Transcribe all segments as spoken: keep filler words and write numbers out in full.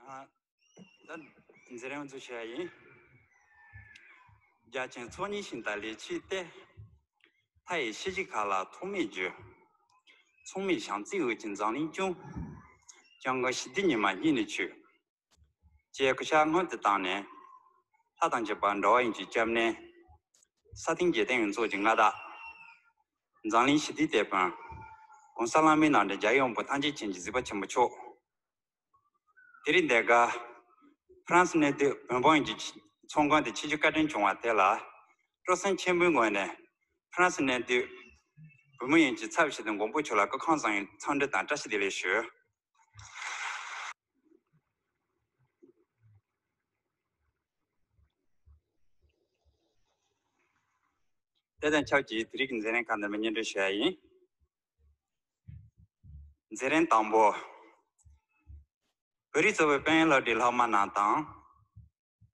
ཨ། ད་འཛིན་རིམ་འཛུགས་བྱས་ཡིན། རྒྱ་ཆེན་ཚོགས་གཉིས་ཤིང་རྟ་ལས་མཆེད་དེ། མཐའ་ཡི་ཤེལ་གྱི་མཁའ་ལ་ཐོགས་མེད་རྒྱུ། མཚུངས་མེད་བྱམས་བརྩེའི་འོད་ཀྱི་འཛམ་གླིང་སྐྱོང་། སྐྱབས་མགོན་ཞི་བདེའི་ཉི་མ་སྙིང་ནས་མཆོད། ཅེས་སྐུ་ཕྱག་སྔོན་དུ་བཏང་ནས། ལྷ་དང་བཅས་པ་འགྲོ་བ་ཡོངས་ཀྱི་སྐྱབས་གནས། ས་སྟེང་རྒྱལ་བསྟན་ཡོངས་རྫོགས་ཀྱི་མངའ་བདག་འཛམ་གླིང་ཞི་བདེའི་དེད་དཔོན། ༸གོང་ས་ལྷ་མིའི་རྣམ་འདྲེན་རྒྱལ་བའི་དབང་པོ་ཐམས་ཅད་མཁྱེན་ཅིང་གཟིགས་པ་ཆེན་པོ་མཆོག་དེ་རིང་འདི་ག་ཧྥ་རན་སི་གནས་སྡོད་བོད་འབངས་ཡོངས་ཀྱི་ཚོགས་མགོན་དུ་ཆིབས་བསྒྱུར་བཀའ་དྲིན་བསྐྱངས་པ་དེ་ལ། སྤྲོ་སེམས་ཆེན་པོའི་ངོས་ནས་ཧྥ་རན་སི་གནས་སྡོད་བོད་མི་ཡོངས་ཀྱི་ཚབ་ཞུས་ཏེ་མགོན་པོ་མཆོག་ལ་སྐུ་ཁམས་བཟང་བའི་འཚམས་འདྲི་དང་བཀྲ་ཤིས་བདེ་ལེགས་ཞུ། དེ་དང་ཆབས་ཅིག་དེ་རིང་གི་འཛིན་རིམ་ཁག་འདིར་སྙན་སྒྲོན་ཞུ་ཡ་ཡིན། འཛིན་རིམ་དང་པོ། བོད་རིགས་ཚོགས་པའི་དཔལ་ཡོན་སློབ་གྲྭའི་སློབ་མ་རྣམས་དང་།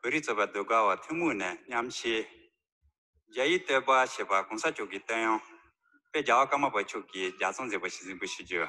བོད་རིགས་ཚོགས་པ་ཟློས་གར་བ་ཐུན་མོང་ནས་མཉམ་ཞུགས། རྒྱ་ཡིག་བསྟོད་པ་ཞེས་པ་༸གོང་ས་མཆོག་གི་བསྟོད་དབྱངས་དཔལ་རྒྱལ་བ་ཀརྨ་པ་མཆོག་གིས་ལྗགས་རྩོམ་མཛད་པ་ཞིག་གཟིགས་འབུལ་ཞུ་རྒྱུ།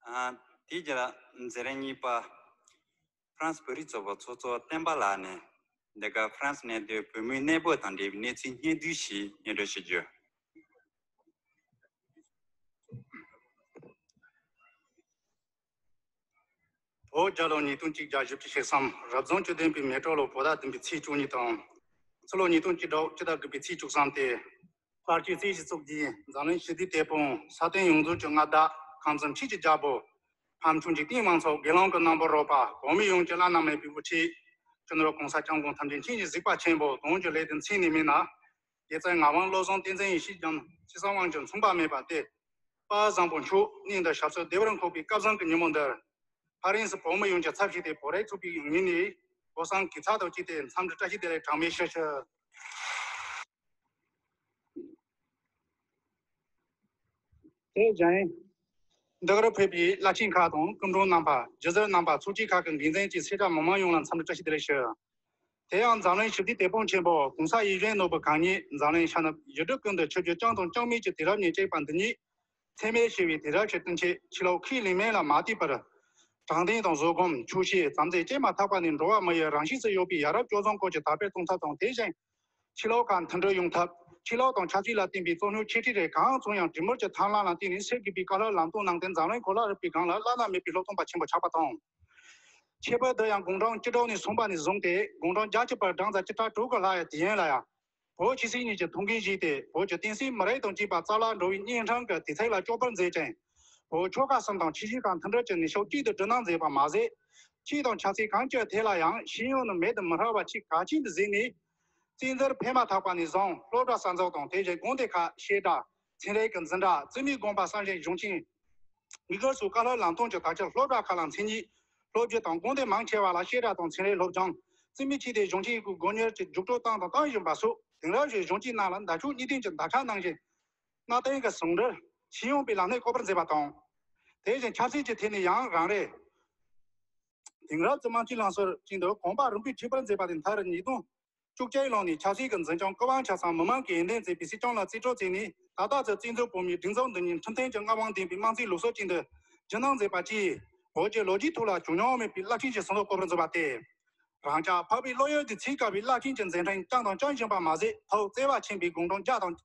ཨ། དེའི་རྗེས་ལ་འཛིན་རིམ་གཉིས་པ་ཧྥ་རན་སི་བོད་རིགས་ཚོགས་པའི་ཚོགས་གཙོ་བསྟན་པ་ལགས་ནས། འདི་ག་ཧྥ་རན་སི་གནས་སྡོད་བོད་མིའི་གནས་བབ་དང་འབྲེལ་བའི་གནས་ཚུལ་སྙན་སྒྲོན་ཞིག་སྙན་སྒྲོན་ཞུ་རྒྱུ། བོད་རྒྱལ་ལོ་ཉིས་སྟོང་གཅིག་བརྒྱ་བཞི་བཅུ་ཞེ་གསུམ། རབ་བྱུང་བཅུ་བདུན་པའི་མེ་གྲོ་ལོ་བོད་ཟླ་བདུན་པའི་ཚེས་བཅུ་གཉིས་དང་། ཕྱི་ལོ་ཉིས་སྟོང་གཅིག་དྲུག་ཕྱི་ཟླ་དགུ་པའི་ཚེས་བཅུ་གསུམ་སྟེ། ལྷར་བཅས་རྩེ་གཅིག་གཙུག་གི་འཛམ་གླིང་ཞི་བདེའི་དེད་དཔོན། ས་སྟེང་ཡོངས་རྫོགས་ཀྱི་མངའ་བདག། ཁམས་གསུམ་ཆོས་ཀྱི་རྒྱལ་པོ། ཕམ་ཆོས་འཇིག་རྟེན་མང་ཚོགས། དགེ་སློང་གི་རྣམ་པར་རོལ་པ། བོད་མི་ཡོངས་ཀྱི་བླ་ན་མེད་པའི་དབུ་ཁྲིད། སྤྱི་ནོར་༸གོང་ས་༸སྐྱབས་མགོན་ཐམས་ཅད་མཁྱེན་ཅིང་གཟིགས་པ་ཆེན་པོ་དོན་གྱི་ལས་དེ་མཚན་ནས་མིན་ན། རྒྱལ་བཙུན་ངག་དབང་བློ་བཟང་བསྟན་འཛིན་ཡེ་ཤེས་ཀྱང་ཅི་གསང་དབང་ཕྱུག་མཚུངས་པ་མེད་པ་སྟེ། དཔལ་བཟང་པོ་མཆོག་གནས་འདིར་ཞབས་སོར་བདེ་བར་འཁོད་པའི་སྐལ་བཟང་གི་ཉིན་མོ་འདིར། ཧྥ་རན་སི་བོད་མི་ཡོངས་ཀྱི་ཚབ་ཞུས་ཏེ་བོད་རིགས་ཚོགས་པའི་ངོས་ནས་སྒོ་གསུམ་གུས་ཚང་དང་བཅས་ཏེ་འཚམས་འདྲི་བཀྲ་ཤིས་བདེ་ལེགས་གྲངས་མེད་ཞུ་ཞུ། དེ་བཞིན། འདི་གར་ཕེབས་པའི་བླ་ཆེན་ཁག་དང་སྐུ་མགྲོན་རྣམ་པ། སྒྱུ་རྩལ་རྣམ་པ། ཚོགས་སྐྱིད་ཁག་གི་འགན་འཛིན་བཅས་སེར་སྐྱ་མི་མང་ཡོངས་ལ་འཚམས་འདྲི་བཀྲ་ཤིས་བདེ་ལེགས་ཞུ། དེ་ཡང་འཛམ་གླིང་ཞི་བདེའི་དེད་དཔོན་ཆེན་པོ་༸གོང་ས་ཡིད་བཞིན་ནོར་བུ་གང་ཉིད་འཛམ་གླིང་ཤར་ནུབ་ཡུལ་གྲུ་ཀུན་ཏུ་ཆོས་བརྒྱུད་རྐྱང་དང་རྐྱང་མེད་ཀྱི་དུས་རབས་ནས་བཅད་པ་འདི་ཉིད། འཚེ་མེད་ཞི་བའི་དུས་རབས་ཤིག་བསྐྲུན་ཆེད་ཕྱི་ལོགས་ཁས་ལེན་མིན་ལ་མ་ལྟོས་པར། དྲང་བདེན་དང་བཟོད་སྒོམ། ཆོས་བཤད། བྱམས་བརྩེ་བཅས་མ་ཐག་པ་ནས་འགྲོ་བ་མི་ཡི་རང་གཤིས་སུ་ཡོད་པའི་ཡ་རབས་སྤྱོད་བཟང་སྐོར་གྱི་དར་སྤེལ་གཏོང་ཐབས་དང་། དེ་བཞིན་ཕྱི་ལོགས་ཁ་མཐུན་སྒྲིལ་ཡོང་ཐབས། ཕྱི་ལོགས་དང་ཆབ་སྲིད་ལ་བརྟེན་པའི་རྩོད་རྙོག་ཆེ་འབྲིང་རེ་གང་བྱུང་ཡང་གྲོས་མོལ་གྱི་ཐབས་ལམ་ལ་བརྟེན་ནས་སེལ་དགོས་པའི་བཀའ་སློབ་ལམ་སྟོན་གནང་སྟེ། འཛམ་གླིང་གོ་ལ་རིམ་པའི་སྒང་ལ་བླ་ན་མེད་པའི་སློབ་སྟོན་པ་ཆེན་པོ་ཆགས་པ་དང་། ཁྱད་པར་དུ་ཡང་དགུང་གྲངས་བཅུ་དྲུག་ནས་སོང་པ་ནས་བཟུང་སྟེ་དགུང་གྲངས་བརྒྱད་ཅུ་བར་བགྲང་བྱ་བཅུ་ཕྲག་དྲུག་གི་ལྷག་ཡ་དུས་ཡུན་ལ་ཡང་། བོད་ཆོས་སྲིད་གཉིས་ཀྱི་ཐུགས་འགན་བཞེས་ཏེ། བོད་ཀྱི་བསྟན་སྲིད་མི་རིགས་དང་བཅས་པ་རྩ་བརླག་འགྲོ་བའི་གཉན་འཕྲང་གི་དུས་ཚོད་ལ་སྐྱོད་པར་མཛད་ཅིང་། བོད་ཆོལ་ཁ་གསུམ་དང་ཆོས་བརྒྱུད་ཁག་མཐུན་སྒྲིལ་གྱི་ནུས་ཤུགས་གཅིག་ཏུ་བསྒྲིལ་གནང་མཛད་པ་མ་ཟད། ཆོས་དང་ཆབ་སྲིད་གང་ཅིའི་ཐད་ལ་ཡང་ཤེས་ཡོན་ནི་མེད་དུ་མི་རུང་བ་ཆེས་གལ་ཆེན་དུ་གཟིགས་ནས། བཙན་འཛུལ་ཕེབས་མ་ཐག་པ་ནས་བཟུང་སློབ་གྲྭ་གསར་འཛུགས་དང་། དེ་བཞིན་དགོན་སྡེ་ཁག་བཤད་གྲྭ། ཚན་རིག་གི་འཛིན་གྲྭ། བཙུན་མའི་དགོན་པ་གསར་བཞེངས་གཞུང་ཆེན། དགེ་རྒན་སོགས་བཀའ་སློབ་ལམ་སྟོན་གྱི་དར་ཁྱབ། སློབ་གྲྭ་ཁག་ལ་མཚན་ཉིད། སློབ་བརྒྱུད་དང་དགོན་སྡེ་མང་ཆེ་བ་ལ་བཤད་གྲྭ་དང་ཚན་རིག་སློབ་སྦྱོང་། བཙུན་མའི་ཆོས་སྡེ་གཞུང་ཆེན་གྱི་སྒོ་གཉེར་གྱི་རྒྱུགས་སྤྲོད་བཏང་དང་གཏོང་བཞིན་པ་སོགས། དེང་རབས་ཀྱི་གཞོན་སྐྱེས་རྣམས་ལ་མདའ་ཕྱོགས་གཉིས་ལྡན་གྱི་མདའ་ཁྲ་གནང་བཞིན། གནའ་དེང་གི་ཟུང་འབྲེལ། ཤེས་ཡོན་པའི་ལམ་སྣེ་བཀོད་པར་མཛད་པ་དང་། དེ་བཞིན་ཆབ་སྲིད་ཀྱི་ཐད་ནས་ཡང་རང་རེ། དེང་རབས་ཀྱི་དམངས་གཙོའི་ལམ་སྲོལ་ཅན་དུ་གོམ་པ་རིམ་པས་འཁྲིད་པར་མཛད་པ་དེ་མཐར་ཉིས་སྟོང་བཅུ་གཅིག་ལོ་ནས་ཆབ་སྲིད་ཀྱི་འཛིན་སྐྱོང་སྐུ་དབང་ཆ་ཚང་མི་མང་གིས་འོས་འདེམས་མཛད་པའི་སྲིད་སྐྱོང་ལ་རྩིས་སྤྲོད་བྱས་ནས། ད་ལྟ་ཚུན་བཙན་བྱོལ་བོད་མིའི་སྒྲིག་འཛུགས་འདི་ཉིད་ཁྲིམས་མཐུན་གྱི་མངའ་དབང་ལྡན་པའི་དམངས་གཙོའི་ལུགས་སྲོལ་ཅན་དུ་རྒྱུན་གནས་མཛད་པ་བཅས། བོད་ཀྱི་ལོ་རྒྱུས་ཐོག་ལ་བྱུང་མྱོང་མེད་པའི་རླབས་ཆེན་གྱི་ཟིན་ཐོ་བཀོད་པར་མཛད་པ་སྟེ། རང་ཅག་འཕགས་པའི་བློ་ཡུལ་འདི་ཚེ་དཀའ་བའི་རླབས་ཆེན་གྱི་མཛད་འཕྲིན་བསྐྱངས་དང་སྐྱོང་བཞིན་པ་མ་ཟད། ཐུགས་བརྩེ་བ་ཆེན་པོས་དགུང་གྲངས་བརྒྱ་དང་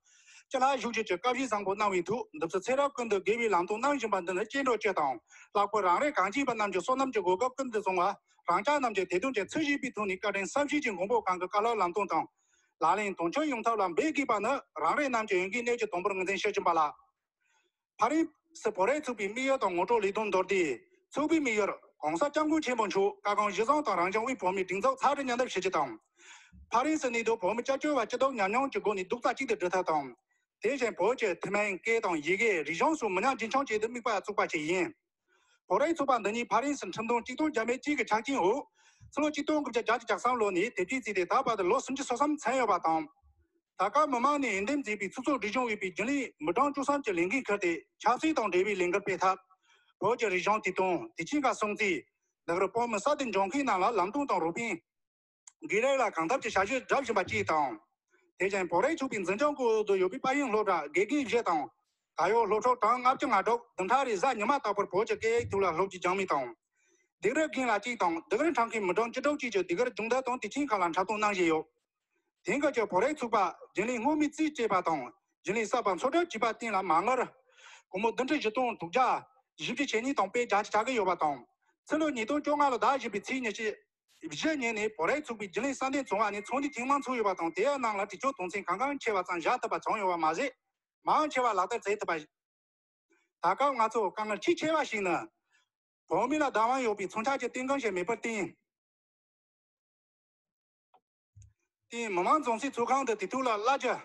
བཅུ་ལྷག་བཞུགས་རྒྱུ་གྱི་བཀའ་བཞེས་བཟང་པོ་གནང་བའི་ཐོག་འདི་ཚོ་ཚེ་རབས་ཀུན་ཏུ་དགེ་བའི་ལམ་སྟོན་གནང་བཞིན་པ་འདི་ནི་སྐྱེ་འགྲོ་སྤྱི་དང་། ལྷག་པར་རང་རེ་གངས་ཅན་པ་རྣམས་ཀྱི་བསོད་ནམས་ཀྱི་གོ་སྐབས་ཀུན་ཏུ་བཟང་བ། རང་ཅག་རྣམས་ཀྱིས་དེ་དོན་གྱི་ཚུལ་བཞིན་པའི་ཐོག་ནས་བཀའ་དྲིན་བསམ་ཤེས་ཀྱི་མགོན་པོ་གང་གི་བཀའ་སློབ་ལམ་སྟོན་དང་། ལག་ལེན་དོན་འཁྱོལ་ཡོང་ཐབས་ལ་འབད་དགོས་པ་ནི་རང་རེ་རྣམས་ཀྱི་འོས་འགན་གནད་ཀྱི་དོན་པོར་ངོས་འཛིན་ཞུ་བཞིན་པ་ལགས། ཕ་རན་སི་བོད་རིགས་ཚོགས་པའི་དམིགས་ཡུལ་དང་ངོ་སྤྲོད་ལས་དོན་མདོར་བསྡུས། ཚོགས་པའི་དམིགས་ཡུལ། ༸གོང་ས་༸སྐྱབས་མགོན་ཆེན་པོ་མཆོག་བཀའ་དགོངས་གཞིར་བཟུང་དང་། རང་སྐྱོང་དབུས་བོད་མིའི་སྒྲིག་འཛུགས་ཚགས་སྒྲིག་ཉམས་ལེན་ཞུ་རྒྱུ་དང་། ཕ་རན་སིའི་གནས་སྡོད་བོད་མི་སྐྱབས་བཅོལ་བ་སྤྱི་ཚོགས་ཉམས་མྱོང་གི་སྒོ་ནས་རྡོག་རྩ་གཅིག་ཏུ་སྒྲིལ་ཐབས་དང་། དེ་བཞིན་བོད་ཀྱི་ཐུན་མིན་སྐད་དང་ཡི་གེ་རིག་གཞུང་སོགས་མི་ཉམས་རྒྱུན་འཁྱོངས་ཆེད་དུ་དམིགས་པ་བཙུགས་པ་ཞིག་ཡིན། བོད་རིགས་ཚོགས་པ་འདི་ཉིད་ཕ་རན་སིའི་ཁྲིམས་དོན་གཅིག་སྟོང་བརྒྱ་མེད་གཅིག་གི་ཆ་རྐྱེན་འོག་ཕྱི་ལོ་ཆིག་སྟོང་དགུ་བརྒྱ་བརྒྱད་ཅུ་གྱ་གསུམ་ལོ་ནས་དེབ་སྐྱེལ་བྱས་ཏེ། ད་བར་དུ་ལོ་སུམ་ཅུ་སོ་གསུམ་ཚང་ཡོད་པ་དང་། ད་སྐབས་མི་མང་ནས་འོས་འདེམས་མཛད་པའི་ཚོགས་གཙོ་སྒྲིག་གཞུང་དབུས་པའི་རྒྱུན་ལས་མི་གྲངས་བཅུ་གསུམ་གྱི་ལས་འགན་འཁུར་ཏེ། ཆབ་སྲིད་དང་འབྲེལ་བའི་ལས་འགུལ་སྤེལ་ཐབས། བོད་ཀྱི་རིག་གཞུང་དུས་སྟོན། དུས་ཆེན་ཁག་སྲུང་བརྩི། འདི་གར་བོད་མི་སྲ་བརྟན་ལྗོངས་མཁན་རྣམས་ལ་ལམ་སྟོན་དང་རོགས་ཕན། དགེ་ལས་ལ་གང་ཐུབ་ཀྱི་ཞབས་ཞུ་བསྒྲུབ་བཞིན་པ་བཅས་དང་། དེ་བཞིན་བོད་རིགས་ཚོགས་པའི་འཛིན་སྐྱོང་འོག་ཏུ་ཡོད་པའི་དཔལ་ཡོན་སློབ་གྲྭ་དགེ་རྒན་བཞི་དང་། ད་ཡོད་སློབ་ཕྲུག་གྲངས་ལྔ་བཅུ་ང་དྲུག་བདུན་ཕྲག་རེར་གཟའ་ཉི་མ་ལྟ་བུར་བོད་ཀྱི་སྐད་ཡིག་ཐོག་ལ་སློབ་ཁྲིད་སྦྱང་མུས་དང་། སྡིགས་ར་རྒན་ལགས་གཅིག་དང་སྡིགས་ར་འཁྲབ་མཁན་མི་གྲངས་བཅུ་དྲུག་བཅས་ཀྱིས་སྡིགས་ར་སྦྱོང་བརྡར་དང་དུས་ཆེན་ཁག་ལ་འཁྲབ་སྟོན་གནང་བཞིན་ཡོད། དེང་སྐབས་ཀྱི་བོད་རིགས་ཚོགས་པ་རྒྱུན་ལས་སྔོན་མའི་རྩིས་བཅད་པ་དང་། རྒྱུན་ལས་གསར་པ་འཚོལ་སྒྲུབ་བྱས་པ་སྟེང་ལ་མ་དངུལ་སྒོར་མོ་བདུན་ཁྲི་བཞི་སྟོང་དྲུག་བརྒྱ་བཞི་བཅུ་ཞེ་གཉིས་དང་དཔེ་བརྒྱ་ཆ་གྱ་དགུ་ཡོད་པ་དང་། ཕྱི་ལོ་ཉིས་སྟོང་བཅོ་ལྔ་ལོ་ཟླ་བཞི་པའི་ཚེས་ཉི་ཤུ་བཞི་ཉིན་ནས་བོད་རིགས་ཚོགས་པའི་རྒྱུན་ལས་གསར་འདེམས་ཚོགས་པ་ནས་ཚོགས་འདུ་ཐེངས་མང་ཚོགས་ཡོད་པ་དང་། དེའི་ནང་ལ་དུས་ཚོད་དོན་ཚན་གང་གང་ཆེ་བ་ཙམ་བཞག་ཐུབ་པ་བྱུང་ཡོད་པ་མ་ཟད། མང་ཆེ་བ་ལག་བསྟར་བྱེད་ཐུབ་པ། ད་སྐབས་ང་ཚོ་དཀའ་ངལ་ཆེས་ཆེ་བ་ཞིག་ནི། བོད་མི་ལ་བདག་དབང་ཡོད་པའི་མཚོན་ཆ་གྱི་རྟེན་གཞི་ཞིག་མེད་པར་བརྟེན། དེས་མི་དམངས་རྫོང་སའི་ཚོགས་ཁང་དུ་དུས་ཐོག་ལ་གླ་རྒྱུ་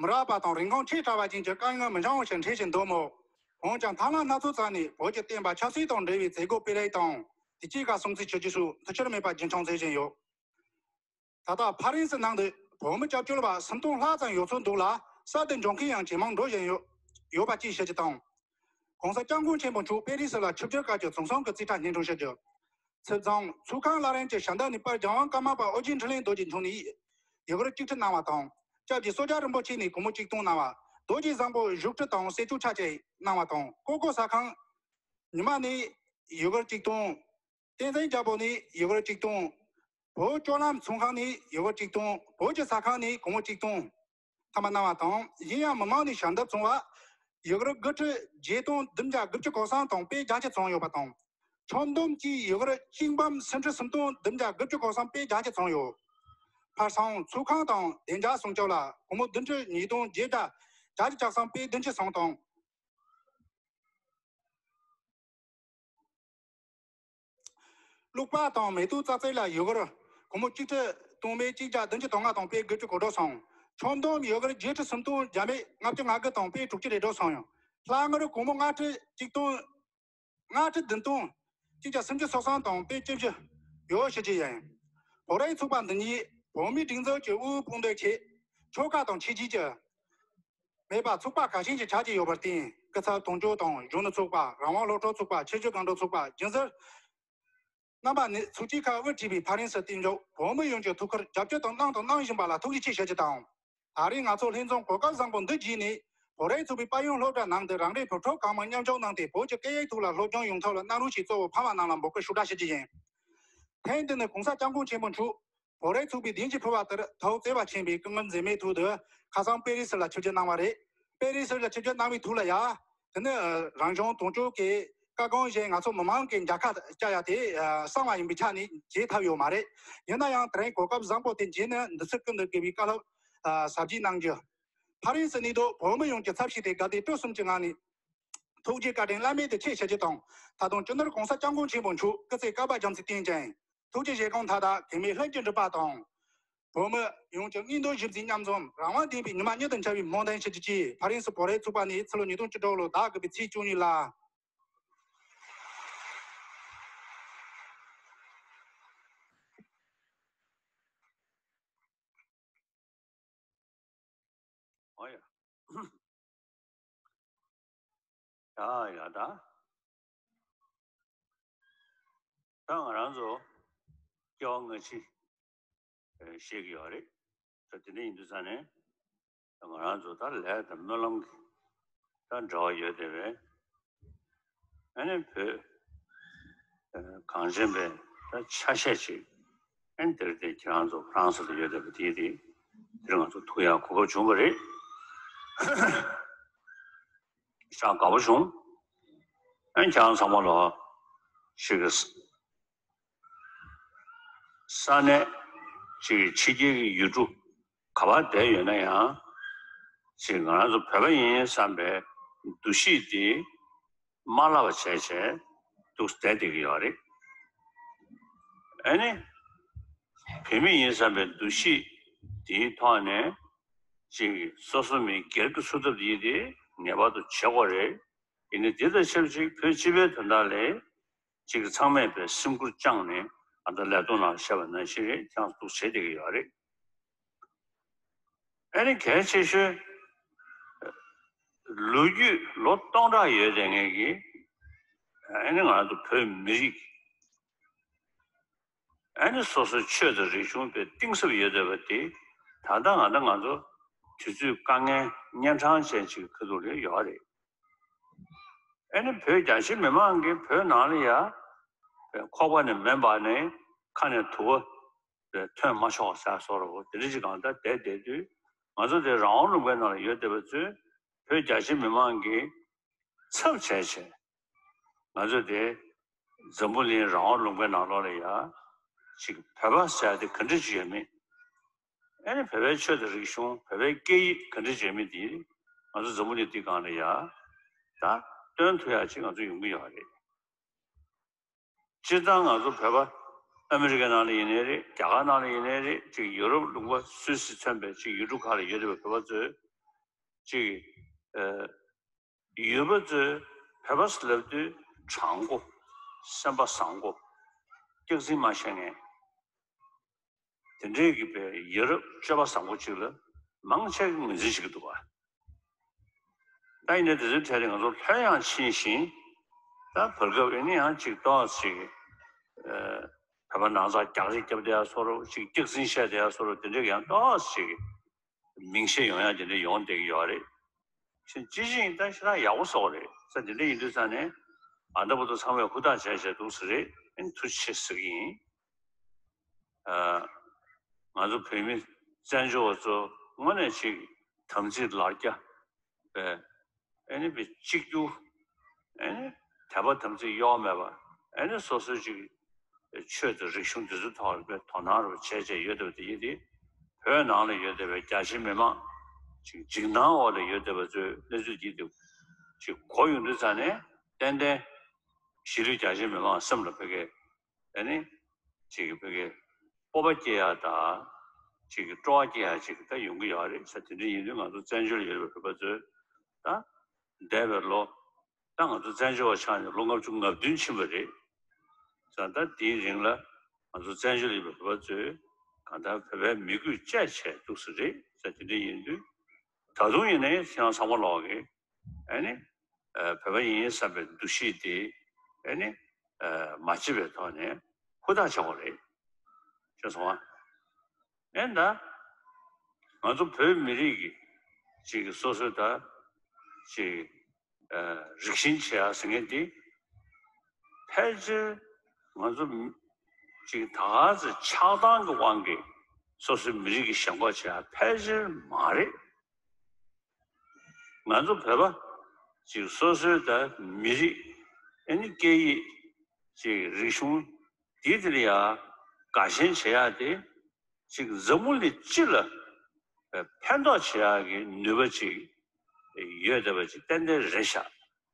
མི་རག་པ་དང་། རིན་གོང་ཆེས་དྲག་པ་བཅས་ཀྱི་དཀའ་ངལ་མི་འབྱུང་བ་ཞིག་འཕྲད་བཞིན་འདུག་མོད། འོན་ཀྱང་ཐབས་ལམ་སྣ་ཚོགས་བཙལ་ནས་བོད་ཀྱི་བསྟན་པ་ཆབ་སྲིད་དང་འབྲེལ་བའི་མཛད་སྒོ་སྤེལ་རེས་དང་། དུས་ཆེན་ཁག་སྲུང་བརྩི་བྱེད་རྒྱུ་སོགས་འཐུས་ཤོར་མེད་པར་རྒྱུན་འཁྱོངས་མཛད་བཞིན་ཡོད། ད་ལྟ་ཕ་རན་སི་ནང་དུ་བོད་མི་སྐྱབས་བཅོལ་བ་སུམ་སྟོང་ལྷག་ཙམ་ཡོད་ཚུལ་འདུག་ལ། གསར་དུ་འབྱོར་མཁན་ཡང་ཇེ་མང་འགྲོ་བཞིན་ཡོད་ཡོད་པ་བཅས་བཤད་རྒྱུ་དང་། ༸གོང་ས་༸སྐྱབས་མགོན་ཆེན་པོ་མཆོག་པེ་རི་སི་ལ་ཆིབས་བསྒྱུར་སྐབས་ཀྱི་ཚོགས་ཟོན་གྱི་རྩིས་ཁྲ་སྙན་སྒྲོན་ཞུ་རྒྱུ། ཚེས་བཟང་ཚོགས་ཁང་གླ་རིན་གྱི་ཞལ་འདེབས་ནས་དཔལ་རྒྱལ་དབང་ཀརྨ་པ་ཨོ་རྒྱན་འཕྲིན་ལས་རྡོ་རྗེ་མཆོག་ནས་ཡི་གེ་གཅིག་ཁྲི་གནང་བ་དང་། སྐྱབས་རྗེ་སྲོག་ཆགས་རིན་པོ་ཆེ་ནས་སྒོར་མོ་གཅིག་སྟོང་གནང་བ། རྡོ་རྗེ་བཟང་པོ་བཞུགས་ཁྲི་དང་གསེར་ཆོས་ཆ་བཅས་གནང་བ་དང་། ཀོ་ཀོ་ཟ་ཁང་ཉི་མ་ནས་ཡི་གེ་གཅིག་སྟོང་། བསྟན་འཛིན་རྒྱལ་པོ་ནས་ཡི་གེ་གཅིག་སྟོང་། བོད་སྤྱོད་ལམ་ཚོང་ཁང་ནས་ཡི་གེ་གཅིག་སྟོང་། བོད་ཀྱི་ཟ་ཁང་ནས་སྒོར་མོ་གཅིག་སྟོང་། ཐ་མ་གནང་བ་དང་། གཞན་ཡང་མི་མང་ནས་ཞལ་འདེབས་བྱུང་བ་ཡི་གེ་དགུ་ཁྲི་བརྒྱད་སྟོང་བདུན་བརྒྱ་དགུ་བཅུ་གོ་གསུམ་དང་དཔེ་བརྒྱ་ཅིག་བྱུང་ཡོད་པ་དང་། ཁྲོམ་སྡོམ་གྱིས་ཡི་གེ་གཅིག་འབུམ་སུམ་ཁྲི་སུམ་སྟོང་བདུན་བརྒྱ་དགུ་བཅུ་གོ་གསུམ་དཔེ་བརྒྱ་ཅིག་བྱུང་ཡོད། ཕར་སོང་ཚོགས་ཁང་དང་བདེ་འཇགས་སྲུང་སྐྱོབ་ལ་སྒོར་མོ་བདུན་ཁྲི་ཉིས་སྟོང་བརྒྱད་བརྒྱ་བརྒྱད་ཅུ་གྱ་གསུམ་དཔེ་བདུན་ཅུ་སོང་དང་། བླུག་པ་དང་མེ་ཏོག་བཙག་འཐུ་ལ་ཡི་གེ་སྒོར་མོ་གཅིག་ཁྲི་སྟོང་མེད་གཅིག་བརྒྱ་བདུན་ཅུ་དོན་ལྔ་དང་དཔེ་དགུ་བཅུ་གོ་དྲུག་སོང་། ཁྲོམ་སྡོམ་ཡི་གེ་བརྒྱད་ཁྲི་སུམ་སྟོང་བརྒྱ་མེད་ལྔ་བཅུ་ང་དགུ་དང་དཔེ་དྲུག་ཅུ་རེ་དྲུག་སོང་ཡང་། ལྷག་དངུལ་སྒོར་མོ་ལྔ་ཁྲི་གཅིག་སྟོང་། ལྔ་ཁྲི་བདུན་སྟོང་གཅིག་བརྒྱ་སུམ་ཅུ་སོ་གསུམ་དང་དཔེ་བཅུ་བཞི་ཡོད་ཞུ་རྒྱུ་ཡིན། བོད་རིགས་ཚོགས་པ་འདི་ཉིད་བོད་མིའི་སྒྲིག་འཛུགས་ཀྱི་དབུས་དཔུང་སྡེ་ཆེད་ཆོལ་ཁ་དང་ཆོས་བརྒྱུད་ཀྱི་མེད་པར་ཚོགས་པ་གལ་ཆེན་ཞིག་ཆགས་ཀྱི་ཡོད་པར་བརྟེན། སྐུ་ཚབ་དོན་གཅོད་དང་གཞོན་ནུ་ཚོགས་པ། རང་དབང་སློབ་ཕྲུག་ཚོགས་པ། ཆོས་བརྒྱུད་སྒང་དྲུག་ཚོགས་པ། སྒྱུ་རྩལ་རྣམ་པ་ནས་ཚོགས་སྐྱིད་ཁག་དབུ་ཁྲིད་པའི་ཕ་རན་སི་རྟེན་མཆོག་བོད་མི་ཡོངས་ཀྱི་ཐུགས་ཁུར་རྒྱབ་སྐྱོར་དང་གནང་དང་གནང་བཞིན་པ་ལ་ཐུགས་རྗེ་ཆེ་ཞུ་རྒྱུ་དང་། ད་རེས་ང་ཚོ་ལྷན་འཛོམས་གོ་སྐབས་བཟང་པོ་འདི་བརྒྱུད་ནས་ བོད་རིགས་ཚོགས་པའི་དཔལ་ཡོན་སློབ་གྲྭ་ནང་དུ་རང་རེའི་བོད་ཕྲུག་གང་མང་མཉམ་ཞུགས་གནང་སྟེ། བོད་ཀྱི་སྐད་ཡིག་ཐོག་ལ་སློབ་སྦྱོང་ཡོང་ཐབས་ལ་གནང་རོགས་ཞེས་གཙོ་བོ་ཕ་མ་རྣམས་ལ་འབོད་སྐུལ་ཞུ་དག་ཞུ་རྒྱུ་ཡིན། ཐེངས་འདི་ནི་༸གོང་ས་༸སྐྱབས་མགོན་ཆེན་པོ་མཆོག་བོད་རིགས་ཚོགས་པའི་བདུན་གྱི་ཕུར་པ་དེར་དབུ་བརྩེ་བ་ཆེན་པོས་སྐུ་ངལ་འཛེམས་མེད་ཐོག་ཏུ་ཁ་སང་པེ་རི་སི་ལ་ཆིབས་བསྒྱུར་གནང་བ་རེད། པེ་རི་སི་ལ་ཆིབས་བསྒྱུར་གནང་བའི་ཐོག་ལ་ཡ། དེ་ནི་རང་བྱུང་དུང་ཕྱུར་གྱི་བཀའ་དགོངས་བཞིན་ང་ཚོ་མི་མང་གི་མཇལ་ཁ་བཅར་ཡ་དེ་གསང་བ་ཡིན་པའི་ཆ་ནས་བྱེད་ཐབས་ཡོད་མ་རེད། ཡིན་ན་ཡང་དེ་རིང་གོ་སྐབས་བཟང་པོ་དེ་བརྒྱུད་ནས་འདི་ཚོ་ཀུན་ཏུ་དགེ་བའི་བཀའ་སློབ་ཨ་ཟབ་རྒྱས་གནང་རྒྱུ། ཕ་རན་སི་གནས་སྡོད་བོད་མི་ཡོངས་ཀྱི་ཚབ་ཞུས་ཏེ་དགའ་དད་སྤྲོ་གསུམ་གྱི་ངང་ནས་ཐུགས་རྗེ་བཀའ་དྲིན་བླ་མེད་དུ་ཆེ་ཞུ་རྒྱུ་དང་། ད་དུང་སྤྱི་ནོར་༸གོང་ས་༸སྐྱབས་མགོན་ཆེན་པོ་མཆོག་སྐུ་ཚེ་བསྐལ་པ་རྒྱ་མཚོའི་བརྟན་ཅིང་། ཐུགས་རྗེ་བཞེད་དགོངས་མཐའ་དག་གེགས་མེད་ལྷུན་གྱིས་འགྲུབ་པ་དང་། བོད་མི་ཡོངས་ཀྱི་མངོན་འདོད་གཞི་འཛིན་མཉམ་འཛོམས་རང་དབང་ལྡན་པའི་ཉི་མ་མྱུར་དུ་འཆར་བའི་སྨོན་འདུན་ཞུ་རྒྱུ་བཅས། ཕ་རན་སི་བོད་རིགས་ཚོགས་པ་ནས་ཕྱི་ལོ་ཉིས་སྟོང་བཅུ་དྲུག་ལོ་ཟླ་དགུ་པའི་ཚེས་བཅུ་གཉིས་ལ། ཨོ་ཡ། ཡ་ཡ་ད། ད་ང་རང་ཚོ་སྐྱེ་བ་སྔ་ཕྱི་ཨེ་ཤེས་ཀྱི་ཡོད་རེད། ད་དེ་འདྲ་ཡིན་དུས་ཙང་ནས་ད་ང་རང་ཚོ་ད་ལས་དང་སྨོན་ལམ་གྱི་ད་འབྲེལ་བ་ཡོད་བསྡད་པས། ཨ་ནི་བོད་ཨེ་གངས་ཅན་པའི་ད་ཆ་ཤས་ཅིག་ཨ་ནི་དེར་དེ་ཁྱེད་རང་ཚོ་ཧྥ་རན་སི་ལ་ཡོད་བསྡད་པ་དེ་དེ་དེར་ང་ཚོ་ཐུག་ཡག་གོ་སྐབས་བྱུང་བ་རེད། ཤ་དགའ་པོ་བྱུང་། ཨན་ཁྱེད་རང་ཚང་མ་ལོ་ཞིག་གི་ས་གནས་ཅིག་གི་ཕྱི་རྒྱལ་གྱི་ཡུལ་གྲུ་ག་པར་བསྡད་ཡོད་ན་ཡང་ཅིག་ང་རང་ཚོ་བོད་པ་ཡིན་བསམ་པའི་འདུ་ཤེས་དེ་མ་བརླག་པ་བྱས་བྱས་འདུག་བསྡད་བསྡད་ཀྱི་ཡོད་རེད། ཨ་ནི་བོད་མི་ཡིན་བསམ་པའི་འདུ་ཤེས་དེའི་ཐོག་ནས། ཅིག་སོ་སོ་མི་སྒེར་གྱི་འཚོ་ཐབས་ཡིན་ཏེ་ངེས་པར་དུ་བྱེད་དགོས་རེད། ཡིན་ནའི་དེ་དང་ཆབས་ཅིག་བོད་སྤྱི་པའི་དོན་དག་ལ་ཅིག་ཚང་མས་པའི་སེམས་ཁུར་བཅངས་ནས་ཨ་ད་ལས་དོན་ནང་བཤད་པ་ནང་བཞིན་རེད་ཀྱང་འདུག་བྱེད་བསྡད་ཀྱི་ཡོད་རེད། ཨ་ནི་གལ་ཆེ་ཤོས་ལོ་རྒྱུས་ལོ་སྟོང་ཕྲག་ཡོད་བསྡད་མཁན་གྱི་ཨ་ནི་ང་ཚོ་བོད་མི་རིགས། ཨ་ནི་སོ་སོའི་ཆོས་དང་རིག་གཞུང་དཔེ་གཏིང་ཟབ་ཡོད་བསྡད་པ་དེ་ད་ལྟ་ང་ད་ང་ཚོ་དུས་ཚོད་དཀའ་ངལ་གཉན་འཕྲང་ཅན་ཅིག་གི་ཁ་ཐུག་ལ་ཡོད་རེད། ཨ་ནི་བོད་རྒྱ་ཆེ་མི་མང་གིས་བོད་ནང་ལ་ཡ་ཁོག་པ་ནས་མེ་འབར་ནས་ཁ་ནས་དུ་བ་ཐོན་མ་ཆོག་ཟེར་བཟོ་འདྲ་པོ་དེ་འདྲ་ཅིག་གང་ལྟར་བསྡད་བསྡད་དུས་ང་ཚོ་དེ་རང་དབང་ལུང་པའི་ནང་ལ་ཡོད་བསྡད་པ་ཚོས་བོད་རྒྱ་ཆེ་མི་མང་གིས་ཚབ་བྱས་བྱས། ང་ཚོ་དེ་འཛམ་བུ་གླིང་རང་དབང་ལུང་པའི་ནང་ལོགས་ལ་ཡ་ཅིག་བོད་པ་ཟེར་ཡ་དེ་ག་འདྲ་ཅིག་ཡོད་མེད། ཨ་ནི་བོད་པའི་ཆོས་དང་རིག་གཞུང་བོད་པའི་སྐད་ཡིག་ག་འདྲ་ཅིག་ཡོད་མེད་དེ་ང་ཚོ་འཛམ་བུ་གླིང་འདི་སྒང་ལ་ཡ་ད་སྟོན་ཐུབ་ཡ་ཅིག་ང་ཚོ་ཡོང་གི་ཡོད་རེད། སྤྱིར་བཏང་ང་ཚོ་བོད་པ་ཨ་མི་རི་ཀའི་ནང་ལ་ཡིན་ནའི་རེད། རྒྱ་གར་ནང་ལ་ཡིན་ནའི་རེད། ཅིག་ཡུ་རོབ་ལུང་པ་སུད་སི་མཚོན་པའི་ཅིག་ཡུལ་གྲུ་ཁག་ལ་ཡོད་བསྡད་པའི་བོད་པ་ཚོས་ཅིག་ཨ། ཡུལ་པ་ཚོས་བོད་པ་ཟེར་ལབ་དུས་དྲང་པོ། སེམས་པ་བཟང་པོ། སྐྱག་རྫུན་མ་བཤད་མཁན། དེ་འདྲའི་གི་པའི་ཡ་རབས་སྤྱོད་པ་བཟང་པོ་ཅིག་ལ་མང་ཆེ་གིས་ངོས་འཛིན་བྱེད་ཀྱི་འདུག་ག་ད་ཡིན་ནའི་དེ་ཚོའི་གྲས་ལ་ང་ཚོ་ལྷོད་ཡངས་ཕྱིན་ཞིང་། ད་བར་སྐབས་ཡིན་ན་ཡང་ཅིག་ཏོག་ཙམ་ཅིག་ཨ། བོད་པ་ནང་ཚགས་རྒྱག་རེས་རྒྱབ་བསྡད་ཡ་བཟོ་འདྲ་པོ་ཅིག་སྐྱག་རྫུན་བཤད་བསྡད་ཡ་བཟོ་འདྲ་པོ་དེ་འདྲའི་ཡང་ཏོག་ཙམ་ཅིག་མིང་ཤས་ཡོང་ཡ་དེ་འདྲ་ཡོང་བསྡད་ཀྱི་ཡོད་རེད། ཕྱིན་ཅི་ཕྱིན་ད་ཞེ་དྲག་ཡག་པོ་བཟོ་བ་རེད་ཟེར། དེ་འདྲ་ཡིན་དུས་ཙང་ནས་ཨ་ད་བར་དུ་ཚང་མས་ཧུར་ཐག་བྱས་བྱས་འདུག་ཟེར་རེད། ཨ་ནི་ཐུགས་རྗེ་ཆེ་ཟེར་གྱི་ཡིན། ཨ་ང་ཚོ་བོད་མི་བཙན་བྱོལ་བ་ཚོ་དངོས་གནས་ཅིག་དམ་ཚིག་ལར་རྒྱ་པའི་ཨ་ནི་པའི་གཅིག་གྱུར། ཨ་ནི་དད་པ་དམ་ཚིག་གཡོ་བ་མེད་པ། ཨ་ནི་སོ་སོའི་ཅིག་ཆོས་དང་རིག་གཞུང་འདི་ཚོའི་ཐོག་ལ་དཔེ་དོ་སྣང་རུ་བྱས་བྱས་ཡོད་བསྡད་པ་དེ་ཡིན་ཏེ། བོད་ནང་ལ་ཡོད་བསྡད་པའི་རྒྱ་ཆེའི་མི་མང་ཅིག་འཇིགས་སྣང་འོག་ལ་ཡོད་བསྡད་པ་ཚོའི་གནས་ཚུལ་འདི་དེ་ཅིག་གོ་ཡོང་དུས་ཙང་ནས་ཏན་ཏན་གཞིས་ལུས་རྒྱ་ཆེའི་མི་མང་སེམས་ལ་ཕ་གི་ཨ་ནི་ཅིག་ཕ་གི་སྤོབས་པ་སྐྱེ་ཡ་དང་ཅིག་སྤྲོ་བ་སྐྱེ་ཡ་ཅིག་ད་ཡོང་གི་ཡོད་རེད་ཟེར། དེ་འདྲ་ཡིན་དུས་ང་ཚོ་བཙན་བྱོལ་ཡོད་པའི་བོད་པ་ཚོས་ད་འདས་པའི་ལོ། ད་ང་ཚོ་བཙན་བྱོལ་བ་ཆགས་ནས་ལོ་ལྔ་བཅུ་ང་བདུན་ཕྱིན་པ་རེད། ད་ལྟ་དེའི་རིང་ལ་ང་ཚོ་བཙན་བྱོལ་ཡོད་པའི་བོད་པ་ཚོས་གང་ལྟར་བོད་པའི་མི་རྒྱུད་བཅད་བྱས་འདུག་ས་རེད་ཟེར། དེ་འདྲ་ཡིན་དུས་ད་དུང་ཡིན་ནའི་ཁྱེད་རང་ཚང་མ་ལོག་གིས་ཨ་ནི་བོད་པ་ཡིན་བསམ་པའི་འདུ་ཤེས་དེ་ཨ་ནི་མ་བརྗེད་པའི་ཐོག་ནས་ཧུར་ཐག་བྱེད་དགོས་རེད། ཤེས་སོང་ཨ། ཨེ་ད། ང་ཚོ་བོད་མི་རིགས་ཀྱི་ཅིག་སོ་སོའི་ད་ ཅིག་ཨ་རིགས་ཞེན་བྱེད་ཡ་ཟེར་མཁན་དེ་ཕལ་ཆེར་ང་ཚོ་ཅིག་ད་ག་ཚོད་ཆགས་སྡང་གི་དབང་གིས་སོ་སོའི་མི་རིགས་ཀྱི་ཞེན་ཁོག་བྱེད་ཡ་ཕལ་ཆེར་མ་རེད། ང་ཚོ་བོད་པ་ཅིག་སོ་སོའི་ད་མི་རིགས་ཨ་ནི་སྐད་ཡིག་ཅིག་རིག་གཞུང་འདི་དེ་ལ་ཡ་དགའ་ཞེན་བྱེད་ཡ་དེ་ཅིག་འཛམ་བུ་གླིང་སྤྱི་ལ་ཕན་ཐོགས་བྱེད་ཡ་གི་ནུས་པ་ཅིག་ཡོད་བསྡད་པ་ཅིག་ཏན་ཏན་རེད་ཤག་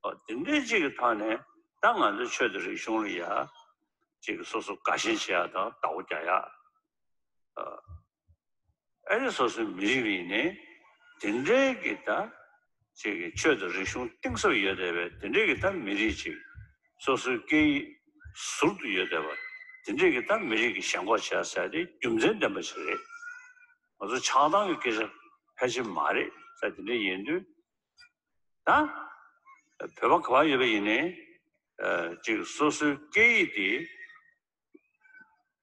ཨོ་དེ་འདྲའི་ཅིག་གི་ཐོག་ནས་ད་ང་ཚོ་ཆོས་དང་རིག་གཞུང་ལ་ཡ་ཅིག་སོ་སོ་དགའ་ཞེན་བྱེད་ཡ་དང་བདག་པོ་རྒྱག་ཡ། ཨ་ནི་སོ་སོའི་མི་རིགས་ཡིན་ནའི་དེ་འདྲའི་གི་ད་ཅིག་གི་ཆོས་དང་རིག་གཞུང་གཏིང་ཟབ་ཡོད་བསྡད་པའི་དེ་འདྲའི་གི་ད་མི་རིགས་ཅིག་སོ་སོའི་སྐད་ཡིག་ཟུར་དུ་ཡོད་བསྡད་པ་དེ་འདྲའི་གི་ད་མི་རིགས་ཀྱི་ཞེན་ཁོག་བྱས་ཟེར་དེ་རྒྱུ་མཚན་ལྡན་པ་ཞིག་རེད། ང་ཚོ་ཆགས་སྡང་གི་སྐད་ཆ་ཕལ་ཆེར་མ་རེད་ཟེར་དེ་འདྲ་ཡིན་དུས་ད་བོད་པ་ག་པར་ཡོད་པ་ཡིན་ནའི་ཅིག་སོ་སོའི་སྐད་ཡིག་དེ་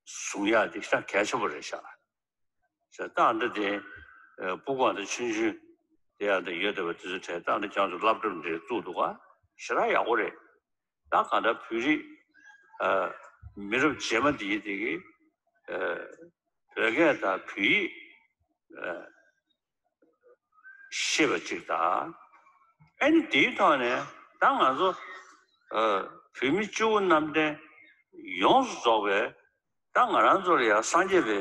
བཟུང་ཡག་དེ་ཤ་གལ་ཆེན་པོ་རེད་ཤག་ཟེར་སྟངས་འདི་དེ་སྤུ་གུ་འདི་ཆུང་ཆུང་དེ་ཡང་འདི་ཡོད་བསྡད་པ་དེ་ཚོའི་གྲས་སྟངས་འདི་ཁྱེད་ཚོ་སློབ་གྲྭ་འདི་བཙུགས་འདུག་ག་ཞེ་དྲག་ཡག་པོ་རེད། ད་གང་ལྟར་བོད་རིགས་མི་རབས་རྗེས་མ་འདི་དེ་གི་བོད་སྐད་དང་བོད་ཡིག་ཤེས་པ་ཅིག་དང་། ཨ་ནི་དེའི་ཐོག་ནས་ད་ང་ཚོ་བོད་མི་སྤྱི་བོ་གནམ་བསྟན་ཡོངས་སུ་རྫོགས་པའི་ད་ང་རང་ཚོ་ལ་ཡང་སངས་རྒྱས་པའི་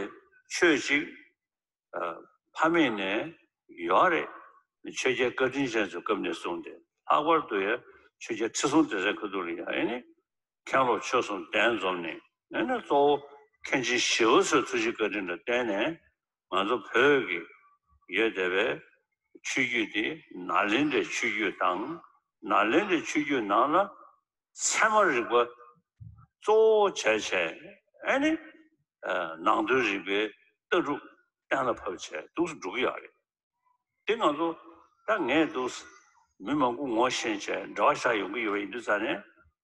ཆོས་ཅིག་ཕ་མེས་ནས་ཡོད་རེད། ཆོས་རྒྱལ་བཀའ་དྲིན་ཅན་ཚོའི་སྐབས་ནས་བཟུང་སྟེ་ལྷག་པར་དུ་ཡང་ཆོས་རྒྱལ་ཁྲི་སྲོང་ལྡེ་བཙན་ཁ་ཐུག་ལ་ཡང་ཨ་ནི་མཁན་སློབ་ཆོས་གསུམ་གདན་འཛོམས་ནས་ཨ་ནི་གཙོ་བོ་མཁན་ཆེན་ཞི་བ་འཚོའི་ཐུགས་རྗེ་བཀའ་དྲིན་ལ་བརྟེན་ནས། ང་ཚོ་བོད་ཀྱི་ཡོད་བསྡད་པའི་ཆོས་བརྒྱུད་དེ་ནཱ་ལེནྡྲའི་ཆོས་བརྒྱུད་དང་ནཱ་ལེནྡྲའི་ཆོས་བརྒྱུད་ནང་ལ་ཚད་མ་རིག་པ་གཙོ་བོ་བྱས་བྱས་ཨ་ནི་ནང་དོན་རིག་པའི་ལྟ་གྲུབ་གཏན་ལ་ཕབ་བྱས་འདུག་སེ་འགྲོ་གི་ཡོད་རེད། དེ་ང་ཚོ་ད་ངས་འདུག་སེ་མི་མང་པོ་ངོ་ཤེས་བྱས་འབྲེལ་བ་བཞག་ཡོང་གི་ཡོད་པ་ཡིན་དུས་ཙང་ནས་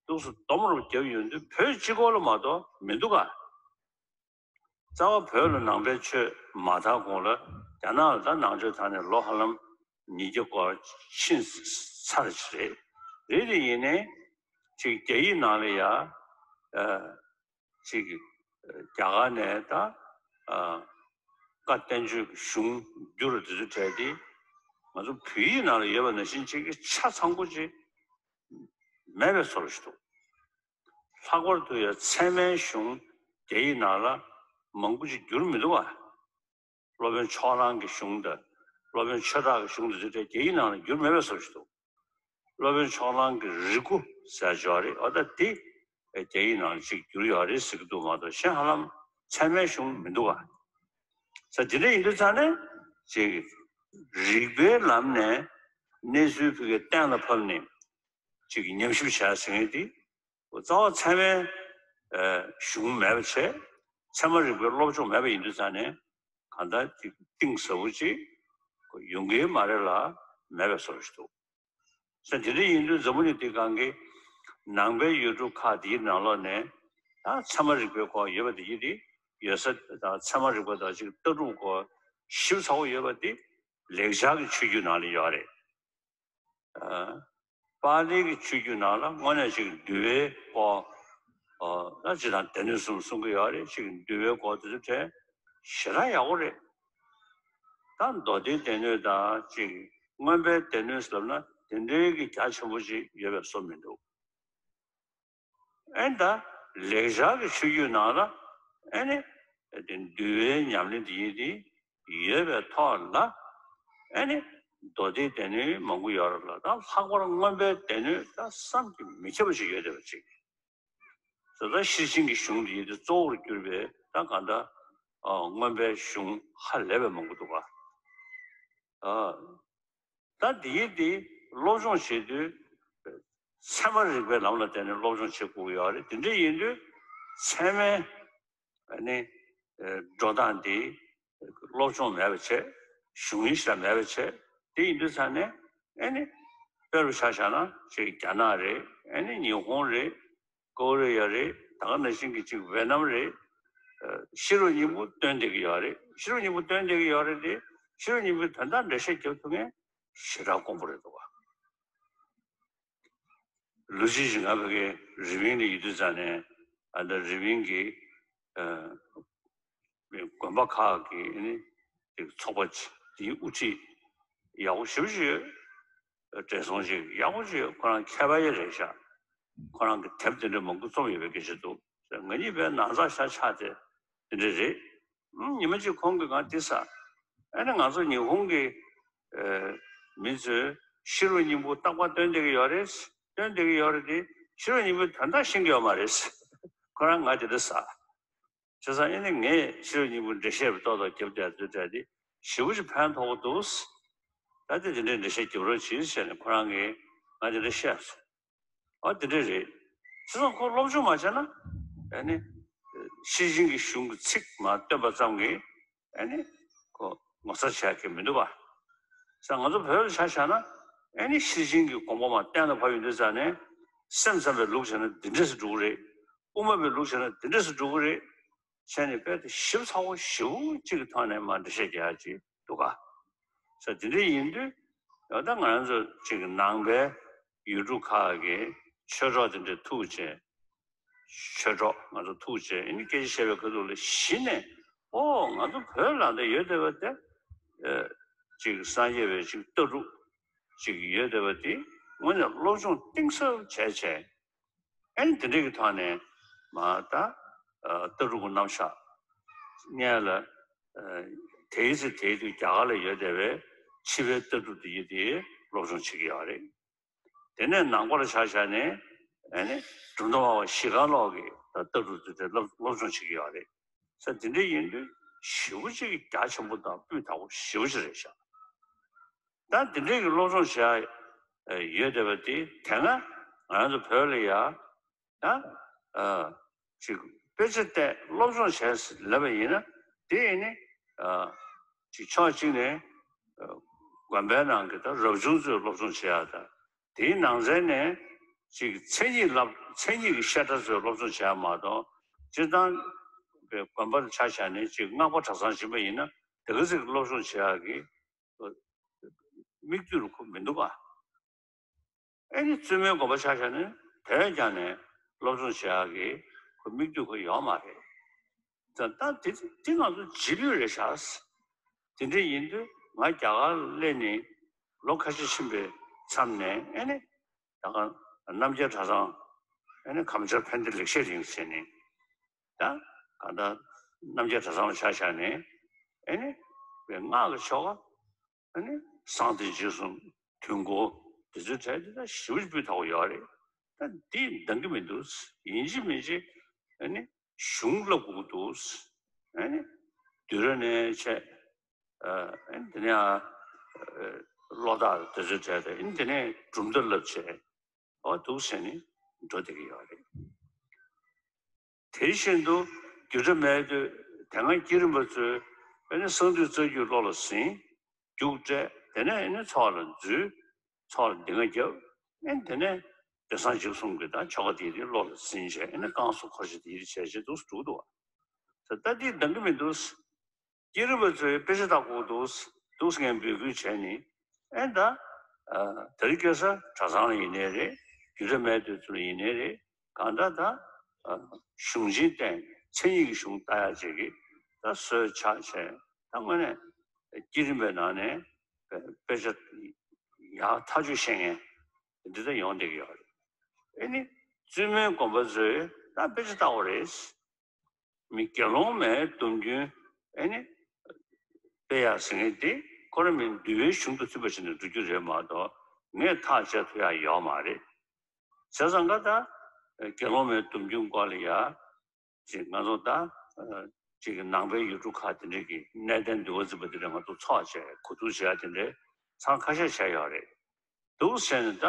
འདུག་སེ་སྡོམ་རུབ་བརྒྱབ་ཡོང་དུས་བོད་སྤྱི་ཁོག་ལ་མ་གཏོགས་མི་འདུག་ག་རྩ་བ་བོད་ལ་ནང་པའི་ཆོས་མ་དར་གོང་ལ་རྒྱ་ནག་ལ་ད་ནང་ཆོས་དར་ནས་ལོ་ཧ་ལམ་ཉིས་བརྒྱ་སྐོར་ཕྱིན་ཚར་ཞིག་རེད། རེད་དེ་ཡིན་ནའི་ཅིག་རྒྱ་ཡིག་ནང་ལ་ཡ་ཅིག་རྒྱ་གར་ནས་ད་བཀའ་བསྟན་བཅོས་ཀྱི་གཞུང་བསྒྱུར་དེ་ཚོ་བྲལ་ཏེ་ང་ཚོ་བོད་ཡིག་ནང་ལ་ཡོད་པ་ནང་བཞིན་ཅིག་གི་ཆ་ཚང་པོ་ཅིག་མེད་པའི་བཟོ་འདྲ་ཞིག་འདུག་ལྷག་པར་དུ་ཡང་ཚད་མའི་གཞུང་རྒྱ་ཡིག་ནང་ལ་མང་པོ་ཅིག་བསྒྱུར་མི་འདུག་བ། སློབ་དཔོན་ཕྱོགས་གླང་གི་གཞུང་དང་སློབ་དཔོན་ཆོས་གྲགས་ཀྱི་གཞུང་དེ་ཚོ་རྒྱ་ཡིག་ནང་ལ་བསྒྱུར་མེད་པའི་བཟོ་འདྲ་ཞིག་འདུག་སློབ་དཔོན་ཕྱོགས་གླང་གི་རིག་མགོ་ཟེར་ཡག་ཅིག་ཡོད་རེད། འོ་ད་དེ་རྒྱ་ཡིག་ནང་ལ་ཅིག་བསྒྱུར་ཡོད་རེད་ཟེར་གྱི་འདུག་མ་གཏོགས་གཞན་ཧ་ལམ་ཚད་མའི་གཞུང་མི་འདུག་བ། ས་དེ་འདྲ་ཡིན་དུས་ཙང་ནས་ཅིག་རིག་པའི་ལམ་ནས་གནས་ཚུལ་ཕ་གིར་གཏན་ལ་ཕབ་ནས་ཅིག་ཉམས་ཞིབ་བྱས་ཟེར་མཁན་དེ། རྩ་བ་ཚད་མའི་གཞུང་མེད་པ་བྱས། ཚད་མ་རིག་པའི་སློབ་སྦྱོང་མེད་པ་ཡིན་དུས་ཙང་ནས་གང་ལྟར་ཅིག་གཏིང་ཟབ་པོ་ཅིག་ཡོང་གི་མ་རེད་ལ་མེད་པའི་བཟོ་འདྲ་ཞིག་འདུག་ས་དེ་འདྲ་ཡིན་དུས་འཛམ་བུ་གླིང་འདིའི་སྒང་གི་ནང་པའི་ཡུལ་གྲུ་ཁག་དེའི་ནང་ལོགས་ནས་ད་ཚད་མ་རིག་པའི་སྐོར་ཡོད་པ་དེ་ཡིན་དེ་ཡོད་ས་དང་ཚད་མ་རིག་པ་དང་ཅིག་ལྟ་གྲུབ་སྐོར་ཞིབ་ཚགས་པོ་ཡོད་པ་དེ་ལེགས་སྦྱར་གྱི་ཆོས་བརྒྱུད་ནང་ལ་ཡོད་རེད། པཱ་ལི་གི་ཆོས་བརྒྱུད་ནང་ལ་དངོས་གནས་ཅིག་འདུལ་བའི་སྐོར་ལ་ཅིག་དང་སྡེ་སྣོད་གསུམ་གསུང་གི་ཡོད་རེད། ཅིག་འདུལ་བའི་སྐོར་དེ་ཚོ་དྲན་ཞེ་དྲག་ཡག་པོ་རེད། ད་མདོ་སྡེའི་སྡེ་སྣོད་དང་ཅིག་མངོན་པའི་སྡེ་སྣོད་ཟེར་ན་དེ་འདྲའི་གི་རྒྱ་ཆེན་པོ་ཅིག་ཡོད་པའི་བཟོ་མི་འདུག་ཨེ་ད་ལེགས་སྦྱར་གྱི་ཆོས་བརྒྱུད་ནང་ལ་ཨེ་ནི་དེ་འདུལ་བའི་ཉམས་ལེན་དེ་ཡིན་དེ་ཡོད་པའི་ཐོག་ལ་ཨེ་ནི་མདོ་སྡེའི་སྡེ་སྣོད་མང་པོ་ཡོད་རེད་ལ་ད་ལྷག་པར་མངོན་པའི་སྡེ་སྣོད་ད་བསམ་གྱིས་མི་ཁྱབ་པ་ཞིག་ཡོད་བསྡད་པ་ཅིག་ད་ལྟ་ཤེར་ཕྱིན་གྱི་གཞུང་འདི་དེ་གཙོ་བོར་གྱུར་པའི་ད་གང་ལྟར་མངོན་པའི་གཞུང་ཧ་ལས་པའི་མང་པོ་འདུག་ག་ད་འདི་དེ་སློབ་སྦྱོང་བྱེད་དུས་ཚད་མ་རིག་པའི་ལམ་ལ་བརྟེན་ནས་སློབ་སྦྱོང་བྱེད་དགོས་ཀྱི་ཡོད་རེད། དེ་འདྲ་ཡིན་དུས་ཚད་མའི་ཨ་ནི་འགྲོ་སྟངས་དེ་སློབ་སྦྱོང་མེད་པ་བྱས། གཞུང་ཡིག་ཞིག་ལ་མེད་པ་བྱས། དེ་ཡིན་དུས་ཙང་ནས་ཨ་ནི་དཔེ་རུ་ཆ་བཞག་ན་ཅིག་རྒྱ་ནག་རེད། ཨ་ནི་ཉི་ཧོང་རེད། ཀོ་རི་ཡ་རེད། ད་ག་ནང་བཞིན་གྱི་ཅིག་ཝེ་ནམ་རེད། ཤེས་རབ་སྙིང་པོ་སྟོན་བསྡད་ཀྱི་ཡོད་རེད། ཤེས་རབ་སྙིང་པོ་སྟོན་བསྡད་ཀྱི་ཡོད་རེད་དེ། ཤེས་རབ་སྙིང་པོའི་དོན་དག་འགྲེལ་བཤད་རྒྱབ་ཐུབ་མཁན་ཞེ་དྲག་དཀོན་པོ་རེད་འདུག་ག་ལོ་གཅིག་རིང་ང་ཕ་གིའི་རི་པིན་ལ་ཡོད་དུས་ཙང་ནས། ཨ་ད་རི་པིན་གྱི་ཨ་དགོན་པ་ཁག་གི་ཨ་ནི་དེ་ཚོགས་པ་དེའི་དབུ་ཁྲིད་ཡག་པོ་ཞེ་པོ་ཅིག་ཡོད། བགྲེས་སོང་ཅིག་ཡག་པོ་ཅིག་ཡོད། ཁོ་རང་མཁས་པ་ཡང་རེད་ཤག་ཁོ་རང་གི་དེབ་དེ་འདྲ་མང་པོ་རྩོམ་ཡོད་པའི་སྐད་ཆ་འདུག་ང་གཉིས་པའི་ནང་ཚགས་ཤ་ཆགས་ཏེ་དེ་འདྲ་རེད། ཨང་། ཉི་མ་གཅིག་ཁོང་གིས་ང་འདི་ཟེར། ཨ་ནི་ང་ཚོ་ཉི་ཧོང་གི་ཨ་མི་ཚོས་ཤེས་རབ་སྙིང་པོ་རྟག་པར་འདོན་བསྡད་ཀྱི་ཡོད་རེད། འདོན་བསྡད་ཀྱི་ཡོད་རེད་དེ། ཤེས་རབ་སྙིང་པོའི་དོན་དག་ཤེས་ཀྱི་ཡོད་མ་རེད། ཁོ་རང་ང་དེ་འདྲ་ཟེར། བྱས་ཙང་ཨ་ནི་ངས་ཤེས་རབ་སྙིང་པོའི་འགྲེལ་བཤད་ཏོག་ཏོག་རྒྱབ་བསྡད་དུས་དྲན་དེ་ཞེ་པོ་ཅིག་ཕན་ཐོགས་པོ་འདུག་ད་དེ་དེ་འདྲའི་འགྲེལ་བཤད་རྒྱབ་རོགས་གྱིས་ཟེར་ནས་ཁོ་རང་གིས་ང་དེ་འདྲ་བཤད་སོང་། ཨ་དེ་འདྲ་རེད། བྱས་ཙང་ཁོ་སློབ་སྦྱོང་མ་བྱས་ན། ཨ་ནི་ཤེར་ཕྱིན་གྱི་གཞུང་གི་ཚིག་མར་བཏོན་པ་ཙམ་གྱིས་ཨ་ནི་ཁོ་ངོ་མཚར་ཆེ་གི་མི་འདུག་པ། ས་ང་ཚོ་བོད་ལ་ཆ་བཞག་ན། ཨ་ནི་ཤེར་ཕྱིན་གྱི་དགོངས་པ་མར་གཏན་ལ་ཕབ་ཡོང་དུས་ཙང་ནས། སེམས་ཙམ་པའི་ལུགས་བྱས་ན་འདི་འདྲས་སུ་འགྲོ་གི་རེད། དབུ་མ་པའི་ལུགས་བྱས་ན་འདི་འདྲས་སུ་འགྲོ་གི་རེད། བྱས་ནས་དཔེ་དེ་ཞིབ་ཚགས་པོ་ཞེ་པོ་ཅིག་གི་ཐོག་ནས་མར་འགྲེལ་བཤད་རྒྱག་ཡ་ཅིག་འདུག་ག་ས་དེ་འདྲ་ཡིན་དུས། ད་ང་རང་ཚོ་ཅིག་ནང་པའི་ཡུལ་གྲུ་ཁག་གི་ཆོས་གྲོགས་དེ་འདྲ་ཐུག་བྱས། ཆོས་གྲོགས་ང་ཚོ་ཐུག་བྱས་ཨ་ནི་སྐད་ཆ་བཤད་པའི་ཁ་ཐུག་ལ་གཞི་ནས། ཨོ་ང་ཚོ་བོད་ལ་འདི་ཡོད་བསྡད་པ་དེ། ཨེ་ཅིག་སངས་རྒྱས་པའི་ཅིག་ལྟ་གྲུབ་ཅིག་ཡོད་བསྡད་པ་དེ་དངོས་གནས་སློབ་སྦྱོང་གཏིང་ཟབ་བྱས་བྱས། ཨ་ནི་དེ་འདྲ་གི་ཐོག་ནས་མར་ད་ཨ་ལྟ་གྲུབ་ཀྱི་རྣམ་གཞག་སྔོན་ལ། ཨ་དེའི་ཚེ་དེའི་དུས་རྒྱ་གར་ལ་ཡོད་བསྡད་པའི་ཕྱི་པའི་ལྟ་གྲུབ་དེ་ཡི་དེ་སློབ་སྦྱོང་བྱེད་ཀྱི་ཡོད་རེད། དེ་ནས་ནང་པ་ལ་ཆ་བཞག་ནས་ཨ་ནི་གྲུབ་མཐའ་སྨྲ་བ་བཞི་སྒང་ལོག་གི་ད་ལྟ་གྲུབ་དེ་དེ་སློབ་སློབ་སྦྱོང་བྱེད་ཀྱི་ཡོད་རེད། ས་དེ་འདྲ་ཡིན་དུས་ཞེ་པོ་ཅིག་གི་རྒྱ་ཆེན་པོ་དང་སྤུས་དག་པོ་ཞེ་པོ་ཅིག་རེད་ཤག་ད་དེ་འདྲའི་གི་སློབ་སྦྱོང་བྱེད་ཡ་ཡོད་བསྡད་པ་དེ་དེ་སྔ་ང་ཚོ་བོད་ལ་ཡ། ད་ཨ་ཅིག་དཔེ་ཆ་བལྟས་སློབ་སྦྱོང་བྱས་ལབ་པ་ཡིན་ན། དེ་ཡིན་ནི་ཨ་ཅིག་ཕྱོགས་གཅིག་ནས་ཨ་དགོན་པའི་ནང་གི་ད་རབ་བྱུང་ཚོས་སློབ་སྦྱོང་བྱེད་ཡ་དང་། དེའི་ནང་ཚན་ནས་ཅིག་མཚན་ཉིད་ལབ་མཚན་ཉིད་ཀྱི་བཤད་གྲྭ་ཚོས་སློབ་སྦྱོང་བྱེད་ཡ་མ་གཏོགས། སྤྱིར་བཏང་གི་དགོན་པ་ལ་ཆ་བཞག་ནས་ཅིག་སྔགས་པ་གྲྭ་ཚང་ཕྱིན་པ་ཡིན་ན་དེ་ག་ཚོད་ཀྱི་སློབ་སྦྱོང་བྱེད་ཡ་གི་དམིགས་དུས་ལ་ཁོ་མི་འདུག་ག་ཨེ་ནི་བཙུན་མོའི་དགོན་པ་ཆ་བཞག་ནས་དོན་ཀྱང་ནས་སློབ་སྦྱོང་བྱེད་ཡག་གི་ཁོ་དམིགས་དུས་ཁོ་ཡོད་མ་རེད། ད་ད་དེ་དེ་ང་ཚོ་རྗེས་ལུས་རེད་ཤག་དེ་འདྲ་ཡིན་དུས་ང་རྒྱ་གར་ལ་སླེབས་ནས་ལོ་ཁ་ཤས་ཕྱིན་པའི་མཚམས་ནས། ཨེ་ནི་ད་ག་རྣམ་རྒྱལ་གྲྭ་ཚང་། ཨེ་ནི་ཁམས་སྦྱོར་ཕན་བདེ་ལེགས་བཤད་རིང་ཟེར་ནས། ད་ག་ད་རྣམ་རྒྱལ་གྲྭ་ཚང་ལ་ཆ་བཞག་ནས། ཨེ་ནི་སྔགས་ཀྱི་ཆོ་ག་ཨ་ནི་གསང་བདེ་འཇིགས་གསུམ། དུས་འཁོར། དེ་ཚོའི་གྲས་དེ་དག་ཞེ་པོ་ཅིག་སྤུས་དག་པོ་ཡོད་རེད། ད་འདི་འདང་གི་མི་འདུག་ཡིན་གཅིག་མིན་གཅིག་ཨ་ནི་གཞུང་བསླབ་དགོས་ཀྱི་འདུག་ཨ་ནི་དུས་རབས་ནས་བྱས། ཨ་ནི་དེ་ནས་ཨ་བློ་ཐག་དེ་ཚོའི་གྲས་དེ། ཨ་ནི་དེ་ནས་གྲུབ་མཐའ་བསླབ་བྱས། ཨོ་འདུག་ཟེར་ནས་འགྲོ་བསྡད་ཀྱི་ཡོད་རེད། དེ་བཞིན་དུ་རྒྱུ་འབྲས་མེད་དུས་དེ་སྔ་བསྐྱེད་རིམ་པ་ཚོས་ཨ་ནི་གསང་འདུས་རྩ་རྒྱུད་བློ་ལ་ཟིན། རྒྱུགས་སྤྲད། དེ་ནས་ཨ་ནི་ཚོགས་ལ་འཛུལ། ཚོགས་ལ་འདི་སྔ་བརྒྱབ། ཨ་ནི་དེ་ནས་དེ་སངས་རྒྱས་གསུང་གི་ད་ཆོ་ག་དེ་རིགས་བློ་ལ་ཟིན་བྱས། ཨ་ནི་བསྐང་གསོ་འཁོར་ཞིང་དེ་རིགས་བྱས་བྱས་འདུག་འགྲོ་འདུག་བ། ད་ལྟ་འདི་འདང་གི་མི་འདུག་བསྐྱེད་རིམ་པ་ཚོས་དཔེ་ཆ་ལྟ་དགོས་འདུག་འདུག་ངས་འབོད་སྐུལ་བྱས་ནི། ཨེ་ད་ཨ་དེ་རིང་ཁ་སང་གྲྭ་ཚང་ལ་ཡིན་ནའི་རེད། རྒྱུད་གྲྭ་མེད་དུས་ཚོ་ལ་ཡིན་ནའི་རེད། གང་ལྟར་ད་ཨ་གཞུང་ཆེན་བསྟེན། མཚན་ཉིད་ཀྱི་གཞུང་ལྟ་ཡག་ཅིག་གི་ད་སྲོལ་ཆགས་བྱས། ད་དངོས་གནས་བསྐྱེད་རིམ་པའི་ནང་ནས་དཔེ་ཆ་ཡག་ཐག་ཆོད་ཤེས་མཁན་འདི་ལྟར་ཡོང་བསྡད་ཀྱི་ཡོད་རེད། ཨེ་ནི་བཙུན་མོའི་དགོན་པ་ཚོས་ད་དཔེ་ཆ་ལྟ་དགོས་རེད། མི་དགེ་སློང་མའི་སྡོམ་རྒྱུན་ཨེ་ནི་སྤེལ་ཡག་ཟེར་མཁན་དེ་ཁོ་རང་མི་འདུལ་བའི་གཞུང་དང་མཐུན་པ་བྱས་ནས་འགྲོ་རྒྱུ་རེད་མ་གཏོགས། ངས་ཐག་བཅད་ཐུབ་ཡག་ཡོད་མ་རེད། བྱས་ཙང་ཀ་ད་དགེ་སློང་མའི་སྡོམ་རྒྱུན་སྐོར་ལ་ཡ་ཅིག་ང་ཚོ་ད་ཅིག་གི་ནང་པའི་ཡུལ་གྲུ་ཁག་དེ་འདྲས་ཀྱི་གནས་བརྟན་འདུལ་བ་འཛིན་པ་དེ་འདྲས་ང་ཚོ་ཚོགས་བྱས་གོ་བསྡུར་བྱེད་ཡག་དེ་འདྲས་ཚང་ཁ་ཤས་བྱས་ཡོད་རེད། འདུག་ཟེར་ནས་ད་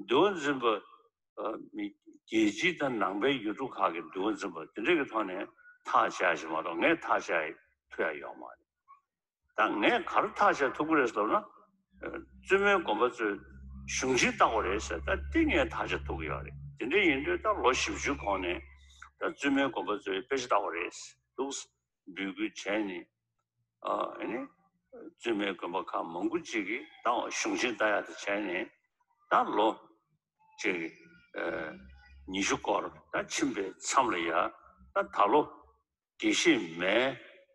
འདུལ་བ་འཛིན་པ་ཨ་མི་རྒྱལ་སྤྱི་དང་ནང་པའི་ཡུལ་གྲུ་ཁག་གི་འདུལ་བ་འཛིན་པ་དེ་འདྲ་གི་ཐོག་ནས་ཐག་བཅད་ཡ་ཞིག་མ་གཏོགས་ངས་ཐག་བཅད་ཐུབ་ཡ་ཡོད་མ་རེད། ད་ངས་ག་རེ་ཐག་བཅད་ཐུབ་ཀྱི་རེད་ཟེར་ན། ཨ་བཙུན་མོའི་དགོན་པ་ཚོས་གཞུང་ཆེན་ལྟ་དགོས་རེད་ཟེར། ད་དེ་ངས་ཐག་བཅད་ཐུབ་ཀྱི་ཡོད་རེད། དེ་འདྲ་ཡིན་དུས་ད་ལོ་བཞི་བཅུའི་གོང་ནས་ད་བཙུན་མོའི་དགོན་པ་ཚོས་དཔེ་ཆ་ལྟ་དགོས་རེད་འདུག་འབོད་སྐུལ་བྱས་ནས། ཨ་ཨ་ནི་བཙུན་མའི་དགོན་པ་ཁག་མང་པོ་ཅིག་གིས་ད་གཞུང་ཆེན་ལྟ་ཡག་དེ་བྱས་ནས་ད་ལོ་ཅིག་ ཨ་ཉི་ཤུ་སྐོར་ད་ཕྱིན་པའི་མཚམས་ལ་ཡ་ད་ད་ལོ་དགེ་བཤེས་མའི་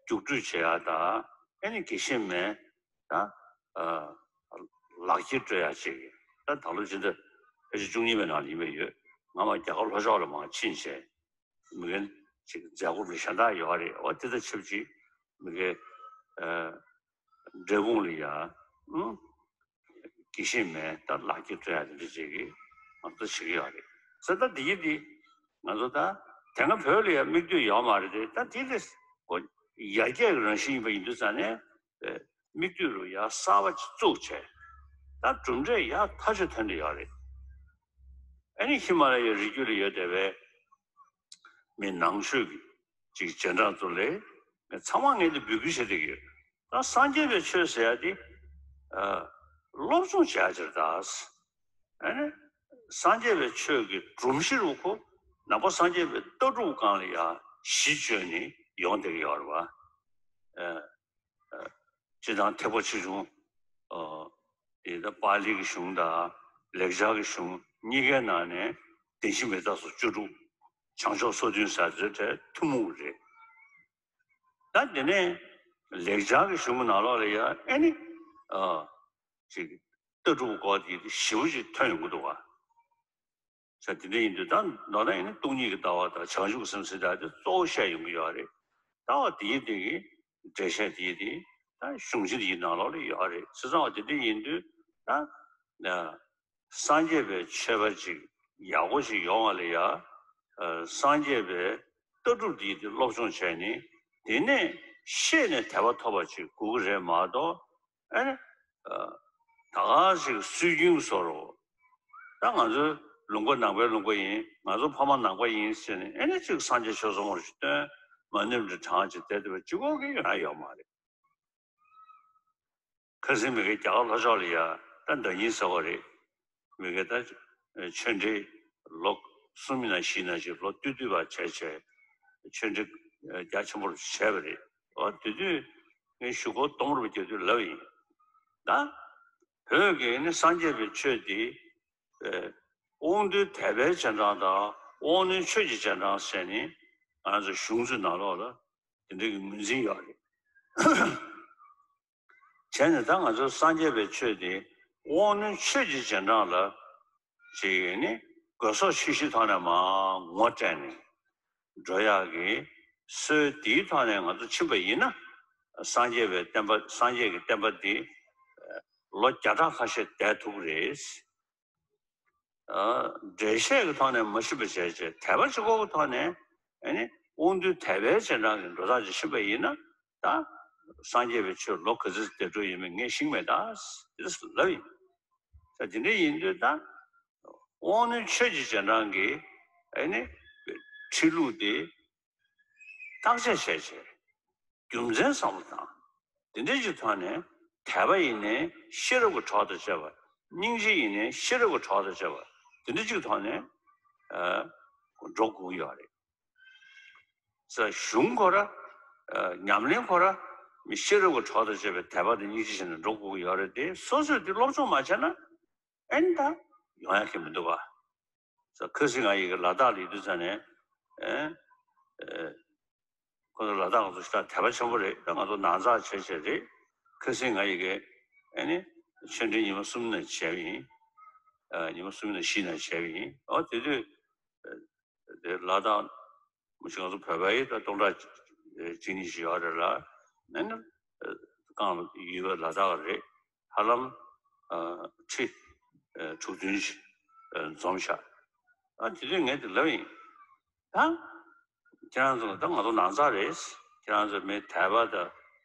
རྒྱུགས་སྤྲོད་བྱེད་ཡ་ད་ཨ་ནི་དགེ་བཤེས་མའི་ད་ཨ་ལག་འཁྱེར་སྤྲོད་ཡ་ཅིག་ད་ད་ལོ་ཕྱི་ཟླ་ཕལ་ཆེར་བཅུ་གཉིས་པའི་ནང་ལ་ཡིན་པ་ཡོད། ང་མ་རྒྱ་གར་ལྷོ་ཕྱོགས་ལ་མར་ཕྱིན་བྱས། མི་རྒན་ཅིག་མཛད་སྒོ་མི་གཞན་དག་ཡོད་རེད། འོ་དེ་དང་ཆབས་ཅིག་མི་རྒན་ཨ་འབྲས་སྤུངས་ལ་ཡ་ཨུ་དགེ་བཤེས་མའི་ད་ལག་འཁྱེར་སྤྲོད་ཡ་དེ་འདྲ་ཅིག་གི་ང་ཚོ་བྱེད་ཀྱི་ཡོད་རེད། ཟེར་ད་འདི་ཡི་འདི་ང་ཚོ་ད་དེ་སྔ་བོད་ལ་ཡ་མིག་ལྟོས་ཡོད་མ་རེད་དེ། ད་དེ་དེ་ཀོ་ཡར་རྒྱས་ཀྱི་རང་བཞིན་ཡིན་པ་ཡིན་དུས་ཙང་ནས་མིག་ལྟོས་རུ་ཡ་གསར་པ་ཅིག་བཙུགས་བྱས་ད་གྲུབ་འབྲས་ཡ་ཐག་ཆོད་ཐོན་བསྡད་ཡོད་རེད། ཨ་ནི་ཧི་མ་ལ་ཡའི་རི་རྒྱུད་ལ་ཡོད་བསྡད་པའི་མི་ནང་ཆོས་ཀྱི་ཅིག་རྗེས་འབྲང་ཚོ་ལས་ཚང་མ་ངས་འདི་འབོད་སྐུལ་བྱེད་བསྡད་ཀྱི་ཡོད། ད་སངས་རྒྱས་པའི་ཆོས་ཟེར་ཡ་འདི་ཨ་སློབ་སྦྱོང་བྱེད་ཡ་ཅིག་རེད་ད། ཨ་ནི་སངས་རྒྱས་པའི་ཆོས་ཀྱི་སྒྲོམ་གཞི་རུ་ཁོ་ནང་པ་སངས་རྒྱས་པའི་ལྟ་གྲུབ་སྒང་ལ་ཡ་གཞི་བཅོལ་ནས་ཡོང་བསྡད་ཀྱི་ཡོད་རེད་བ། ཨ། སྤྱིར་བཏང་ཐེག་པ་ཆེ་ཆུང་། ཨ། དེ་ད་པཱ་ལི་གི་གཞུང་དང་ལེགས་སྦྱར་གྱི་གཞུང་གཉིས་ཀའི་ནང་ནས་བདེན་བཞི་མི་རྟག་སོགས་བཅུ་དྲུག། བྱང་ཆུབ་སོ་བདུན་ཟེར་དེ་གྲས་ཐུན་མོང་རེད། ད་དེ་ནས་ལེགས་སྦྱར་གྱི་གཞུང་གི་ནང་ལོགས་ལ་ཡང་ཨེ་ནི། ཨ། ཅིག་ལྟ་གྲུབ་སྐོར་དེ་ཞེ་པོ་ཅིག་ཐོན་ཡོང་གི་འདུག་བ། ས་དེ་འདྲ་ཡིན་དུས་ད་མདོར་ན་ཡིན་ན་སྟོང་ཉིད་ཀྱི་ལྟ་བ་དང་བྱང་ཆུབ་ཀྱི་སེམས་ཟེར་ཡ་དེ་གཙོ་བོ་བཤད་ཡོང་གི་ཡོད་རེད། ལྟ་བ་དེ་ཡི་སྟེང་གི་འགྲེལ་བཤད་དེ་ཡི་དེ་ད་གཞུང་ཆེན་དེ་ཡི་ནང་ལོགས་ལ་ཡོད་རེད། བྱས་ཙང་བ་དེ་འདྲ་ཡིན་དུས་ད་ན་སངས་རྒྱས་པའི་ཆོས་པ་ཅིག་ཡག་པོ་ཞིག་ཡོང་བ་ལ་ཡ། ཨ། སངས་རྒྱས་པའི་ལྟ་གྲུབ་དེ་ཡི་དེ་སློབ་སྦྱོང་བྱས་ནས་དེ་ནས་ཤེས་ནས་དད་པ་ཐོབ་པ་ཅིག་དགོས་ཀྱི་རེད་མ་གཏོགས། ཨེ་ནི། ཨ། ད་ག་ཞིག་སྲོལ་རྒྱུན་བཟོ་རོགས། ད་ང་ཚོའི་ལུང་པ་ནང་པའི་ལུང་པ་ཡིན། ང་ཚོ་ཕ་མ་ནང་པ་ཡིན་ཟེར་ནས་ཨེ་ནི་ཅིག་སངས་རྒྱས་ཆོས་ཚོགས་མང་པོ་ཞིག་བཏོན། མ་ཎི་བགྲང་བྱས་བསྡད་བསྡད་པ་གཅིག་པོ་གིས་ཡོང་ཡ་ཡོད་མ་རེད། ཁ་སང་མི་གི་རྒྱ་གར་ལྷོ་ཕྱོགས་ལ་ཡ་ད་ཟླ་ཉིན་ཟེར་བ་རེད། མི་གི་ད་ཆོས་འབྲེལ་ལོ་གསུམ་ཡིན་ན་བཞི་ཡིན་ན་ཅིག་ལོ་སྟོད་སྟོད་པ་བྱས་བྱས་ཆོས་འབྲེལ་རྒྱ་ཆེན་པོར་བྱས་པ་རེད། འོ་དེ་དུས་ངས་ཞུ་སྒོ་གཏོང་རོགས་བྱེད་དུས་ལབ་ཡིན། ད་བོད་ཀྱི་ནི་སངས་རྒྱས་པའི་ཆོས་འདི་དབང་རྟུལ་དད་པའི་རྗེས་འབྲང་དང་དབང་རྣོན་ཆོས་ཀྱི་རྗེས་འབྲང་ཟེར་ནས་ང་ཚོ་གཞུང་ཚོའི་ནང་ལོགས་ལ་དེ་འདྲ་གི་ངོས་འཛིན་ཡོད་རེད། བྱས་ནས་ད་ང་ཚོ་སངས་རྒྱས་པའི་ཆོས་དེ་དབང་རྣོན་ཆོས་ཀྱི་རྗེས་འབྲང་ལ་ཅིག་ནི་དགོས་སོགས་ཆོས་བཞིའི་ཐོག་ནས་མར་ངོ་སྤྲད་ནས་འགྲོ་ཡག་གི་སྲོལ་དེའི་ཐོག་ནས་ང་ཚོ་ཕྱིན་པ་ཡིན་ན་སངས་རྒྱས་པའི་བསྟན་པ་སངས་རྒྱས་ཀྱི་བསྟན་པ་འདི་ལོ་བརྒྱ་ཕྲག་ཁ་ཤས་བསྡད་ཐུབ་ཀྱི་རེད། ཨ། འགྲེལ་བཤད་ཀྱི་ཐོག་ནས་མ་ཤེས་པ་བྱས་བྱས་དད་པ་གཅིག་པོ་གི་ཐོག་ནས་ཨ་ནི་དབང་རྟུལ་དད་པའི་རྗེས་འབྲང་གི་འགྲོ་སྟངས་ཅིག་ཕྱིན་པ་ཡིན་ན་ད་སངས་རྒྱས་པའི་ཆོས་ལོ་ག་ཚོད་བསྡད་འགྲོ་ཡོད་མེད་ངས་ཤེས་ཀྱི་མེད་ད་དེ་ལབ་ཡིན། ད་དེ་འདྲ་ཡིན་དུས་ད་དབང་རྣོན་ཆོས་ཀྱི་རྗེས་འབྲང་གི་ཨ་ནི་ཁྲིད་ལུགས་དེ་བརྟག་དཔྱད་བྱས་བྱས། རྒྱུ་མཚན་བསམ་བློ་བཏང་། དེ་འདྲ་ཅིག་ཐོག་ནས་དད་པ་ཡིན་ནའི་ཤེས་རབ་ཀྱི་གྲོགས་དང་བཅས་པ། སྙིང་རྗེ་ཡིན་ནའི་ཤེས་རབ་ཀྱི་གྲོགས་དང་བཅས་པ། དེ་འདྲ་ཅིག་ཐོག་ནས་ཨ་འགྲོ་དགོས་ཀྱི་ཡོད་རེད། ས་གཞུང་ཁོ་ར་ཨ་ཉམས་ལེན་ཁོ་ར་མི་ཤེས་རབ་ཀྱི་གྲོགས་དང་བཅས་པའི་དད་པ་དང་སྙིང་རྗེ་བྱས་ནས་འགྲོ་དགོས་ཀྱི་ཡོད་རེད་དེ། སོ་སོས་དེ་སློབ་སྦྱོང་མ་བྱས་ན་ཨེ་ནི་ད་ཡོང་ཡ་གི་མི་འདུག་ག་ས་ཁ་སང་ང་ཡི་གེ་ལ་དྭགས་ལ་ཡོད་དུས་ཙ་ནས་ཨེ་ཨེ། ཁོ་ཚོ་ལ་དྭགས་ང་ཚོ་ཞེ་དྲག་དད་པ་ཆེན་པོ་རེད། ད་ང་ཚོ་ནང་ཚགས་བྱས་བྱས་རེད། ཁ་སང་ང་ཡི་གེ་ཨེ་ནི་ཆོས་འབྲེལ་ཉི་མ་གསུམ་ནས་བྱས་པ་ཡིན། ཨ། ཉི་མ་གསུམ་ནས་བཞི་ནས་བྱས་པ་ཡིན། ཨོ་དེ་དུས་དེ་ལ་དྭགས་མི་ཞིག་ང་ཚོ་བོད་པ་ཡིན་ད་སྟོང་ཕྲག་གཅིག་གཉིས་ཤིག་ཡོད་རེད་ལ། ཨེ་ནི་རྐང་ལ་ཡོད་པའི་ལ་དྭགས་རེད། ཧ་ལམ་ཨ་ཁྲི་ཨ་དྲུག་བདུན་ཞིག་ཨ་འཛོམས་ཤག་ཨ་དེ་དུས་ངས་དེ་ལབ་ཡིན། ད་ཁྱེད་རང་ཚོ་ད་ང་ཚོ་ནང་ཚགས་རེད། ཁྱེད་རང་ཚོ་མི་དད་པ་དང་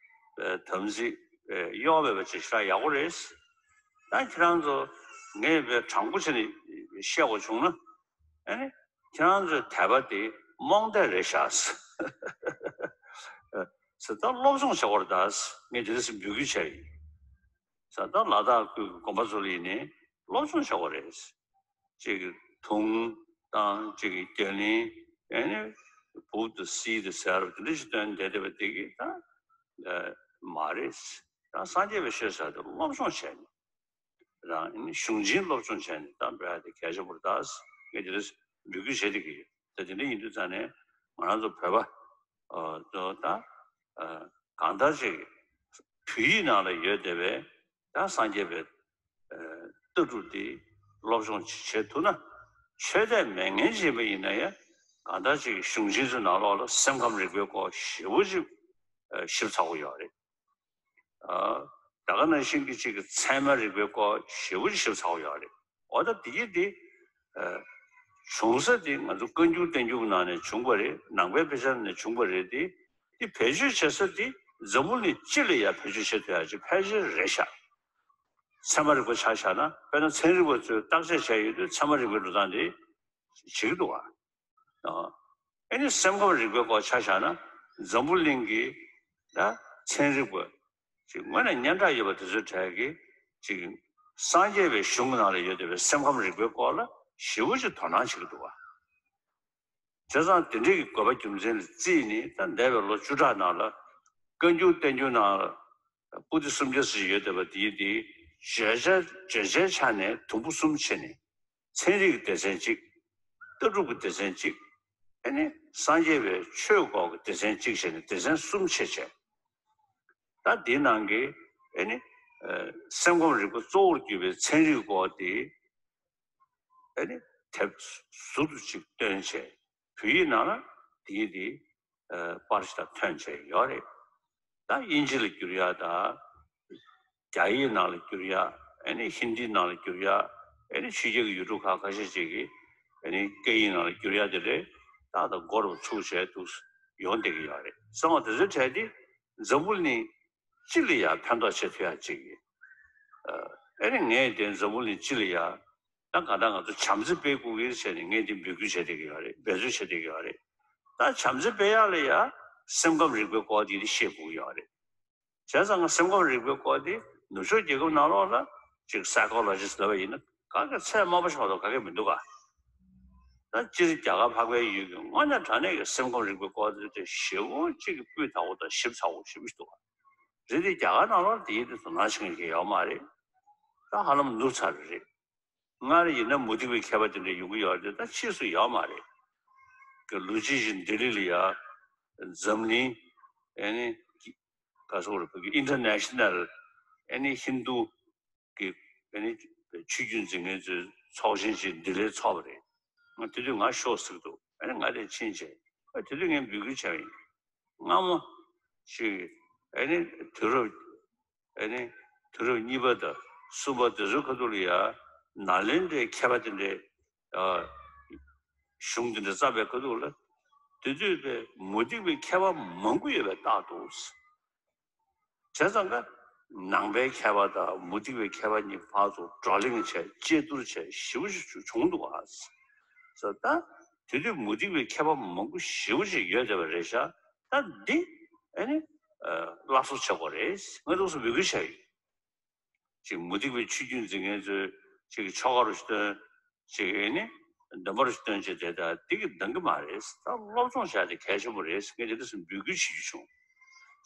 ཨ་དམ་ཚིག་ཨ་གཡོ་བ་མེད་པ་ཅིག་ཞེ་དྲག་ཡག་པོ་རེད། ད་ཁྱེད་རང་ཚོ་ངས་དཔེ་དྲང་པོ་བྱས་ནས་བཤད་དགོས་བྱུང་ན། ཨ་ནི་ཁྱེད་རང་ཚོའི་དད་པ་དེ་རྨོངས་དད་རེད་ཤག་ཟེར། ད་སློབ་སྦྱོང་བྱེད་དགོས་རེད་ད། ངས་དེ་འདྲ་ཞིག་འབོད་སྐུལ་བྱས་ཡིན། ས་ད་ལ་དྭགས་ཁུལ་གྱི་དགོན་པ་ཚོ་ལ་ཡིན་ནའི་སློབ་སྦྱོང་བྱེད་དགོས་རེད། གཅིག་གི་དུང་དང་གཅིག་གི་རྒྱ་གླིང་། ཨེ་ནི་བུབ་དང་སིལ་དང་ཟེར་དེ་འདྲ་ཞིག་བཏོན་བསྡད་བསྡད་པ་དེ་གིས་ད་ཨ་མ་རེད། ད་སངས་རྒྱས་པའི་ཆོས་ཟེར་དེ་སློབ་སྦྱོང་བྱས་ནས་རང་ཨེ་ནི་གཞུང་ཆེན་སློབ་སྦྱོང་བྱས་ནས་ད་འགྲོ་ཡ་དེ་གལ་ཆེན་པོ་རེད་ད། ངས་དེ་འདྲ་འབོད་སྐུལ་བྱེད་བསྡད་ཀྱི་ཡོད། ད་དེ་འདྲ་ཡིན་དུས་ཙང་ནས་ང་རང་ཚོ་བོད་པ་ཨ་ཚོ་ད་ཨ་གང་ལྟར་ཅིག་བོད་ཡིག་ནང་ལ་ཡོད་བསྡད་པའི་ད་སངས་རྒྱས་པའི་ཨ་ལྟ་གྲུབ་དེ་སློབ་སྦྱོང་བྱེད་ཐུབ་ན། ཆོས་དད་མེད་མཁན་ཅིག་ཡིན་པ་ཡིན་ན་ཡང་གང་ལྟར་ཅིག་གཞུང་ཆེན་ཚོའི་ནང་ལོགས་ལ་སེམས་ཁམས་རིག་པའི་སྐོར་ཞེ་པོ་ཅིག་ཨ་ཞིབ་ཚགས་པོ་ཡོད་རེད། ཨ་ད་ག་ནང་བཞིན་གྱི་ཅིག་གི་ཚད་མ་རིག་པའི་སྐོར་ཞེ་པོ་ཅིག་ཞིབ་ཚགས་པོ་ཡོད་རེད། འོ་ད་དེ་གི་དེ་ཨ་བྱུང་ས་དེ་ང་ཚོ་བཀའ་འགྱུར་བསྟན་འགྱུར་གྱི་ནང་ནས་བྱུང་བ་རེད། ནང་པའི་དཔེ་ཆ་ནང་ནས་བྱུང་བ་རེད་དེ། དེ་བེད་སྤྱོད་བྱེད་ས་དེ་འཛམ་བུ་གླིང་སྤྱི་ལ་ཡང་བེད་སྤྱོད་བྱེད་ཐུབ་ཡག་ཅིག་ཕལ་ཆེར་རེད་ཤག་ཚད་མ་རིག་པ་ཆ་བཞག་ན། དཔེར་ན་ཚན་རིག་པ་ཚོས་བརྟག་དཔྱད་བྱས་ཡོད་དུས་ཚད་མ་རིག་པའི་འགྲོ་སྟངས་དེ་བྱེད་ཀྱི་འདུག་ག་ཨ་ནི་སེམས་ཁམས་རིག་པའི་སྐོར་ཆ་བཞག་ན། འཛམ་བུ་གླིང་གི་ད་ཚན་རིག་པ་ཅིག་དངོས་གནས་སྙན་གྲགས་ཡོད་པ་དེ་ཚོའི་གྲས་ཀྱིས་ཅིག་སངས་རྒྱས་པའི་གཞུང་གི་ནང་ལ་ཡོད་བསྡད་པའི་སེམས་ཁམས་རིག་པའི་སྐོར་ལ་ཞེ་པོ་ཅིག་དོ་སྣང་བྱེད་ཀྱི་འདུག་ག་བྱས་ཙང་དེ་འདྲའི་གི་དགོས་པ་རྒྱུ་མཚན་ལ་བརྩིས་ནས། ད་འདས་པའི་ལོ་བཅུ་ཕྲག་ནང་ལ་བཀའ་འགྱུར་བསྟན་འགྱུར་ནང་ལ་པོ་ཏི་སུམ་བརྒྱ་ཙམ་ཡོད་བསྡད་པ་དེའི་དེའི་བརྗོད་བྱ་བརྗོད་བྱའི་ཆ་ནས་དུམ་བུ་གསུམ་ཕྱེ་ནས། ཚན་རིག་གི་སྡེ་ཚན་གཅིག་ལྟ་གྲུབ་ཀྱི་སྡེ་ཚན་གཅིག་ཨ་ནི་སངས་རྒྱས་པའི་ཆོས་སྐོར་གྱི་སྡེ་ཚན་གཅིག་བྱས་ནས་སྡེ་ཚན་གསུམ་ཕྱེ་བྱས། ད་འདིའི་ནང་གི་ཨ་ནི་ཨ་སེམས་ཁམས་རིག་པ་གཙོ་བོར་གྱུར་པའི་ཚན་རིག་སྐོར་དེ་ཨ་ནི་དེབ་ཟུར་དུ་ཅིག་བཏོན་བྱས། བོད་ཡིག་ནང་ལ་དེའི་དེ་ཨ་པར་ཞིག་ད་ཐོན་བྱས་ཡོད་རེད། ད་དབྱིན་ཇི་ལ་བསྒྱུར་ཡག་དང་། རྒྱ་ཡིག་ནང་ལ་བསྒྱུར་ཡག་ཨ་ནི་ཧིན་དིའི་ནང་ལ་བསྒྱུར་ཡག་ཨ་ནི་ཕྱི་རྒྱལ་གྱི་ཡུལ་གྲུ་ཁག་ཁ་ཤས་ཅིག་གིས་ཨ་ནི་སྐད་ཡིག་ནང་ལ་བསྒྱུར་ཡག་དེ་འདྲ་ཏག་ཏག་འགོ་རུ་ཚུགས་བྱས་འདུག་ཡོང་བསྡད་ཀྱི་ཡོད་རེད། སོང་བ་དེ་ཚོའི་གྲས་དེ་འཛམ་བུ་གླིང་སྤྱི་ལ་ཡང་ཕན་ཐོགས་བྱེད་ཐུབ་ཡག་ཅིག་ཨ་ནི་ངས་དེ་འཛམ་བུ་གླིང་སྤྱི་ལ་ཡང་ད་གང་ལྟར་ང་ཚོ་བྱམས་བརྩེ་སྤེལ་དགོས་ཀྱི་རེད་ཟེར་ནས་ངས་དེ་འབོད་སྐུལ་བྱེད་བསྡད་ཀྱི་ཡོད་རེད། འབད་རྩོལ་བྱེད་བསྡད་ཀྱི་ཡོད་རེད། ད་བྱམས་བརྩེ་སྤེལ་ཡག་ལ་ཡང་སེམས་ཁམས་རིག་པའི་སྐོར་དེ་དེ་ཤེས་དགོས་ཀྱི་ཡོད་རེད། བྱས་ཙང་ང་སེམས་ཁམས་རིག་པའི་སྐོར་དེ་ནུབ་ཕྱོགས་རྒྱལ་ཁབ་ནང་ལོགས་ལ་ཅིག་སའི་ཀོ་ལོ་ཇི་སི་ལབ་པ་ཡིན་ན་ག་གེ་ཚད་དམའ་པོ་ཞིག་མ་གཏོགས་ག་གེ་མི་འདུག་ག་ད་སྤྱིར་རྒྱ་གར་འཕགས་པའི་ཡུལ་གྱི་དངོས་གནས་དྲང་གནས་ཀྱི་སེམས་ཁམས་རིག་པའི་སྐོར་དེ་དེ་ཞེ་པོ་ཅིག་གི་སྤུས་དག་པོ་དང་ཞིབ་ཚགས་པོ་ཞེ་པོ་ཞིག་འདུག་ག་རེད་དེ། རྒྱ་གར་ནང་ལོགས་དེ་ཡིན་དུས་དོ་སྣང་བྱེད་མཁན་ཞིག་ཡོད་མ་རེད། ད་ཧ་ལམ་ནུབ་ཚར་རེད། སྔར་ཡིན་ན་མུ་སྟེགས་པའི་མཁས་པ་དེ་འདྲ་ཡོང་གི་ཡོད་རེད། ད་ཕྱིས་སུ་ཡོད་མ་རེད། གི་ལོ་རྒྱུས་ཤིག་ལྡི་ལི་ལ་ཡ་འཛམ་གླིང་ཨ་ནི་ག་སོག་རེད། བོད་ཀྱི་ཨིན་ཊར་ནེ་ཤ་ནལ་ཨ་ནི་ཧིན་དུ་གི་ཨ་ནི་ཆོས་བརྒྱུད་འཛིན་མཁན་ཚོའི་ཚོགས་ཆེན་ཞིག་ལྡི་ལིར་ཚོགས་པ་རེད། ང་དེ་དུས་ང་ཤོག་ཟིག་འདུག་ཨ་ནི་ང་དེ་ཕྱིན་བྱས། ཨ་དེ་དུས་ངས་འབོད་སྐུལ་བྱས་པ་ཡིན། སྔ་མོ་ཞིག་ཨ་ནི་དུས་རབས་ཨ་ནི་དུས་རབས་གཉིས་པ་དང་གསུམ་པ་དེ་ཚོའི་ཁ་ཐུག་ལ་ཡ་ནཱ་ལེནྡྲའི་མཁས་པ་དེ་འདྲའི་ཨ་གཞུང་དེ་འདྲ་བརྩམས་པའི་ཁ་ཐུག་ལ་དེ་དུས་པའི་མུ་སྟེགས་པའི་མཁས་པ་མང་པོ་ཡོད་པའི་རྟགས་འདུག་བྱས་ཙང་ཀ་ནང་པའི་མཁས་པ་དང་མུ་སྟེགས་པའི་མཁས་པ་གཉིས་ཕར་ཚུར་བགྲོ་གླེང་བྱས། དཔྱད་བསྡུར་བྱས་ཞེ་པོ་ཞིག་བྱུང་འདུག་ཨ། ས་ད་དེ་དུས་མུ་སྟེགས་པའི་མཁས་པ་མང་པོ་ཞེ་པོ་ཞིག་ཡོད་བསྡད་པ་རེད་ཤག་ད་འདི་ཨ་ནི་ཨ་སླར་གསོ་བྱེད་དགོས་རེད། ང་ཚོས་འབོད་སྐུལ་བྱས་ཡོད། ཅིག་མུ་སྟེགས་པའི་ཆོས་བརྒྱུད་འཛིན་མཁན་ཚོས་ཅིག་ཆོ་ག་རུ་སྟོན། ཅིག་ཨ་ནི་འདོན་པ་རུ་སྟོན་བྱས་དེ་ད་འདི་གི་འདང་གི་མ་རེད། ད་སློབ་སྦྱོང་བྱ་དེ་གལ་ཆེན་པོ་རེད། ངས་དེ་འདྲ་སེ་འབོད་སྐུལ་བྱེད་རྒྱུ་བྱུང་།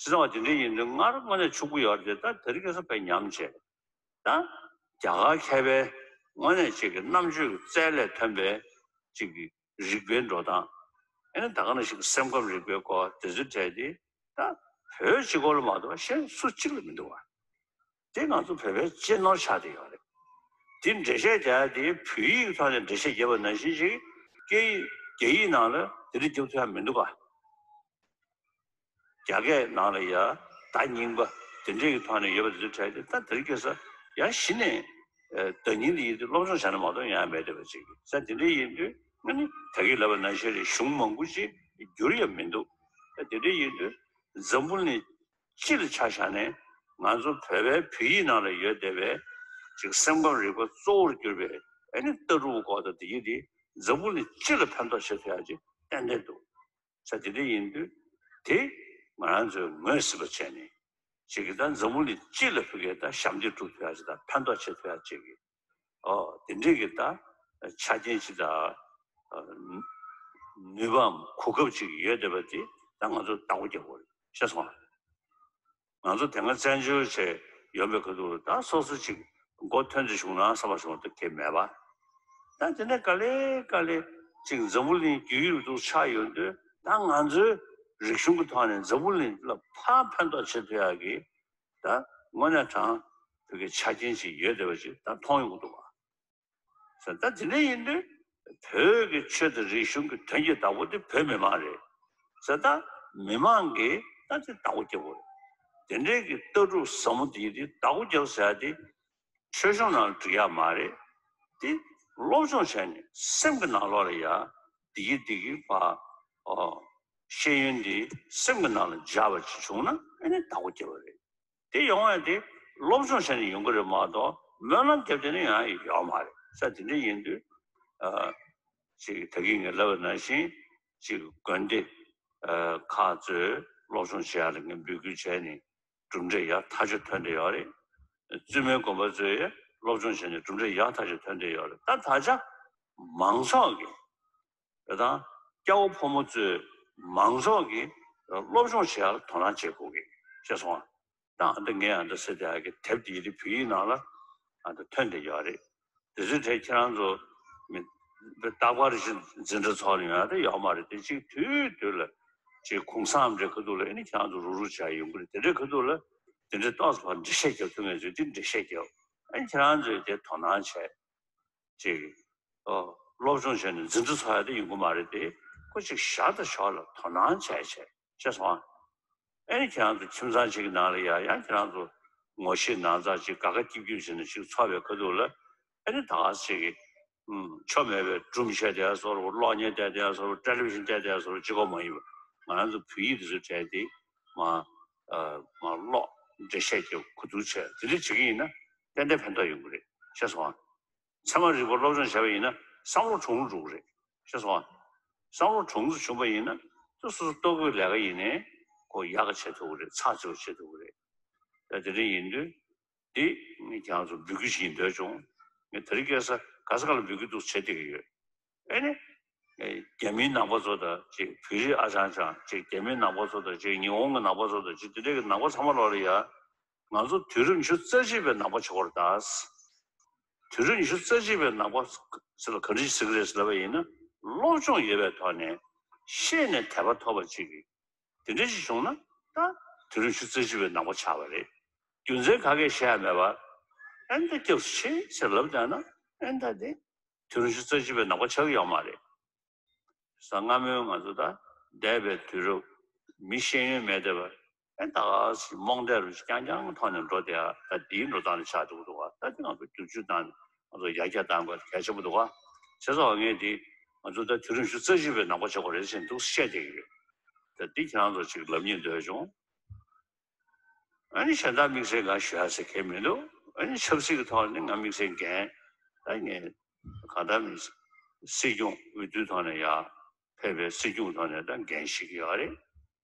བྱས་ཙང་བ་དེ་འདྲ་ཡིན་དུས་སྔར་དངོས་གནས་ཕྱུག་པོ་ཡོད་རེད། ད་དེ་རིང་ཁ་སང་དཔེ་ཉམས་བྱས། ད་རྒྱ་གར་མཁས་པའི་དངོས་གནས་ཅིག་གི་རྣམ་དཔྱོད་ཀྱི་རྩལ་ལས་ཐོན་པའི་ཅིག་གི་རིག་པའི་འགྲོ་སྟངས། ཨ་ནི་ད་ག་ནང་བཞིན་གྱི་སེམས་ཁམས་རིག་པའི་སྐོར་དེ་ཚོའི་གྲས་དེ་ད་བོད་སྤྱི་སྐོར་ལ་མ་གཏོགས་གཞན་སུ་གཅིག་ལ་མི་འདུག་བ། དེ་ང་ཚོ་བོད་པའི་གཅེས་ནོར་ཆགས་བསྡད་ཡོད་རེད། དེ་འགྲེལ་བཤད་རྒྱག་ཡ་དེ་བོད་ཡིག་ཐོག་ནས་འགྲེལ་བཤད་རྒྱབ་པ་ནང་བཞིན་ཞིག་སྐད་ཡིག་རྒྱ་ཡིག་ནང་ལ་དེ་འདྲ་རྒྱབ་ཐུབ་ཡ་མི་འདུག་ག་རྒྱ་སྐད་ནང་ལ་ཡ་བརྡ་རྙིང་པ་དེ་འདྲའི་གི་ཐོག་ནས་ཡོད་པ་དེ་ཚོ་བྲལ་ཏེ། ད་དེ་རིང་ཁ་སང་ཡ་གཞི་ནས་ཨ་བརྡ་རྙིང་དེ་ཡིན་དུས་སློབ་སྦྱོང་བྱས་ན་མ་གཏོགས་ཡོང་ཡ་མེད་བསྡད་པ་ཅིག་ས་དེ་འདྲ་ཡིན་དུས་ཨ་ནི་ད་གིན་ལབ་པ་ནང་བཞིན་རེད། གཞུང་མང་པོ་ཅིག་བསྒྱུར་ཡ་མི་འདུག་ད་དེ་འདྲ་ཡིན་དུས་འཛམ་བུ་གླིང་སྤྱི་ལ་ཆ་བཞག་ནས་ང་ཚོ་བོད་པའི་བོད་ཡིག་ནང་ལ་ཡོད་བསྡད་པའི་ཅིག་སེམས་ཁམས་རིག་པ་གཙོ་བོར་གྱུར་པའི་ཨ་ནི་ལྟ་གྲུབ་སྐོར་དང་དེ་ཡིན་དེ་འཛམ་བུ་གླིང་སྤྱི་ལ་ཕན་ཐོགས་བྱེད་ཐུབ་ཡག་ཅིག་ཏན་ཏན་འདུག་ས་དེ་འདྲ་ཡིན་དུས་དེ་ང་རང་ཚོས་ངོས་ཟིན་པ་བྱས་ནས་ཅིག་གི་ད་འཛམ་བུ་གླིང་སྤྱི་ལ་ཕུལ་མཁན་ད་ཞབས་འདེགས་སྒྲུབ་ཐུབ་ཡག་ཅིག་དང་ཕན་ཐོགས་བྱེད་ཐུབ་ཡག་ཅིག་གི་ཨོ་དེ་འདྲའི་གི་ད་ཆ་རྐྱེན་ཅིག་དང་ཨ་ནུས་པའམ་གོ་སྐབས་ཅིག་ཡོད་བསྡད་པ་དེ་ད་ང་ཚོ་བདག་པོ་རྒྱག་དགོས་རེད། ཤེས་སོང་ང་། ང་ཚོ་དེ་སྔ་བཙན་བྱོལ་བྱས་ཡོང་པའི་ཁ་ཐུག་ལ་ད་སོ་སོ་ཅིག་མགོ་ཐོན་ཏེ་བྱུང་ན་བསམ་པ་བྱུང་བ་དེ་གལ་མེད་པ། ད་དེ་ནས་ག་ལེ་ག་ལེ་ཅིག་འཛམ་བུ་གླིང་རྒྱུད་ཡུལ་དུ་ཆགས་ཡོང་དུས། ད་ང་ཚོའི་རིག་གཞུང་གི་ཐོག་ནས་འཛམ་བུ་གླིང་ལ་ཕར་ཕན་ཐོགས་བྱེད་ཐུབ་ཡག་གི་ད་དངོས་གནས་དྲང་བོད་ཀྱི་ཆ་རྐྱེན་ཅིག་ཡོད་བསྡད་པ་ཅིག་ད་མཐོང་ཡོང་གི་འདུག་བ། ཟེར། ད་དེ་འདྲ་ཡིན་དུས་བོད་ཀྱི་ཆོས་དང་རིག་གཞུང་གི་དོན་གྱི་བདག་པོ་དེ་བོད་མི་མང་རེད་ཟེར། ད་མི་མང་གིས་ད་དེ་བདག་པོ་རྒྱབ་དགོས་རེད། དེ་འདྲའི་གི་ལྟ་གྲུབ་ཟབ་མོ་དེ་དེ་བདག་པོ་རྒྱབ་ཟེར་ཡ་དེ་ཆོས་གཞུང་ནང་ལ་འགྲིག་ཡ་མ་རེད། དེ་སློབ་སྦྱོང་བྱས་ནས་སེམས་ཀྱི་ནང་ལོགས་ལ་ཡ་བདེ་སྐྱིད་བདེ་སྐྱིད་པ། ཨོ། ཤེས་ཡོན་དེ་སེམས་ཀྱི་ནང་ལ་འཇགས་པ་ཅིག་བྱུང་ན་ཨ་ནི་བདག་པོ་རྒྱབ་པ་རེད། དེ་ཡོང་བ་དེ་སློབ་སྦྱོང་བྱས་ནས་ཡོང་གི་རེད་མ་གཏོགས་སྨོན་ལམ་བརྒྱབ་བསྡད་ན་ཡང་ཡོང་མ་རེད་ཟེར། དེ་འདྲ་ཡིན་དུས། ཨ། ཅིག་ད་གིན་ངས་ལབ་པ་ནང་བཞིན་ཅིག་དགོན་སྡེ་ཨ་ཁག་ཚོས་སློབ་སྦྱོང་བྱེད་ཡག་ལ་ངས་འབོད་སྐུལ་བྱས་ནས་གྲུབ་འབྲས་ཡག་ཐག་ཆོད་ཐོན་བསྡད་ཡོད་རེད། བཙུན་མའི་དགོན་པ་ཚོས་སློབ་སྦྱོང་བྱས་ནས་གྲུབ་འབྲས་ཡག་ཐག་ཆོད་ཐོན་བསྡད་ཡོད་རེད། ད་ད་ཆ་མང་ཚོགས་ཀྱི་དེ་དང་། སྐྱ་བོ་ཕོ་མོ་ཚོས་མང་ཚོགས་ཀྱིས་སློབ་སྦྱོང་བྱེད་ཡག་ལ་དོ་སྣང་བྱེད་དགོས་ཀྱི་ཤེས་སོང་ང་། ད་ཨ་འདི་ངས་ཨ་འདི་ཟེར་བསྡད་ཡག་གི་དེབ་དེ་ཡི་རིགས་བོད་ཡིག་ནང་ལ་ཨ་འདི་ཐོན་བསྡད་ཡོད་རེད། དེ་ཚོའི་གྲས་ཁྱེད་རང་ཚོ་མི་རྟག་པར་ཞིག་འཛིན་གྲྭ་ཚོགས་ལ་ཡོང་ཡག་དེ་ཡོད་མ་རེད། དེ་གཅིག་དུས་དུས་ལ་ཅིག་གུང་སེང་འདྲ་ཁ་ཐུག་ལ་ཨ་ནི་ཁྱེད་རང་ཚོ་རུག་རུག་བྱས་ཡོང་གི་རེད། དེ་འདྲའི་ཁ་ཐུག་ལ་དེ་འདྲའི་ཏོག་ཙམ་ཕར་འགྲེལ་བཤད་རྒྱབ་ཐུབ་མཁན་ཚོས་དེ་འགྲེལ་བཤད་རྒྱབ། ཨ་ནི་ཁྱེད་རང་ཚོས་དེ་དོ་སྣང་བྱས། ཅིག་ཨོ། སློབ་སྦྱོང་བྱས་ནས་འཛིན་གྲྭ་ཚོགས་ཡག་དེ་ཡོང་གི་མ་རེད་དེ། ཁོ་ཅིག་ཞར་དང་ཞོར་ལ་དོ་སྣང་བྱས་བྱས་ཤེས་སོང་ཨ། ཨ་ནི་ཁྱེད་རང་ཚོ་ཁྱིམ་ཚང་གཅིག་གི་ནང་ལ་ཡ་ཡང་ཁྱེད་རང་ཚོ་ངོ་ཤེས་ནང་ཚགས་ཅིག་དགའ་དགའ་སྐྱིད་སྐྱིད་བྱས་ནས་ཅིག་འཚོ་བའི་ཁ་ཐུག་ལ་ཨ་ནི་ད་ག་ཅིག་གི་ཨུམ་ཆོ་མེད་པའི་སྒྲུང་བཤད་བསྡད་ཡག་བཟོ་འདྲ་པོ། གློག་བརྙན་བལྟས་བསྡད་ཡག་བཟོ་འདྲ་པོ། ཊེ་ལི་ཝི་ཤན་བལྟས་བསྡད་ཡག་བཟོ་འདྲ་པོ་གཅིག་པོ་མ་ཡིན་པ། ང་རང་ཚོ་བོད་ཡིག་དེ་ཚོའི་གྲས་དེ་མ་ཨ་མ་ཀློག་འགྲེལ་བཤད་རྒྱབ་ཁུ་བསྡུ་བྱས་དེ་འདྲ་བྱེད་ཀྱི་ཡིན་ན་ཏན་ཏན་ཕན་ཐོགས་ཡོང་གི་རེད་ཤེས་སོང་ཨ། ཚད་མ་རིག་པ་སློབ་སྦྱོང་བྱས་པ་ཡིན་ན་བསམ་བློ་གྲུང་རུ་འགྲོ་གི་རེད་ཤེས་སོང་ཨ། བསམ་བློ་གྲུང་རུ་བྱུང་པ་ཡིན་ན་སོ་སོ་སོ་ལྟོ་གོས་ལས་ཀ་ཡིན་ནའི་ཁོ་ཡག་ག་བྱེད་ཐུབ་ཀྱི་རེད། ཚགས་ཚུད་པ་བྱེད་ཐུབ་ཀྱི་རེད། ད་དེ་འདྲ་ཡིན་དུས་འདི་ངས་ཁྱེད་རང་ཚོ་འབོད་སྐུལ་ཞིག་ཡིན་འདོད་བྱུང་། ངས་དེ་རིང་ཁ་སང་ག་ས་ག་ལ་འབོད་སྐུལ་འདུག་བྱེད་བསྡད་ཀྱི་ཡོད། ཨེ་ནི། རྒྱ་མིའི་ནང་པ་ཚོ་དང་ཅིག་བོད་རིགས་ཨ་ཅང་ཅང་ཅིག་རྒྱ་མིའི་ནང་པ་ཚོ་དང་ཅིག་ཉི་ཧོང་གི་ནང་པ་ཚོ་དང་ཅིག་དེ་འདྲའི་གི་ནང་པ་ཚང་མ་ལོག་ལ་ཡ། ང་ཚོ་དུས་རབས་ཉི་ཤུ་རྩ་གཅིག་པའི་ནང་པ་ཆགས་པ་རེད་ད། དུས་རབས་ཉི་ཤུ་རྩ་གཅིག་པའི་ནང་པ་ཟེར་ལ་ག་འདྲ་ཞིག་ཟེར་གི་རེད་ཟེར་ལབ་པ་ཡིན་ན། སློབ་སྦྱོང་ཡོད་པའི་ཐོག་ནས་ཤེས་ནས་དད་པ་ཐོབ་པ་ཅིག་གི་དེ་འདྲ་ཞིག་བྱུང་ན་ད་དུས་རབས་ཉི་ཤུ་རྩ་གཅིག་པའི་ནང་པ་ཆགས་པ་རེད། རྒྱུ་མཚན་ག་གེ་བཤད་ཡ་མེད་པར་ཨེ་ད་སྐྱབས་སུ་མཆི་ཟེར་ལབ་བསྡད་ན་ཨེ་ད་དེ། དུས་རབས་ཉི་ཤུ་རྩ་གཅིག་པའི་ནང་པ་ཆགས་ཀྱི་ཡོད་མ་རེད། ས་སྔ་མོའི་ང་ཚོ་ད་འདས་པའི་དུས་རབས་མི་ཤེས་ཡོན་མེད་བསྡད་པ་ཨེ་ད་ག་ཞིག་རྨོངས་དད་རུ་རྐྱང་རྐྱང་ཐོག་ནས་འགྲོ་བསྡད་ཡ། ད་དེའི་འགྲོ་སྟངས་ལ་ཆགས་འགྲོ་གི་འདུག་ག་ད་དེ་ང་ཚོ་བསྒྱུར་བཅོས་བཏང་ནས་ང་ཚོ་ཡར་རྒྱས་གཏང་དགོས་གལ་ཆེན་པོ་འདུག་ག་བྱས་ཙང་ངས་དེ་ང་ཚོ་ད་དུས་རབས་ཉི་ཤུ་རྩ་གཅིག་པའི་ནང་པ་ཆགས་པ་རེད་ཟེར་འདུག་བཤད་བསྡད་ཀྱི་ཡོད། ད་འདི་ཁྱེད་རང་ཚོ་ཅིག་ལབ་སྙིང་འདོད་བྱུང་། ཨ་ནི་གཞན་དག་དམིགས་བསལ་གང་ཞུ་ཡ་ཟེར་མཁན་མི་འདུག་ཨ་ནི་ཆབ་སྲིད་ཀྱི་ཐོག་ནས་ང་དམིགས་བསལ་འགན་ད་ངས་གང་ལྟར་མི་སྲིད་སྐྱོང་འོས་བསྡུའི་ཐོག་ནས་ཡར་ཕེབས་པའི་སྲིད་སྐྱོང་ཐོག་ནས་ད་འགན་བཞེས་ཀྱི་ཡོད་རེད།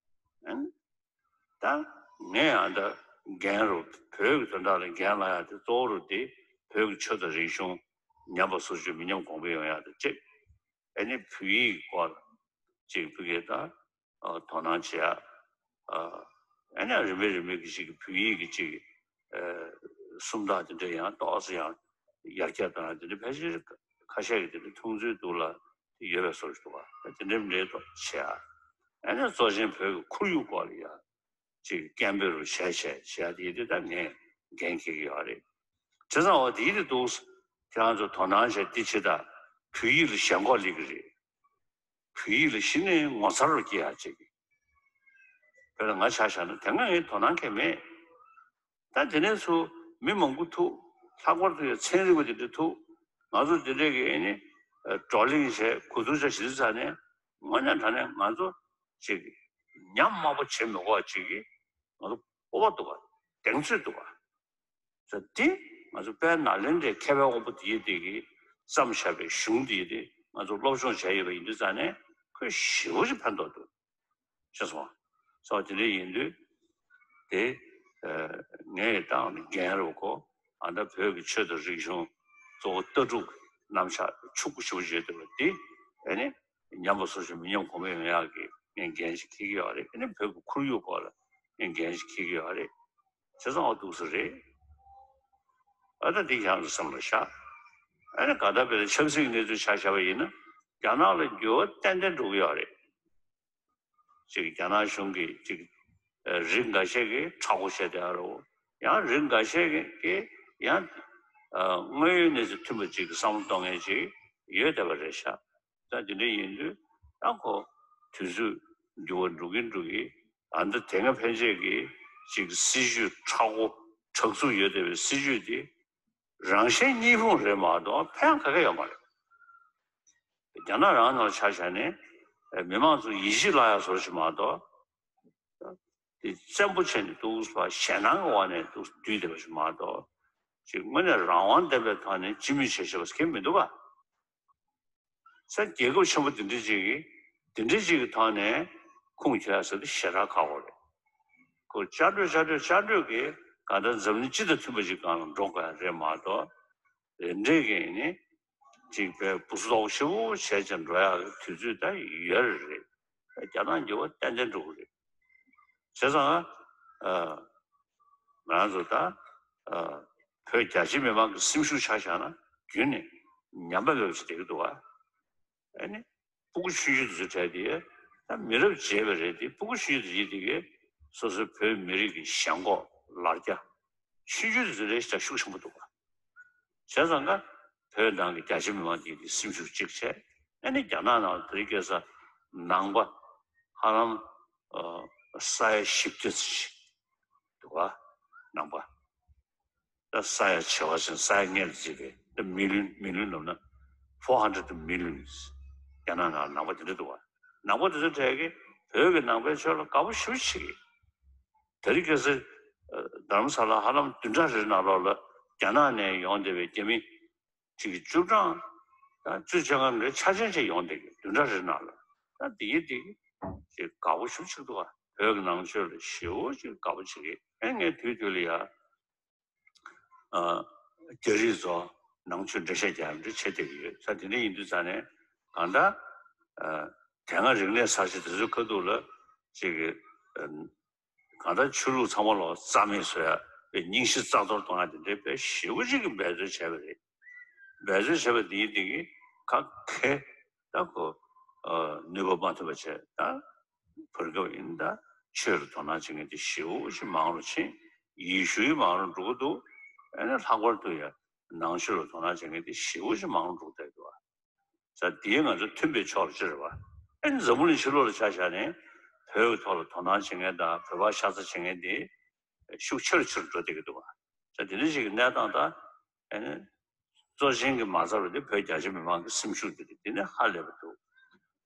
ཨ་ནི་ད་ངས་ཡང་ད་འགན་རུ་བོད་ཀྱི་དོན་དག་ལ་འགན་ལེན་ཡ་དེ་གཙོ་བོ་རུ་དེ་བོད་ཀྱི་ཆོས་དང་རིག་གཞུང་ཉམས་པ་སོར་ཆུད་མི་ཉམས་གོང་འཕེལ་ཡོང་ཡ་དང་བཅས། ཨ་ནི་བོད་ཡིག་སྐོར་ཅིག་བོད་སྐད་དང་། ཨ། དོ་སྣང་བྱེད་ཡ། ཨ། ཨ་ནི་རིམ་པས་རིམ་པས་ཀྱི་ཅིག་བོད་ཡིག་གི་ཅིག་ཨ། སུམ་རྟགས་དེ་འདྲ་ཡང་ཏོག་ཙམ་ཡང་ཡར་རྒྱས་གཏོང་ཡ་དེ་འདྲ་ཕལ་ཆེར་ཁ་ཤས་ཀྱིས་དེ་འདྲ་མཐོང་ཚུལ་འདུག་ལ། དེ་ཡོད་པའི་བཟོ་ཞིག་འདུག་ག་ད་དེ་འདྲ་མི་འདྲའི་ཐོག་བྱེད་ཡ། ཨ་ནི་གཙོ་ཆེན་བོད་ཀྱི་ཁོར་ཡུག་སྐོར་ལ་ཡ་ཅིག་སྐད་འབོད་རུ་བྱས་བྱས་བྱེད་ཡ་དེ་དེ་ད་ངས་འགན་འཁྱེར་གྱི་ཡོད་རེད། བྱས་ཙང་འོ་དེ་དེ་འདུག་ཁྱེད་རང་ཚོ་དོ་སྣང་བྱས་འདི་བྱེད་ད། བོད་ཡིག་ལ་ཞེན་ཁོག་སླེབས་ཀྱི་རེད། བོད་ཡིག་ལ་གཞི་ནས་ངོ་མཚར་རུ་སྐྱེ་ཡག་ཅིག་དཔེར་ན་ང་ཆ་བཞག་ན་དེ་སྔ་ངས་དོ་སྣང་གང་ཡང་མེད། ད་དེ་ནས་ཚུར་མི་མང་པོ་ཐུག་ལྷག་པར་དུ་ཡང་ཚན་རིག་པ་དེ་འདྲ་ཐུག་ང་ཚོ་དེ་འདྲས་ཀྱི་ཨེ་ནི་བགྲོ་གླེང་བྱས་གོ་བསྡུར་བྱས་ཞིབ་ཚགས་ནས་དངོས་གནས་དྲང་གནས་ང་ཚོ་ཅིག་ཉམས་དམའ་པོ་བྱེད་མི་དགོས་པ་ཅིག་གི་ང་ཚོ་སྤོབས་པ་འདུག་ག་གདེང་ཚོད་འདུག་ག་ཟེར་ཏེ། ང་ཚོ་དཔལ་ནཱ་ལེནྡྲའི་མཁས་པའི་དབང་པོ་དེ་ཡིས་དེ་གིས་བརྩམས་བཞག་པའི་གཞུང་དེ་ཡིས་དེ་ང་ཚོ་སློབ་སྦྱོང་བྱས་ཡོད་པ་ཡིན་དུས་ཙང་ནས་ཁོས་ཞེ་པོ་ཅིག་ཕན་ཐོགས་འདུག་ཤེས་སོང་། སོ་དེ་འདྲ་ཡིན་དུས་དེ་ངས་བཏང་ནས་འགན་རུ་གོ་ཨ་ད་བོད་ཀྱི་ཆོས་དང་རིག་གཞུང་གཙོ་བོ་ལྟ་གྲུབ་རྣམ་གཞག་ཕྱུག་པོ་ཞེ་པོ་ཅིག་ཡོད་འདུག་པ་དེ་ཨེ་ནི་ཉམས་པ་སོར་ཆུད་མི་ཉམས་གོང་འཕེལ་ཡོང་ཡག་གི་ངས་འགན་ཞིག་འཁྱེར་གྱི་ཡོད་རེད། ཨེ་ནི་བོད་ཀྱི་ཁོར་ཡུག་སྐོར་ལ་ངས་འགན་ཞིག་འཁྱེར་གྱི་ཡོད་རེད། བྱས་ཙང་འོ་འདུག་སེ་རེད། ཨ་ད་འདི་ཁྱེད་རང་ཚོ་སེམས་ལ་བཞག་ཨ་ནི་ག་ད་དཔེར་ན་ཆབ་སྲིད་ཀྱི་གནས་ཚུལ་ཆ་བཞག་པ་ཡིན་ན། རྒྱ་ནག་ལ་འགྱུར་བ་ཏན་ཏན་འགྲོ་གི་ཡོད་རེད། ཅིག་རྒྱ་ནག་གཞུང་གིས་ཅིག་ཨ་རིགས་འགའ་ཤས་ཀྱིས་མཁྲེགས་པོ་བྱས་བསྡད་ཡོད་རེད། ཡང་རིགས་འགའ་ཤས་ཀྱིས་ཡང་ཨ་དངོས་ཡོད་གནས་ཚུལ་མཐུན་པ་ཅིག་བསམ་བློ་གཏོང་མཁན་ཅིག་ཡོད་བསྡད་པ་རེད་ཤག་ད་དེ་འདྲ་ཡིན་དུས་ད་ཁོ་དུས་ཚོད་འགྱུར་བ་འགྲོ་གིན་འགྲོ་གིན། ཨ་ནི་དེ་སྔ་ཕན་ཆད་ཀྱི་ཅིག་སྲིད་ཇུས་མཁྲེགས་པོ་མཁྲེགས་ཚུགས་ཡོད་བསྡད་པའི་སྲིད་ཇུས་དེ་རང་གཞན་གཉིས་ཕུང་རེད་མ་གཏོགས་ཕན་ག་གེ་ཡོད་མ་རེད། རྒྱ་ནག་རང་ནང་ཆ་བཞག་ནས་མི་མང་ཚོ་ཡིད་ཆེས་བརླག་ཡག་བཟོ་ཞིག་མ་གཏོགས། དེ་བཙན་པོ་བྱས་ནས་འདུག་པ་ཞེད་སྣང་གི་འོག་ནས་འདུག་སྡོད་བསྡད་པ་ཞིག་མ་གཏོགས། ཅིག་དངོས་གནས་རང་དབང་ལྡན་པའི་ཐོག་ནས་སྤྱི་མོས་བྱས་བྱས་པ་ཟེར་མཁན་མི་འདུག་ག་ས་རྒྱལ་ཁབ་ཆེན་པོ་འདི་འདྲ་ཅིག་གིས་འདི་འདྲ་ཅིག་གི་ཐོག་ནས་ཁུངས་འཁྱོལ་ཡ་ཟེར་དུས་ཞེ་དྲག་ཁག་པོ་རེད། ཁོ་བཅའ་སྡོད་བཅའ་སྡོད་བཅའ་སྡོད་ཀྱིས་གང་ལྟར་འཛམ་གླིང་སྤྱི་དང་མཐུན་པ་ཅིག་སྒང་ལ་འགྲོ་དགོས་ཡ་རེད་མ་གཏོགས། དེ་འདྲས་ཀྱི་ནི་ཅིག་པའི་བུ་སུ་ལོག་ཞེ་པོ་བྱས་ཀྱང་འགྲོ་ཡག་གི་དུས་ཚོད་ད་ཡོད་རེད། རྒྱ་ནག་འགྱུར་བ་ཏན་ཏན་འགྲོ་གི་རེད། བྱས་ཙང་ཨ་ང་རང་ཚོ་ད་ཨ་བོད་རྒྱ་ཆེ་མི་མང་གི་སེམས་ཤུགས་ཆ་བཞག་ན་རྒྱུན་ནས་ཉམས་པ་མེད་པ་ཞིག་བསྡད་ཀྱི་འདུག་ག་ཨ་ནི་སྤུ་གུ་ཆུང་ཆུང་དེ་ཚོ་གྲས་དེ་ད་མི་རབས་བརྗེས་པ་རེད་དེ། སྤུ་གུ་ཆུང་ཆུང་དེ་ཚོ་དེ་གས་སོ་སོའི་བོད་མི་རིགས་ཀྱི་ཞེན་ཁོག་ལར་རྒྱ་ཆུང་ཆུང་དེ་ཚོ་ལས་ཞེ་དྲག་ཤུགས་ཆེན་པོ་འདུག་ག་བྱས་ཙང་ཀ་བོད་ནང་གི་རྒྱ་ཆེ་མི་མང་དེ་དེ་སེམས་ཤུགས་གཅིག་བྱས། ཨ་ནི་རྒྱ་ནག་ནང་དེ་རིང་ཁ་སང་ནང་པ་ཧ་ལམ་ཨ་ས་ཡ་བཞི་བཅུ་ཙམ་ཞིག་འདུག་ག་ནང་པ། ད་ས་ཡ་བྱེ་བ་ཅན་ས་ཡ་ལྔ་ལ་བརྩིས་པའི་ད་མི་ལིན་མི་ལིན་ལབ་ན་four hundred millions རྒྱ་ནག་ནང་ནང་པ་དེ་འདྲ་འདུག་ག་ནང་པ་དེ་ཚོ་གྲས་ཀྱིས་བོད་ཀྱི་ནང་པའི་ཆོས་ལ་དགའ་པོ་ཞེ་པོ་བྱེད་ཀྱི། དེ་རིང་ཁ་སང་ཨ་རྡ་རམ་ས་ལ་ཧ་ལམ་བདུན་ཕྲག་རེའི་ནང་ལོགས་ལ་རྒྱ་ནག་ནས་ཡོང་བསྡད་པའི་རྒྱ་མི་ཅིག་གི་བཅུ་གྲངས་དང་བཅུ་ཆ་ལྔ་འདྲ་ཆ་ཆེན་ཅིག་ཡོང་བསྡད་ཀྱི་བདུན་ཕྲག་རེའི་ནང་ལ། ད་འདི་ཡི་འདི་ཅིག་དགའ་པོ་ཞེ་པོ་བྱེད་ཀྱི་འདུག་ག་བོད་ཀྱི་ནང་ཆོས་ལ་ཞེ་པོ་ཅིག་དགའ་པོ་བྱེད་ཀྱི། ཨེ་ངས་དུས་དུས་ལ་ཡ་ཨ་རྒྱ་རིགས་ཚོ་ནང་ཆོས་འགྲེལ་བཤད་རྒྱག་ཡ་འདྲ་བྱེད་བསྡད་ཀྱི་ཡོད། ས་དེ་འདྲ་ཡིན་དུས་ཙང་ནས་གང་ལྟར་ཨ་དེ་སྔ་རིག་གནས་གསར་བརྗེ་དེ་ཚོའི་ཁ་ཐུག་ལ་ཅིག་གི་ཨ་གང་ལྟར་ཆོས་ལུགས་ཚང་མ་ལོག་རྩ་མེད་བཟོ་ཡ་དཔེ་རྙིང་ཞེན་རྩ་གཏོར་གཏོང་ཡ་དེ་འདྲའི་དཔེ་ཞེ་པོ་ཅིག་གི་འབད་རྩོལ་བྱས་པ་རེད། འབད་རྩོལ་བྱས་པ་འདིའི་སྟེང་གི་ཁ་མཁས་ད་ཁོ་ཨ་ནུས་པ་མ་ཐོན་པ་བྱས། ད་བར་སྐབས་ཡིན་ད་ཆོས་ལ་དོ་སྣང་བྱེད་མཁན་དེ་ཞེ་པོ་ཅིག་མང་རུ་ཕྱིན། ཡེ་ཤུ་ཡི་མང་རུ་འགྲོ་གི་འདུག་ཨ་ནི་ལྷག་པར་དུ་ཡ་ནང་ཆོས་ལ་དོ་སྣང་བྱེད་མཁན་དེ་ཞེ་པོ་ཅིག་མང་རུ་འགྲོ་བསྡད་འདུག་ཨ། ས་དེའི་ང་ཚོ་མཐུན་པའི་ཕྱོགས་ལ་ཅི་རེད་བ། ཨ་ནི་འཛམ་བུ་གླིང་ཕྱི་ལོགས་ལ་ཆ་བཞག་ནས་བོད་ཀྱི་ཐོག་ལ་དོ་སྣང་བྱེད་མཁན་དང་བོད་པ་ཤ་ཚ་བྱེད་མཁན་དེ་ཤུགས་ཆེ་རུ་ཆེ་རུ་འགྲོ་བསྡད་ཀྱི་འདུག་བ། ས་དེ་འདྲ་ཞིག་གི་གནས་སྟངས་དང་ཨ་ནི་གཙོ་ཆེན་གྱི་མ་རྩ་བ་དེ་བོད་རྒྱ་ཆེ་མི་མང་གི་སེམས་ཤུགས་དེ་རེད། དེ་ནས་ཧ་ལས་པ་འདུག་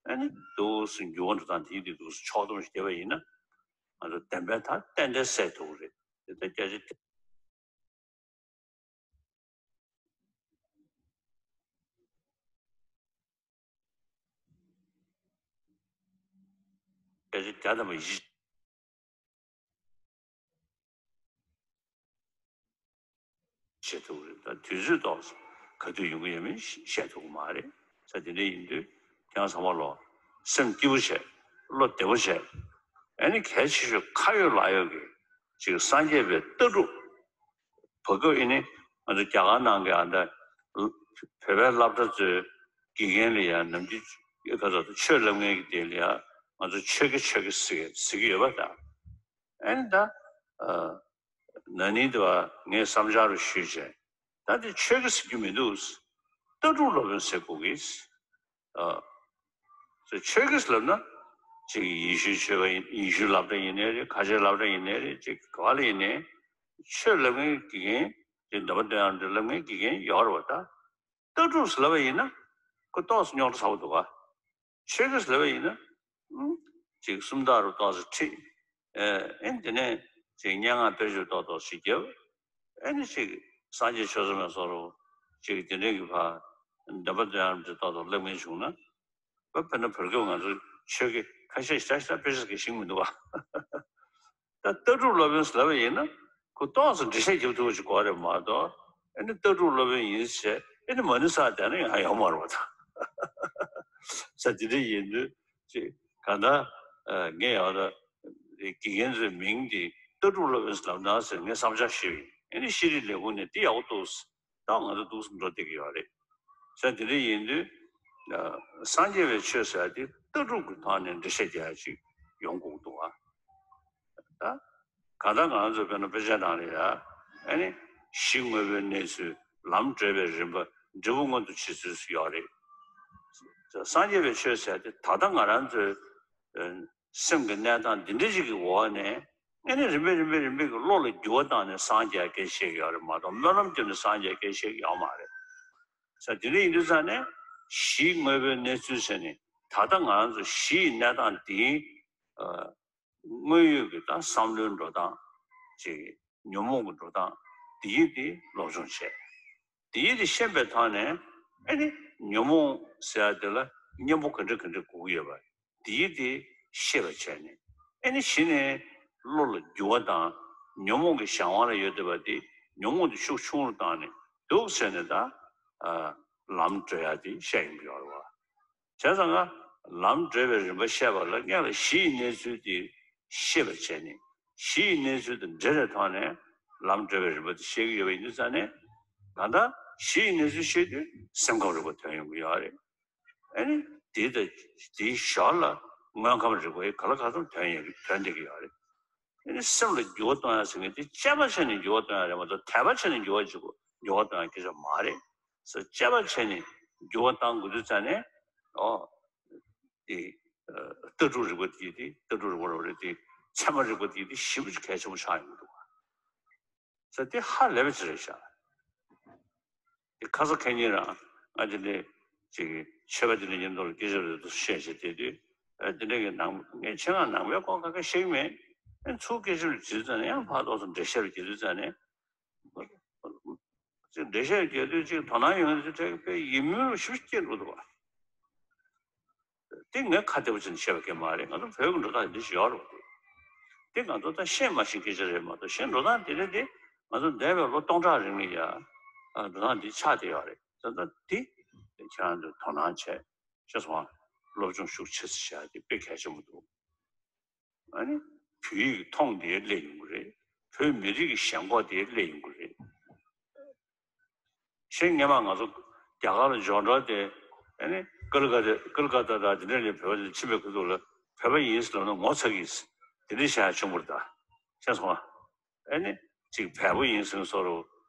ཨ་ནི་འདུག་སེ་འགྱུར་བ་འགྲོ་སྟངས་དེ་ཡིན་དུས་འདུག་སེ་ཕྱོགས་བསྡོམས་ཤིག་བརྒྱབ་པ་ཡིན་ན་ང་ཚོ་བདེན་པའི་ཐག་ཏན་ཏན་གསལ་ཐུབ་ཀྱི་རེད། དེ་ལྟར་སྐད་ཆ་སྐད་ཆ་བརྒྱ་ཐམ་པ་བཞི་བྱེད་ཐུབ་ཀྱི་རེད། ད་དུས་ཚོད་ཏོག་ཙམ་ག་དུས་ཡོང་གི་ཡོད་མེད་བཤད་ཐུབ་ཀྱི་མ་རེད། ས་དེ་འདྲ་ཡིན་དུས་ཁྱེད་རང་ཚང་མ་ལོ་སེམས་སྐྱིད་པོ་བྱས། བློ་བདེ་པོ་བྱས། ཨ་ནི་གལ་ཆེ་ཤོས་ཁ་ཡོད་ལག་ཡོད་ཀྱི་ཅིག་སངས་རྒྱས་པའི་ལྟ་གྲུབ། བར་སྐབས་ཨེ་ནི་ང་ཚོ་རྒྱ་གར་ནང་གི་ཨ་ད་བོད་པའི་སློབ་གྲྭ་ཚོའི་དགེ་རྒན་ལ་ཡང་ནམ་རྒྱུན་ཨེ་ཁ་ཚ་ཆོས་བསླབ་མཁན་གྱི་དེ་ལ་ཡང་ང་ཚོ་ཆོས་དགེ་ཆོས་དགེ་ཟེར་ཟེར་གྱི་ཡོད་པ་དང་། ཨེ་ནི་ད་ཨ་ན་ནིང་དུ་བ་ངས་བསམ་འཆར་རུ་ཞུས་བྱས། ད་དེ་ཆོས་དགེ་ཟེར་རྒྱུ་མི་འདུག་ལྟ་གྲུབ་སློབ་དཔོན་ཟེར་དགོས་ཀྱི། ཨ། ཆོས་དགེ་ལབ་ན། ཅིག་ཡེ་ཤུའི་ཆོས་པ་ཡིན། ཡེ་ཤུའི་སློབ་གྲྭ་ཡིན་ནའི་རེད། ཁ་ཆེའི་སློབ་གྲྭ་ཡིན་ནའི་རེད། ཅིག་ག་པ་ལ་ཡིན་ནའི། ཆོས་ལབ་མཁན་དགེ་རྒན། ཅིག་འདོན་པ་འདོན་ཡག་འདྲ་ལབ་མཁན་དགེ་རྒན་ཡོད་རེད་བ། ད་ལྟ་གྲུབ་ལབ་པ་ཡིན་ན། ཁོ་ཏོག་ཙམ་རྙོག་དྲ་ཚ་པོ་འདུག་ག་ཆོས་དགེ་ལབ་པ་ཡིན་ན། ཨུམ། ཅིག་སུམ་རྟགས་རུ་ཏོག་ཙམ་ཁྲིད། ཨེ་ཨེ་འདི་ནས་ཅིག་སྙན་ངག་དཔེ་བརྗོད་ཏོག་ཏོག་ཞིག་བརྒྱབ། ཨེ་ནི་ཅིག་སངས་རྒྱས་ཆོས་ཚོགས་མའི་བཟོ་འདྲ་ཅིག་དེ་འདྲའི་གི་ཕར་འདོན་པ་འདོན་ཡག་འདི་ཏོག་ཏོག་སླེབས་མཁན་བྱུང་ན། ཨ་དཔེར་ན་བར་སྐབས་ང་ཚོ་ཆོས་དགེ་ཁ་ཤས་ཤ་ཤ་དཔེ་ཆ་གི་ཤེས་ཀྱི་མི་འདུག་ག་ད་ལྟ་གྲུབ་སློབ་དཔོན་ལབ་པ་ཡིན་ན་ཁོ་ཏོག་ཙམ་འགྲེལ་བཤད་རྒྱབ་ཐུབ་པ་ཅིག་དགོས་རེད་མ་གཏོགས། ཨེ་ནི་ལྟ་གྲུབ་སློབ་དཔོན་ཡིན་ཟེར་ཨེ་ནི་མ་ཎི་བསགས་བསྡད་ན་ཡང་ཡོང་མ་རེད་པ། ད་ས་དེ་འདྲ་ཡིན་དུས་ཅིག་གང་ལྟར་ངས་ཡང་ད་དགེ་རྒན་ཚོའི་མིང་འདི་ལྟ་གྲུབ་སློབ་དཔོན་ལབ་ན་ཟེར་ངས་བསམ་འཆར་ཞུས་ཡིན། ཨེ་ནི་ཤེས་རིག་ལས་ཁུངས་ནས་འདི་ཡག་པོ་འདུག་ད་ང་ཚོ་འདུག་སེ་འགྲོ་བསྡད་ཀྱི་ཡོད་རེད། ཟེར་དེ་འདྲ་ཡིན་དུས། ཨ། སངས་རྒྱས་པའི་ཆོས་ཟེར་དེ་ལྟ་གྲུབ་ཀྱི་ཐོག་ནས་འགྲེལ་བཤད་རྒྱག་ཡ་ཅིག་ཡོང་དགོས་འདུག་ཨ། ད་གང་ལྟར་ང་རང་ཚོ་དཔེར་ན་དཔེ་ཆ་ནང་ལ་ཡ། ཨ་ནི་གཞི་དངོས་པོའི་གནས་ཚུལ། ལམ་བགྲོད་པའི་རིམ་པ། འབྲས་བུ་མངོན་དུ་བྱེད་ཚུལ་སུ་ཡོད་རེད། སངས་རྒྱས་པའི་ཆོས་ཟེར་དེ་ད་ལྟ་ང་རང་ཚོའི། ཨ། སེམས་ཀྱི་གནས་སྟངས་འདི་འདྲ་ཞིག་གི་འོག་ནས། ཨ་ནི་རིམ་པས་རིམ་པས་རིམ་པས་ཀྱི་བློ་ལ་འགྱུར་བ་བཏང་ནས་སངས་རྒྱས་སྐད་བཤད་ཀྱི་ཡོད་རེད་མ་གཏོགས། སྨོན་ལམ་བརྒྱབ་ནས་སངས་རྒྱས་སྐད་བཤད་ཀྱི་ཡོད་མ་རེད། ས་དེ་འདྲ་ཡིན་དུས་ཙང་ནས། གཞིའི་དངོས་པོའི་གནས་ཚུལ་ཟེར་ནས། ད་ལྟ་ང་རང་ཚོ་གཞི་ཡི་གནས་སྟངས་འདིའི། ཨ། དངོས་ཡོད་ཀྱི་ད་བསམ་བློའི་འགྲོ་སྟངས་ཅིག་ཉོན་མོངས་ཀྱི་འགྲོ་སྟངས་འདི་ཡིན་ཏེ་སློབ་སྦྱོང་བྱས། དེ་ཡིན་དེ་ཤེས་པའི་ཐོག་ནས། ཨ་ནི་ཉོན་མོངས་ཟེར་ཡ་དེ་ལ་གཉེན་པོ་ག་འདྲ་ག་འདྲ་དགོས་ཀྱི་ཡོད་པ། དེ་ཡིན་དེ་ཤེས་པ་བྱས་ནས། ཨ་ནི་གཞི་ནས་བློ་ལ་འགྱུར་བ་དང་། ཉོན་མོངས་ཀྱི་གཞན་དབང་ལ་ཡོད་བསྡད་པ་དེ་ཉོན་མོངས་དེ་ཤུགས་ཆུང་རུ་བཏང་ནས་འདུག་ཟེར་ནས། ད། ཨ། ལམ་བགྲོད་ཡ་དེ་བཤད་ཡོང་གི་ཡོད་རེད་བ། བྱས་ཙང་ང་ལམ་བགྲོད་པའི་རིམ་པ་བཤད་པ་ལ་སྔོན་ལ་གཞི་ཡི་གནས་ཚུལ་དེ་ཤེས་པར་བྱས་ནས། གཞི་ཡི་གནས་ཚུལ་དང་འབྲེལ་བའི་ཐོག་ནས་ལམ་བགྲོད་པའི་རིམ་པ་དེ་བཤད་ཀྱི་ཡོད་པ་ཡིན་དུས་ཙང་ནས། གང་ལྟར་གཞི་ཡི་གནས་ཚུལ་བཤད་དུས་སེམས་ཁམས་རིག་པ་ཐོན་ཡོང་གི་ཡོད་རེད། ཨ་ནི་དེའི་ད་དེའི་ཞོར་ལ་དངོས་ཁམས་རིག་པ་ཡི་ག་ལ་ག་ཚོད་ཐོན་ཡོང་གི། ཐོན་བསྡད་ཀྱི་ཡོད་རེད། ཨ་ནི་སེམས་ལ་འགྱུར་བ་གཏོང་ཡ་ཟེར་མཁན་དེ་དཔྱད་པ་བྱས་ནས་འགྱུར་བ་གཏོང་ཡ་རེད་མ་གཏོགས། དད་པ་བྱས་ནས་འགྱུར་བ་ཅིག་འགྱུར་བ་གཏོང་ཡ་སྐད་ཆ་མ་རེད། ས་དཔྱད་པ་བྱས་ནས་འགྱུར་བ་གཏང་དགོས་དུས་ཙང་ནས། ཨོ། དེ། ཨ། ལྟ་གྲུབ་རིག་པ་དེ། དེ་ལྟ་གྲུབ་རིག་པ་རེད། དེ་ཚད་མ་རིག་པ་དེ། དེ་ཞེ་པོ་ཅིག་གལ་ཆེན་པོ་ཆགས་ཡོང་གི་འདུག་ས་དེ་ཧ་ལས་པ་ཅིག་རེད་ཤག་དེ་ཁ་ས་ཁ་ཉིན་རང་ང་དེ་འདྲའི་ཅིག་ཆོས་པ་དེ་འདྲ་མཉམ་དུ་ལ་སྐད་ཆ་རེ་ཟུང་བཤད་བྱས་བསྡད་དུས། ཨ། དེ་འདྲ་གི་ནང་། ངས་ཆེད་མངགས་ནང་པའི་སྐོར་ཁ་ཁ་བཤད་ཀྱི་མེད། ཨ། ཚུར་སྐད་ཆ་རེ་དྲིས་ཙང་ནས་ཡང་ཕར་ཏོག་ཙམ་འགྲེལ་བཤད་རེ་རྒྱག་དུས་ཙང་ནས། ཅིག་འགྲེལ་བཤད་རྒྱག་དུས་ཅིག་དོ་སྣང་ཡོང་དུས་དྲན་པའི་ཡིད་སྨོན་རུ་ཞིག་སྐྱེ་འགྲོ་འདུག་བ། དེ་ངས་ཁ་བདེ་པོ་བྱས་ནས་བཤད་པ་སྐད་མ་རེད། ང་ཚོ་བོད་ཀྱི་འགྲོ་སྟངས་འདི་ཞིག་ཡོད་རེད་བ། དེ་ང་ཚོ་ད་ཤེས་མ་ཤེས་སྐད་ཆ་རེད་མ་གཏོགས། གཞན་འགྲོ་སྟངས་དེ་རེད་དེ། ང་ཚོ་འདས་པའི་ལོ་སྟོང་ཕྲག་རིང་ལ་ཡ། ཨ། འགྲོ་སྟངས་འདི་ཆགས་བསྡད་ཡོད་རེད། ད་ལྟ་དེ་ཁྱེད་རང་ཚོས་དོ་སྣང་བྱས། ཤེས་སོང་ང་། སློབ་སྦྱོང་ཤུགས་ཆེ་ཙམ་བྱས། དེ་དཔེ་གལ་ཆེན་པོ་འདུག་ཨ་ནི་བོད་ཡིག་མཐོང་དེ་སླེབས་ཡོང་གི་རེད། བོད་མི་རིགས་ཀྱི་ཞེན་ཁོག་དེ་སླེབས་ཡོང་གི་རེད། གཞན་སྔོན་མ་ང་ཚོ་རྒྱ་གར་ལ་འབྱོར་འགྲོ་དེ། ཨ་ནི་ཀལ་ཀ་ཏ། ཀལ་ཀ་ཏ་དང་དེ་འདྲ་ལ་བོད་པ་ཕྱིན་པའི་ཁ་ཐུག་ལ་བོད་པ་ཡིན་ཟེར་ལབ་ན་ངོ་ཚ་གི་ཡིན། དེ་འདྲ་བཤད་ཡ་བྱུང་བ་རེད་ད། ཤེས་སོང་ང་། ཨ་ནི་ཅིག་བལ་པོ་ཡིན་ཟེར་ན་སོ་རུ།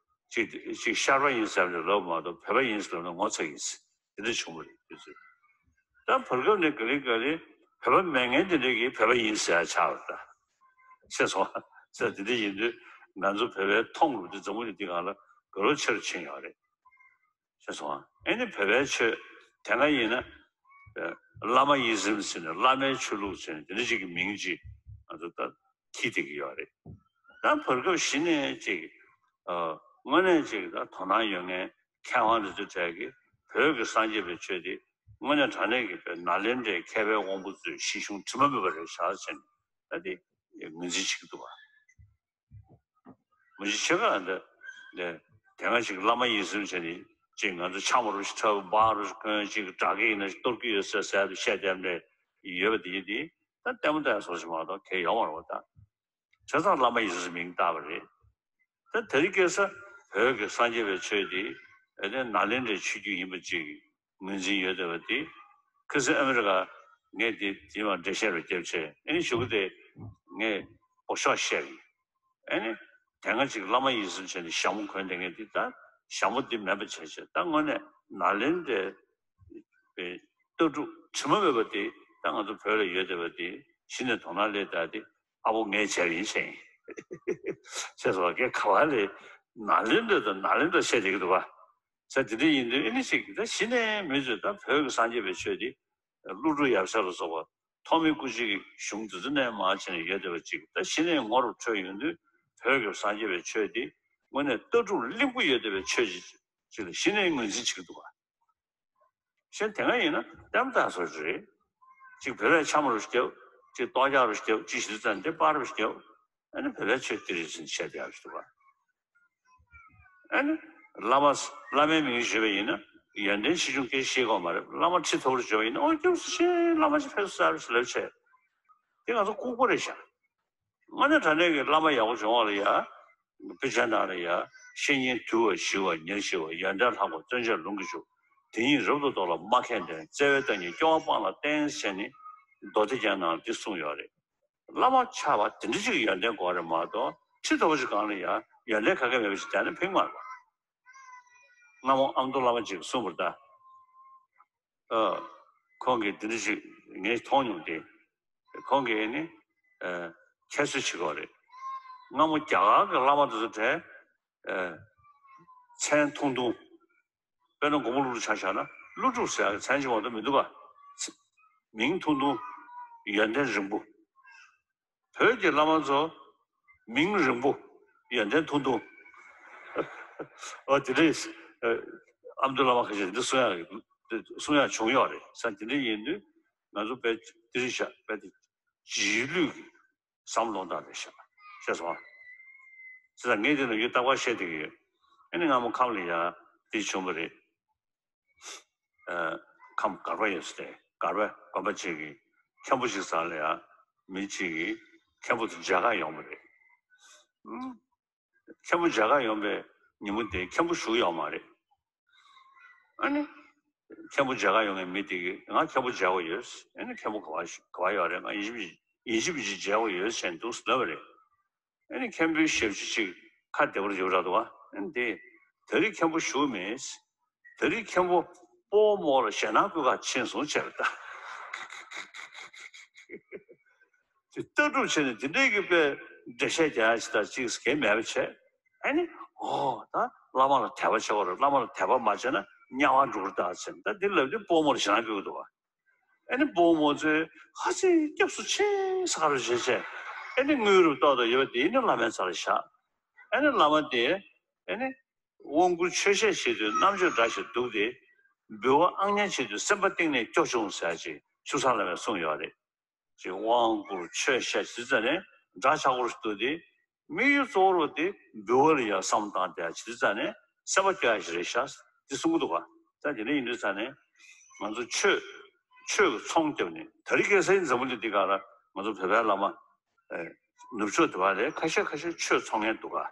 ཅིག་ཅིག་ཤར་པ་ཡིན་ཟེར་ནས་ལབ་མ་གཏོགས། བོད་པ་ཡིན་ཟེར་ལབ་ན་ངོ་ཚ་གི་ཡིན། དེ་འདྲ་བྱུང་བ་རེད། དུས་ཚོད། ད་བར་སྐབས་ནས་ག་ལེ་ག་ལེ་བོད་པ་མེད་མཁན་དེ་འདྲ་གིས་བོད་པ་ཡིན་ཟེར་ཡ་ཆགས་པ་རེད་ད། ཤེས་སོང་ང་། ཟེར་དེ་འདྲ་ཡིན་དུས་ང་ཚོ་བོད་པའི་མཐོང་ལུགས་དེ་འཛམ་བུ་གླིང་འདི་སྒང་ལ་དགའ་རབ་ཆེ་རུ་ཕྱིན་ཡོད་རེད། ཤེས་སོང་ང་། ཨེ་ནི་བོད་པའི་ཆོས་དེ་སྔ་ཡིན་ན། ཨ། བླ་མ་ཡིན་ཟིན་ཟེར་ནས། བླ་མའི་ཆོས་ལུགས་ཟེར་ནས། དེ་འདྲ་ཅིག་གི་མིང་ཅིག་ང་ཚོ་ད་འཁྱེར་བསྡད་ཀྱི་ཡོད་རེད། ད་བར་སྐབས་གཞི་ནས་ཅིག་ཨ། དངོས་གནས་ཅིག་ད་དོ་སྣང་ཡོད་མཁན་མཁས་དབང་རེ་ཚོའི་གྲས་ཀྱིས་བོད་ཀྱི་སངས་རྒྱས་པའི་ཆོས་འདི་དངོས་གནས་དྲང་གནས་ཀྱི་བོད་ནཱ་ལེནྡྲའི་མཁས་པའི་དབང་པོ་ཚོའི་གཞི་གཞུང་དྲི་མ་མེད་པ་རེད་ཤག་ཟེར་ནས་ད་དེ་ངོས་འཛིན་བྱེད་ཀྱི་འདུག་བ། མི་ཆེ་ཁག་འདི་ནས་དེ་སྔ་ཞིག་བླ་མ་ཡིན་ཟིན་བྱས་ནས་ཅིག་ང་ཚོ་ཕྱག་མ་རུ་ཞིག་འཁྲབ། འབག་རུ་ཞིག་གོན། ཅིག་དྲག་གི་ཡིན་ན་གཏོར་གི་ཡོད་ཟེར་ཟེར་བཤད་དེ་འདྲ་ཡོད་པ་དེ་ཡིན་དེ། ད་ལྟད་མོ་ལྟ་ཡ་བཟོ་ཞིག་མ་གཏོགས་གལ་ཡོད་མ་རེད་བ་ད། བྱས་ཙང་བླ་མ་ཡིན་ཟིན་མིང་བཏགས་པ་རེད། ད་དེ་རིང་ཁ་སང་བོད་ཀྱི་སངས་རྒྱས་པའི་ཆོས་དེ་ཨེ་ནི་ནཱ་ལེནྡྲའི་ཆོས་བརྒྱུད་ཡིན་པ་ཅིག་ངོས་འཛིན་ཡོད་བསྡད་པ་དེ། ཁ་སང་ཨ་མི་རི་ཀ་ངས་དེ་དེ་མ་འགྲེལ་བཤད་རུ་བརྒྱབ་བྱས། ཨེ་ནི་གཞུག་གུ་དེ་ངས་ལྐོག་ཤོག་བཤད་ཡིན། ཨེ་ནི་དེ་སྔ་ཅིག་བླ་མ་ཡིན་ཟིན་བྱས་ནས་ཞྭ་མོ་གོན་བསྡད་མཁན་དེ་ད་ཞྭ་མོ་འདི་མེད་པ་བྱས་བྱས། ད་དངོས་གནས་ནཱ་ལེནྡྲའི་ལྟ་གྲུབ་དྲི་མ་མེད་པ་དེ་ད་ང་ཚོ་བོད་ལ་ཡོད་བསྡད་པ་དེ་གཞི་ནས་དོ་སྣང་སླེབས་བསྡད་དེ། ཨ་ཕོ་ངས་བྱས་པ་ཡིན་བྱས་ཡིན། ཅེས་སོགས་ཀྱི་ག་བ་ལས་ནཱ་ལེནྡྲ་དང་ནཱ་ལེནྡྲ་བཤད་བསྡད་ཀྱི་འདུག་བ། ཟེར་དེ་འདྲ་ཡིན་དུས་ཨེ་ནི་ཞིག་ད་གཞི་ནས་མི་ཚོས་ད་བོད་ཀྱི་སངས་རྒྱས་པའི་ཆོས་འདི་ཀླུ་སྒྲུབ་ཡབ་སྲས་ལ་སོགས་པ་ཐོགས་མེད་སྐུ་མཁྱེན་གྱི་གཞུང་འདི་ཚོ་ནས་མར་བྱས་ནས་ཡོད་བསྡད་པ་ཅིག་ད་གཞི་ནས་ངོ་རུ་འཕྲོད་ཡོང་དུས། བོད་ཀྱི་སངས་རྒྱས་པའི་ཆོས་འདི་དངོས་གནས་ལྟ་གྲུབ་བརླིང་པོ་ཡོད་བསྡད་པའི་ཆོས་ཅིག་ཅིག་ལ་གཞི་ནས་ངོས་འཛིན་བྱེད་ཀྱི་འདུག་བ། གཞན་དེ་སྔ་ཡིན་ན་ལྟད་མོ་ལྟ་སོགས་རེད། གཅིག་བོད་པས་འཆམ་རུ་བརྒྱབ། གཅིག་ལྟོ་རྒྱག་རུ་བརྒྱབ། གཅིག་ཞིག་ཙམ་འདི་པར་རུ་བརྒྱབ། ཨ་ནི་བོད་པའི་ཆོས་འདི་རེད་ཟེར་བཤད་བསྡད་ཡག་ཞིག་འདུག་བ། ཨ་ནི་བླ་མ། བླ་མའི་མིང་ཞུས་པ་ཡིན་ན་ཡོན་ཏན་ཆེ་ཆུང་སྐད་ཤེས་དགོས་མ་རེད། བླ་མ་ཁྲི་མཐོ་པོར་བརྗོད་པ་ཡིན་ན། ཨོ་སྐྱབས་སུ་མཆི། བླ་མ་ཅིག་ཕེབས་སོང་ཟེར་ལབ་བྱས། དེ་ང་ཚོ་ལྐུགས་པ་རེད་ཤག་དངོས་གནས་དྲང་གནས་ཀྱི་བླ་མ་ཡག་པོ་བྱུང་བ་ལ་ཡ། དཔེ་ཆ་ནང་ལ་ཡ། བཤེས་གཉེན་དུལ་བ་ཞི་བ་ཉེར་ཞི་བ། ཡོན་ཏན་ལྷག་པ་བརྩོན་བཅས་ལུང་གིས་ཕྱུག་དེ་ཉིད་རབ་ཏུ་རྟོགས་ལ་མ་མཁས་ལྡན། བརྩེ་བའི་བརྟན་སྙིང་སྐྱོ་བ་སྤངས་ལ་བསྟེན་ཞེས་ནི་མདོ་སྡེ་རྒྱན་ནང་ལ་འདི་གསུངས་ཡོད་རེད། བླ་མ་ཆགས་པ་དེ་འདྲ་ཅིག་ཡོན་ཏན་དགོས་རེད་མ་གཏོགས་ཁྲི་ཐོབ་ཅིག་སྒང་ལ་ཡང་ཡོན་ཏན་ག་གེ་མེད་པ་ཞིག་བསྡད་ན་ཕན་མ་རེད་པ། སྔ་མོ་ཨ་མདོ་བླ་མ་ཅིག་གསུངས་པར་གདའ། ཨ། ཁོང་གིས་འདི་འདྲ་ཞིག་ངས་མཐོང་མྱོང་སྟེ། ཁོང་གིས་ནི། ཨ། ཁྱད་གསོད་བྱེད་ཀྱི་ཡོད་རེད། སྔ་མོ་རྒྱ་གར་གྱི་བླ་མ་དེ་ཚོ་གྲས། ཨ། མཚན་ཐུང་ཐུང་། དཔེར་ན་མགོན་པོ་ཀླུ་སྒྲུབ་ཆ་བཞག་ན་ཀླུ་སྒྲུབ་ཟེར་ཡག་གི་མཚན་གཅིག་མ་གཏོགས་མི་འདུག་ག་མིང་ཐུང་ཐུང་། ཡོན་ཏན་རིང་པོ། བོད་ཀྱི་བླ་མ་ཚོ་མིང་རིང་པོ། ཡོན་ཏན་ཐུང་ཐུང་། ཨོ་དེ་འདྲས། ཨ་མདོ་བླ་མ་ཁ་ཤས་འདི་གསུང་ཡག་གསུང་ཡག་བྱུང་ཡོད་རེད་ས། དེ་འདྲ་ཡིན་དུས་ང་ཚོ་དཔེ་དེ་རིགས་བཞག་དཔེ་དེ་རྗེས་ལུས་ཀྱི་བསམ་བློ་དང་རེད་ཤག་ཤེས་སོང་ཨ། ཅི་ལྟར་ངས་དེ་ལ་ཡུལ་རྟག་པར་བཤད་བསྡད་ཀྱི་ཡོད། ཨ་ནི་སྔ་མོ་ཁམས་ལ་ཡང་དེ་བྱུང་བ་རེད། ཨ། ཁམས་སྒར་པ་ཡོད་ས་རེད། སྒར་པ་དགོན་པ་གཅིག་གི་མཁན་པོ་ཞིག་ས་ལ་ཡང་མི་གཅིག་གིས་མཁན་པོ་དེ་མཇལ་ཁ་ཡོང་བ་རེད། ཨུམ། མཁན་པོ་མཇལ་ཁ་ཡོང་བའི་ཉིན་མོ་དེ་མཁན་པོ་བཞུགས་ཡོད་མ་རེད། ཨ་ནི། མཁན་པོ་མཇལ་ཁ་ཡོང་མཁན་མི་དེ་གིས་ང་མཁན་པོ་མཇལ་དགོས་ཡོད། ཨ་ནི་མཁན་པོ་ག་པར་ག་པར་ཡོད་རེད། ང་ཡིན་གཅིག་མིན་ཡིན་གཅིག་མིན་གཅིག་མཇལ་དགོས་ཡོད་ཟེར་འདུག་ལབ་པ་རེད། ཨ་ནི་མཁན་པོའི་ཞབས་ཕྱི་ཅིག་ཁ་བདེ་པོར་ཡོད་ར་འདུག་ཨ་ནི་དེ། ད་རེས་མཁན་པོ་བཞུགས་མེད། ད་རེས་མཁན་པོ་སྤོ་བོ་རྨོ་ལ་ཞེད་སྣང་སྐུལ་ག་ཕྱིན་སོང་བྱས་པ་ད། དེ་ལྟ་གྲུབ་བྱས་ནས་དེ་འདྲའི་གི་དཔེ་འགྲེལ་བཤད་རྒྱག་ཡ་ཅིག་དང་ཅིག་གང་མེད་པ་བྱས། ཨ་ནི། ཨོ་ད་བླ་མ་ལ་དད་པ་བྱེད་དགོས་རེད། བླ་མ་ལ་དད་པ་མ་བྱས་ན་དམྱལ་བར་འགྲོ་གི་རེད་ད་ཟེར། ད་འདི་ལབ་དུས་སྤོ་བོ་རྨོ་ལ་ཞེད་སྣང་སྐུལ་གི་འདུག་བ། ཨ་ནི་སྤོ་བོ་རྨོ་ཚོས་ཧ་ཅང་སྐྱབས་སུ་མཆི་ས་རུ་བྱས་བྱས། ཨ་ནི་དངུལ་རུ་ཏོག་ཏོ་ཡོད་པ་དེ་ནི་བླ་མའི་རྩ་ལ་བཞག་ཨ་ནི་བླ་མ་དེ། ཨ་ནི། དབང་བསྐུར་མཆོད་བཤད་བྱེད་དུས་རྣམ་དཔྱོད་འདྲ་ཞིག་འདུག་སྟེ། འབུལ་བ་ཨང་ཉར་བྱེད་དུས་སེམས་པ་གཏིང་ནས་སྐྱོ་བྱུང་ཟེར་ཅིག་ཆུ་བཟང་བླ་མས་གསུངས་ཡོད་རེད། ཅིག་དབང་བསྐུར་མཆོད་བཤད་ཇི་ཙམ་ནས་འདྲ་ཆགས་པོ་ཞིག་འདུག་སྟེ། དམིགས་ཡུལ་གཙོ་བོ་དེ་འབུལ་བ་ལ་ཡང་བསམ་བཏང་བསྡད་ཇི་ཙམ་ནས་སེམས་པ་སྐྱོ་ཡ་ཞིག་རེད་ཤག་འདི་གསུང་གི་འདུག་ག་ད་དེ་འདྲ་ཡིན་དུས་ཙང་ནས་ང་ཚོ་ཆོས་ཆོས་ཀྱི་ཚོང་བརྒྱབ་ནས། དེ་རིང་ཁ་སང་འཛམ་བུ་གླིང་འདི་སྒང་ལ་ང་ཚོ་བོད་པའི་བླ་མ། ཨེ། ནུབ་ཕྱོགས་དེ་བ་ལས་ཁ་ཤས་ཁ་ཤས་ཆོས་ཚོང་མཁན་འདུག་ག་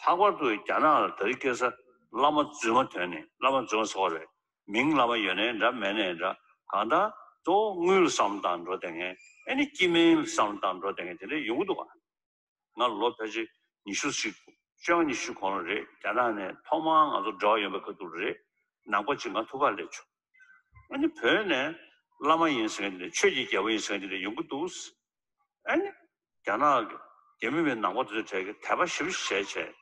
ལྷག་པར་དུ་རྒྱ་ནག་ལ་དེ་རིང་ཁ་སང་བླ་མ་རྫུན་མ་ཐོན་ནས། བླ་མ་རྫུན་མ་ཟེར་བ་རེད། མིང་བླ་མ་ཡོད་ནའི་འདྲ་མེད་ནའི་འདྲ། གང་ལྟར་གཙོ་བོ་དངུལ་བསམ་བློ་བཏང་འགྲོ་བསྡད་མཁན། ཨ་ནི་སྐྱེ་དམན་བསམ་བློ་བཏང་འགྲོ་བསྡད་མཁན་དེ་འདྲ་ཡོང་གི་འདུག་ག་ང་ལོ་ཕལ་ཆེར་ཉི་ཤུ་ཞིག་བཅོ་ལྔ་ཉི་ཤུ་གོང་ལ་རེད། རྒྱ་ནག་ནས་ཐོག་མར་ང་ཚོ་འབྲེལ་བ་ཡོད་པའི་ཁ་ཐུག་རེད། ནང་པ་ཅིག་ང་ཐུག་ག་སླེབས་བྱུང་། ཨ་ནི་བོད་ནས་བླ་མ་ཡིན་ཟེར་མཁན་དེ་འདྲ། ཆོས་ཀྱི་རྒྱལ་པོ་ཡིན་ཟེར་མཁན་དེ་འདྲ་ཡོང་གི་འདུག་ཨ་ནི་རྒྱ་ནག་གི་རྒྱ་མི་མིན་ནང་པ་དེ་ཚོའི་གྲས་ཀྱིས་དད་པ་ཞེ་པོ་ཅིག་བྱས་བྱས།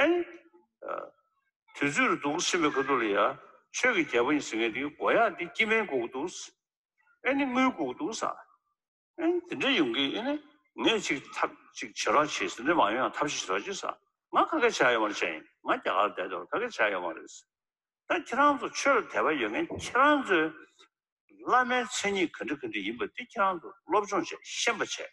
ཨ་ནི། ཨ། དུས་ཚོད་རུ་འདུག་ཕྱིན་པའི་ཁ་ཐུག་ལ་ཡ། ཆོས་ཀྱི་རྒྱལ་པོ་ཡིན་ཟེར་མཁན་དེ་དགོས་ཡག་དེ་སྐྱེ་དམན་དགོས་ཀྱི་འདུག་ཨ་ནི་དངུལ་དགོས་ཀྱི་འདུག་ཟེར། ཨ་ནི་དེ་འདྲ་ཡོང་གི། ཨ་ནི་ངས་ཅིག་ཐབས་ཅིག་བྱེད་རོགས་བྱེད་ཟེར་ནས། མ་ཡོང་ཡང་ཐབས་ཤེས་བྱེད་རོགས་བྱེད་ཟེར། ང་ག་གེ་བྱས་ཡོད་མ་རེད་བྱས། ཡིན་ང་རྒྱ་གར་བསྡད་དུས་ག་གེ་བྱས་ཡོད་མ་རེད། ད་ཁྱེད་རང་ཚོ་ཆོས་ལ་དད་པ་ཡོད་མཁན་ཁྱེད་རང་ཚོས་བླ་མའི་མཚན་ཉིད་ག་འདྲ་ག་འདྲ་ཡིན་པ་དེ་ཁྱེད་རང་ཚོ་སློབ་སྦྱོང་བྱས། ཤེས་པ་བྱས།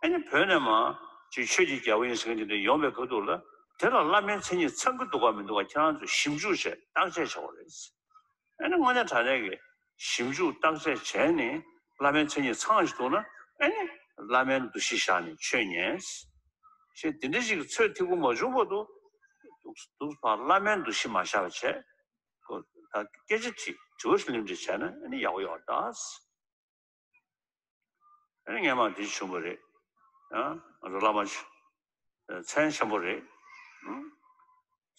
ཨ་ནི་བོད་ནས་མར་ཅིག་ཆོས་ཀྱི་རྒྱལ་པོ་ཡིན་ཟེར་མཁན་དེ་འདྲ་ཡོང་བའི་ཁ་ཐུག་ལ། དེ་ལ་བླ་མའི་མཚན་ཉིད་ཚང་གི་འདུག་ག་མི་འདུག་ག་ཁྱེད་རང་ཚོས་ཞིབ་འཇུག་བྱས། བརྟག་དཔྱད་བྱེད་དགོས་རེད། ཨ་ནི་དངོས་གནས་དྲང་གནས་ཀྱི་ཞིབ་འཇུག་བརྟག་དཔྱད་བྱས་ནས་བླ་མའི་མཚན་ཉིད་ཚང་ཞིག་འདུག་ན། ཨ་ནི་བླ་མའི་འདུ་ཤེས་བཞག་ནས་ཆོས་ཉན་ཞེས། དེ་འདྲ་ཞིག་གི་ཚོད་ཐིག་པོ་མ་བྱུང་བར་དུ་འདུག་འདུག་ཕར་བླ་མའི་འདུ་ཤེས་མ་བཞག་པ་བྱས། ཁོ་ད་སྐད་ཆ་དྲིས། དྲི་བ་ལན་འདྲི་བྱས་ན་ཨ་ནི་ཡག་པོ་ཡོད་རེད་ད། ཨ་ནི་སྔན་མ་འདི་བྱུང་བ་རེད། ཨ། ང་ཚོ་བླ་མ་ཆེ། མཚན་ཆེན་པོ་རེད། ཨང་།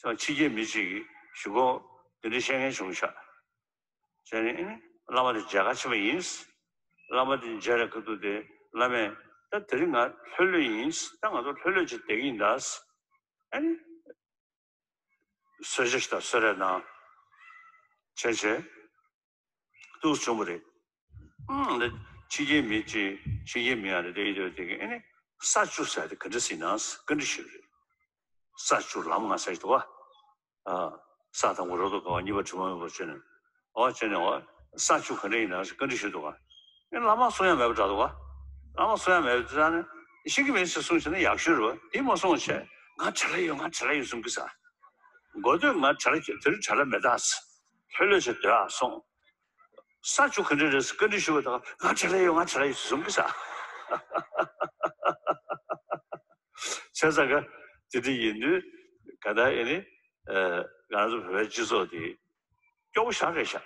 ཕྱི་རྒྱལ་མི་གཅིག་གིས་གཞུག་གུ་འདི་འདྲ་བཤད་མཁན་བྱུང་ཤག་བྱས་ནས་ཨ་ནི་བླ་མ་དེ་མཇལ་ཁ་ཕྱིན་པ་ཡིན། བླ་མ་དེ་མཇལ་བའི་ཁ་ཐུག་དེ་བླ་མས། ད་དེ་རིང་ང་ལྷོད་ལྷོད་ཡིན། ད་ང་ཚོ་ལྷོད་ལྷོད་ཅིག་བསྡད་ཀྱི་ཡིན་ད། ཨ་ནི། གསོལ་ཇ་ཞིག་དང་གསོལ་རས་གནང་། བྱས་བྱས། འདུག་བྱུང་བ་རེད། ཨང་། ད་ཕྱི་རྒྱལ་མི་གཅིག་ཕྱི་རྒྱལ་མི་ཡང་རེད། དེ་ཡིན་དུས་དེ་གི་ཨ་ནི་ས་བཅུ་ཟེར་དེ་ག་འདྲ་ཟེར་ན་བཀའ་འདྲི་ཞུས་རེད། ས་བཅུ་ལམ་ལྔ་ཟེར་གྱི་འདུག་ག་ཨ། ས་དང་པོ་རོ་ཏོ་ག་བ། གཉིས་པ་དྲི་མ་མེད་པ་བྱས་ནས། ཨོ་བྱས་ནས་ཨོ། ས་བཅུ་ག་འདྲ་ཡིན་ན་བཀའ་འདྲི་ཞུས་འདུག་ག་ཨ་ནི་བླ་མ་གསུང་ཡ་མེད་པ་འདྲ་འདུག་ག་བླ་མ་གསུང་ཡ་མེད་པ་འདྲ་ནི་ཤེས་ཀྱི་མེད་ཟེར་གསུངས་བྱས་ན་ཡག་ཤོས་རེད་པ། དེ་མ་གསུངས་བྱས་ང་བྲེལ་ཡོད། ང་བྲེལ་ཡོད་གསུང་གི་ས། མགོ་སྟོད་ང་བྲེལ་གྱི་དེ་རིང་བྲེལ་མེད་ད། ལྷོད་ལྷོད་བྱས་སྡོད་ཨ་སོང་། ས་བཅུ་ག་འདྲ་རེད་ཟེར་བཀའ་འདྲི་ཞུ་བ་དང་། ང་བྲེལ་ཡོད། ང་བྲེལ་ཡོད་གསུང་གི་ས། བྱས་ཙང་ག་དེ་འདྲ་ཡིན་དུས་ག་ད་ཨེ་ནི། ཨ། ང་ཚོ་བོད་པའི་སྤྱི་ཚོགས་དེ་ སྐྱོ་བོ་ཞེ་དྲག་རེད་ཤག་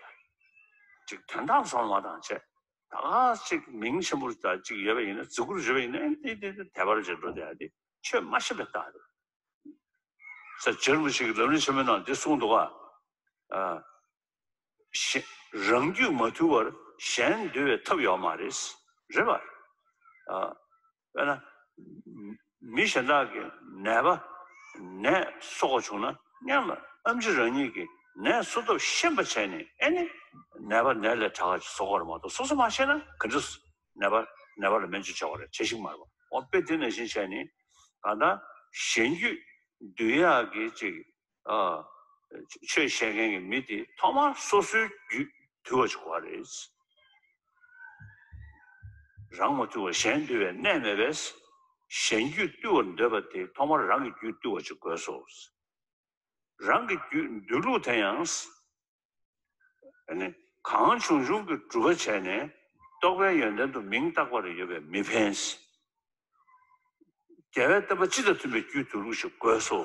ཅིག་དོན་དག་བསམ་བློ་མ་བཏང་བྱས། ད་ག་ཅིག་མིང་ཆེན་པོ་ད་ཅིག་ཡོད་པ་ཡིན་ན། རྫི་གུར་ཡོད་པ་ཡིན་ན། ཨེ་འདི་འདི་འདི་དད་པ་རུ་ཅིག་འགྲོ་བསྡད་ཡ་དེ་ཆོས་མ་ཤེས་པའི་རྟགས་རེད། ས་རྗེ་རིན་པོ་ཆེ་གིས་ལམ་རིམ་ཆེན་མོའི་ནང་འདི་གསུངས་འདུག་ག་ཨ། གཞན་རང་རྒྱུད་མ་ཐུལ་བར་གཞན་འདུལ་བའི་ཐབས་ཡོད་མ་རེད། རེད་པ། ཨ། དཔེར་ན། མི་གཞན་དག་གི་ནད་པ་ནད་གསོ་དགོས་བྱུང་ན། སྔོན་ལ་ཨེམ་ཆི་རང་ཉིད་ཀྱིས་ནད་གསོ་ཐབས་ཤེས་པ་བྱས་ནས། ཨེ་ནི་ནད་པ་ནད་ལས་དྲག་ག་ཅིག་གསོ་དགོས་རེད་མ་གཏོགས། སོ་སོ་མ་ཤེས་ན་ག་འདྲ་ནད་པ་ནད་པ་ལ་སྨན་བཅོས་བྱེད་དགོས་རེད། བྱེད་ཤེས་ཀྱི་མ་རེད་པ། འོ་དཔེ་དེ་ནང་བཞིན་བྱས་ནས། གང་ལྟར་གཞན་རྒྱུད་འདུལ་ཡག་གི་ཅིག་ཨ། ཆོས་བཤད་མཁན་གྱི་མི་དེ་ཐོག་མར་སོ་སོའི་རྒྱུད་འདུལ་བ་ཅིག་དགོས་པ་རེད། རང་མ་ཐུལ་བར་གཞན་འདུལ་བའི་གནད་མེད་པས། གཞན་རྒྱུད་བཏུལ་བར་འདོད་པ་དེས་ཐོག་མར་རང་གི་རྒྱུད་བཏུལ་བ་ཅིག་དགོས་སོ། རང་གི་རྒྱུད་འདུལ་ལུགས་དེ་ཡང་། ཨ་ནི་གང་བྱུང་བྱུང་གིས་སྒྲུབ་པ་བྱས་ནས་རྟོགས་པའི་ཡོན་ཏན་དུ་མིང་བཏགས་པ་རེ་ཡོད་པས་མི་ཕན། རྒྱལ་བའི་བསྟན་པ་སྤྱི་དང་མཐུན་པའི་རྒྱུད་འདུལ་ལུགས་ཤིག་དགོས་སོ།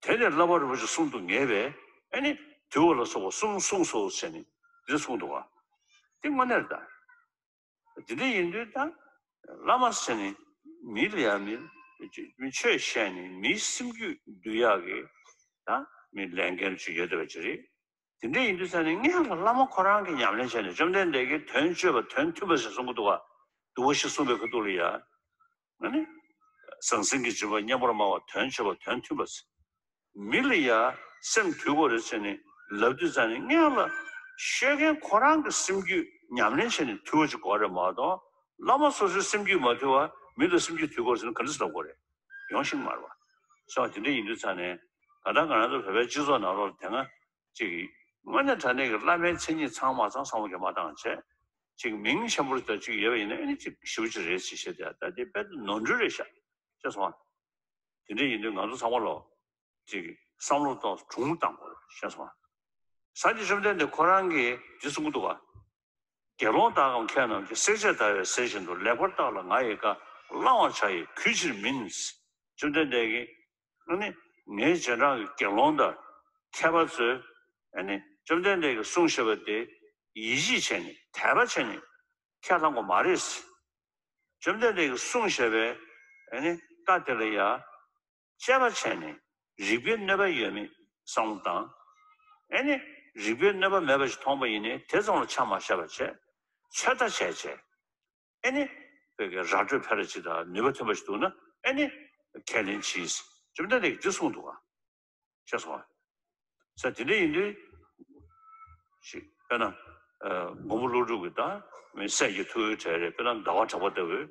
དེ་ནི་བསླབ་པ་རིན་པོ་ཆེ་གསུམ་དུ་ངེས་པས། ཨ་ནི་འདུལ་བ་ལ་སོགས་པ་གསུམ་གསུངས་སོ་ཟེར་ནས་འདི་གསུངས་འདུག་ག་འདི་དངོས་གནས་རེད་ད། འདི་འདྲ་ཡིན་དུས་ད་བླ་མ་ཟེར་ནས་མི་ལ་ཡ་མི་མི་ཆོས་བཤད་ནས་མིའི་སེམས་རྒྱུད་འདུལ་ཡག་གི་ད་མི་ལས་འགན་ཅིག་ཡོད་བསྡད་པ་ཅིག་རེད། དེ་འདྲ་ཡིན་དུས་ཙང་ནས་སྔོན་ལ་བླ་མ་ཁོ་རང་གིས་ཉམས་ལེན་བྱས་ནས། བཅོམ་ལྡན་འདས་ཀྱིས་དོན་སྤྱོད་པ་དོན་མཐུན་པ་ཞེས་གསུང་གི་འདུག་ག་འདུལ་བ་བཞི་གསུངས་པའི་ཁ་ཐུག་ལ་ཡ། ཨ་ནི། ཟང་ཟིང་གི་འཇིགས་པ་མཉམ་པར་སྨྲ་བ་དོན་སྤྱོད་པ་དོན་མཐུན་པ་ཟེར། མི་ལ་ཡ་སེམས་དུལ་དགོས་རེད་ཟེར་ནས་ལབ་དུས་ཙང་ནས། སྔོན་ལ་ཤོད་མཁན་ཁོ་རང་གི་སེམས་རྒྱུད་ཉམས་ལེན་བྱས་ནས་དུལ་བ་ཅིག་དགོས་རེད་མ་གཏོགས། བླ་མ་སོ་སོའི་སེམས་རྒྱུད་མ་དུལ་བ་མི་ལ་སེམས་རྒྱུད་དུལ་དགོས་ཟེར་ན་ག་འདྲ་ཟེར་ལབ་དགོས་རེད། ཡོང་ཤེས་ཀྱི་མ་རེད་པ། སོ་དེ་འདྲ་ཡིན་དུས་ཙང་ནས། གང་ལྟར་ང་རང་ཚོ་བོད་པའི་སྤྱི་ཚོགས་ནང་ལོགས་ལ་དེ་སྔ་ཅིག་དངོས་གནས་དྲང་གནས་ཀྱི་བླ་མའི་མཚན་ཉིད་ཚང་མ་ཚང་བསམ་བློ་གང་མ་བཏང་བྱས། ཅིག་མིང་ཆེན་པོ་དང་ཅིག་ཡོད་པ་ཡིན་ན། ཨ་ནི་ཅིག་ཞེ་པོ་ཅིག་རེད་ཅེས་བཤད་དེ། ད་དེ་དཔེ་ནོར་འཁྲུལ་རེད་ཤག་ཤེས་སོང་ང་། དེ་འདྲ་ཡིན་དུས་ང་ཚོ་ཚང་མ་ལོ་ཅིག་བསམ་བློ་ཏོག་གྲུང་བཏང་དགོས་རེད། ཤེས་སོང་ང་། སངས་རྒྱས་བཅོམ་ལྡན་འདས་ཁོ་རང་གིས་འདི་གསུང་གི་འདུག་ག་དགེ་སློང་དག་གམ་མཁས་རྣམས་ཀྱིས། བསྲེག་བཅད་བརྡར་བའི་གཟེར་བཞིན་དུ། ལེགས་པར་བརྟགས་ལ་ང་ཡི་བཀའ། བླང་བར་བྱ་ཡི་གུས་ཕྱིར་མིན། བཅོམ་ལྡན་འདས་ཀྱིས། ཨ་ནི་ངའི་རྗེས་འབྲང་གི་དགེ་སློང་དང་མཁས་པ་ཚོས། ཨ་ནི་བཅོམ་ལྡན་འདས་ཀྱིས་གསུངས་བཞག་པ་དེ་ཡིད་ཆེས་བྱས་ནས་དད་པ་བྱས་ནས་ཁས་བླང་དགོས་མ་རེད། བཅོམ་ལྡན་འདས་ཀྱིས་གསུངས་བཞག་པའི་ཨ་ནི་བཀའ་དེ་ལ་ཡ་དཔྱད་པ་བྱས་ནས་རིགས་པའི་གནོད་པ་ཡོད་མེད་བསམ་བློ་བཏང་། ཨ་ནི་རིགས་པའི་གནོད་པ་མེད་པ་ཞིག་མཐོང་པ་ཡིན་ནའི་དེ་ཙམ་ལ་ཆ་མ་བཞག་པ་བྱས། ཚོད་ལྟ་བྱས་བྱས། ཨ་ནི་བོད་ཀྱི་ར་སྤྲོད་ཕལ་ཆེར་དང་ནུས་པ་ཐོན་པ་ཞིག་འདུག་ན། ཨ་ནི་ཁས་ལེན་གྱིས། བཅོམ་ལྡན་འདས་ཀྱིས་འདི་གསུངས་འདུག་ག་ཤེས་སོང་ང་། ས་དེ་འདྲ་ཡིན་དུས་ཤིག་དཔེར་ན། ཨ། མགོན་པོ་ཀླུ་སྒྲུབ་ཀྱི་ད་མི་སྲས་ཀྱི་ཐུ་བོའི་གྲས་རེད། དཔེར་ན་ཟླ་བ་གྲགས་པ་ལྟ་བུས།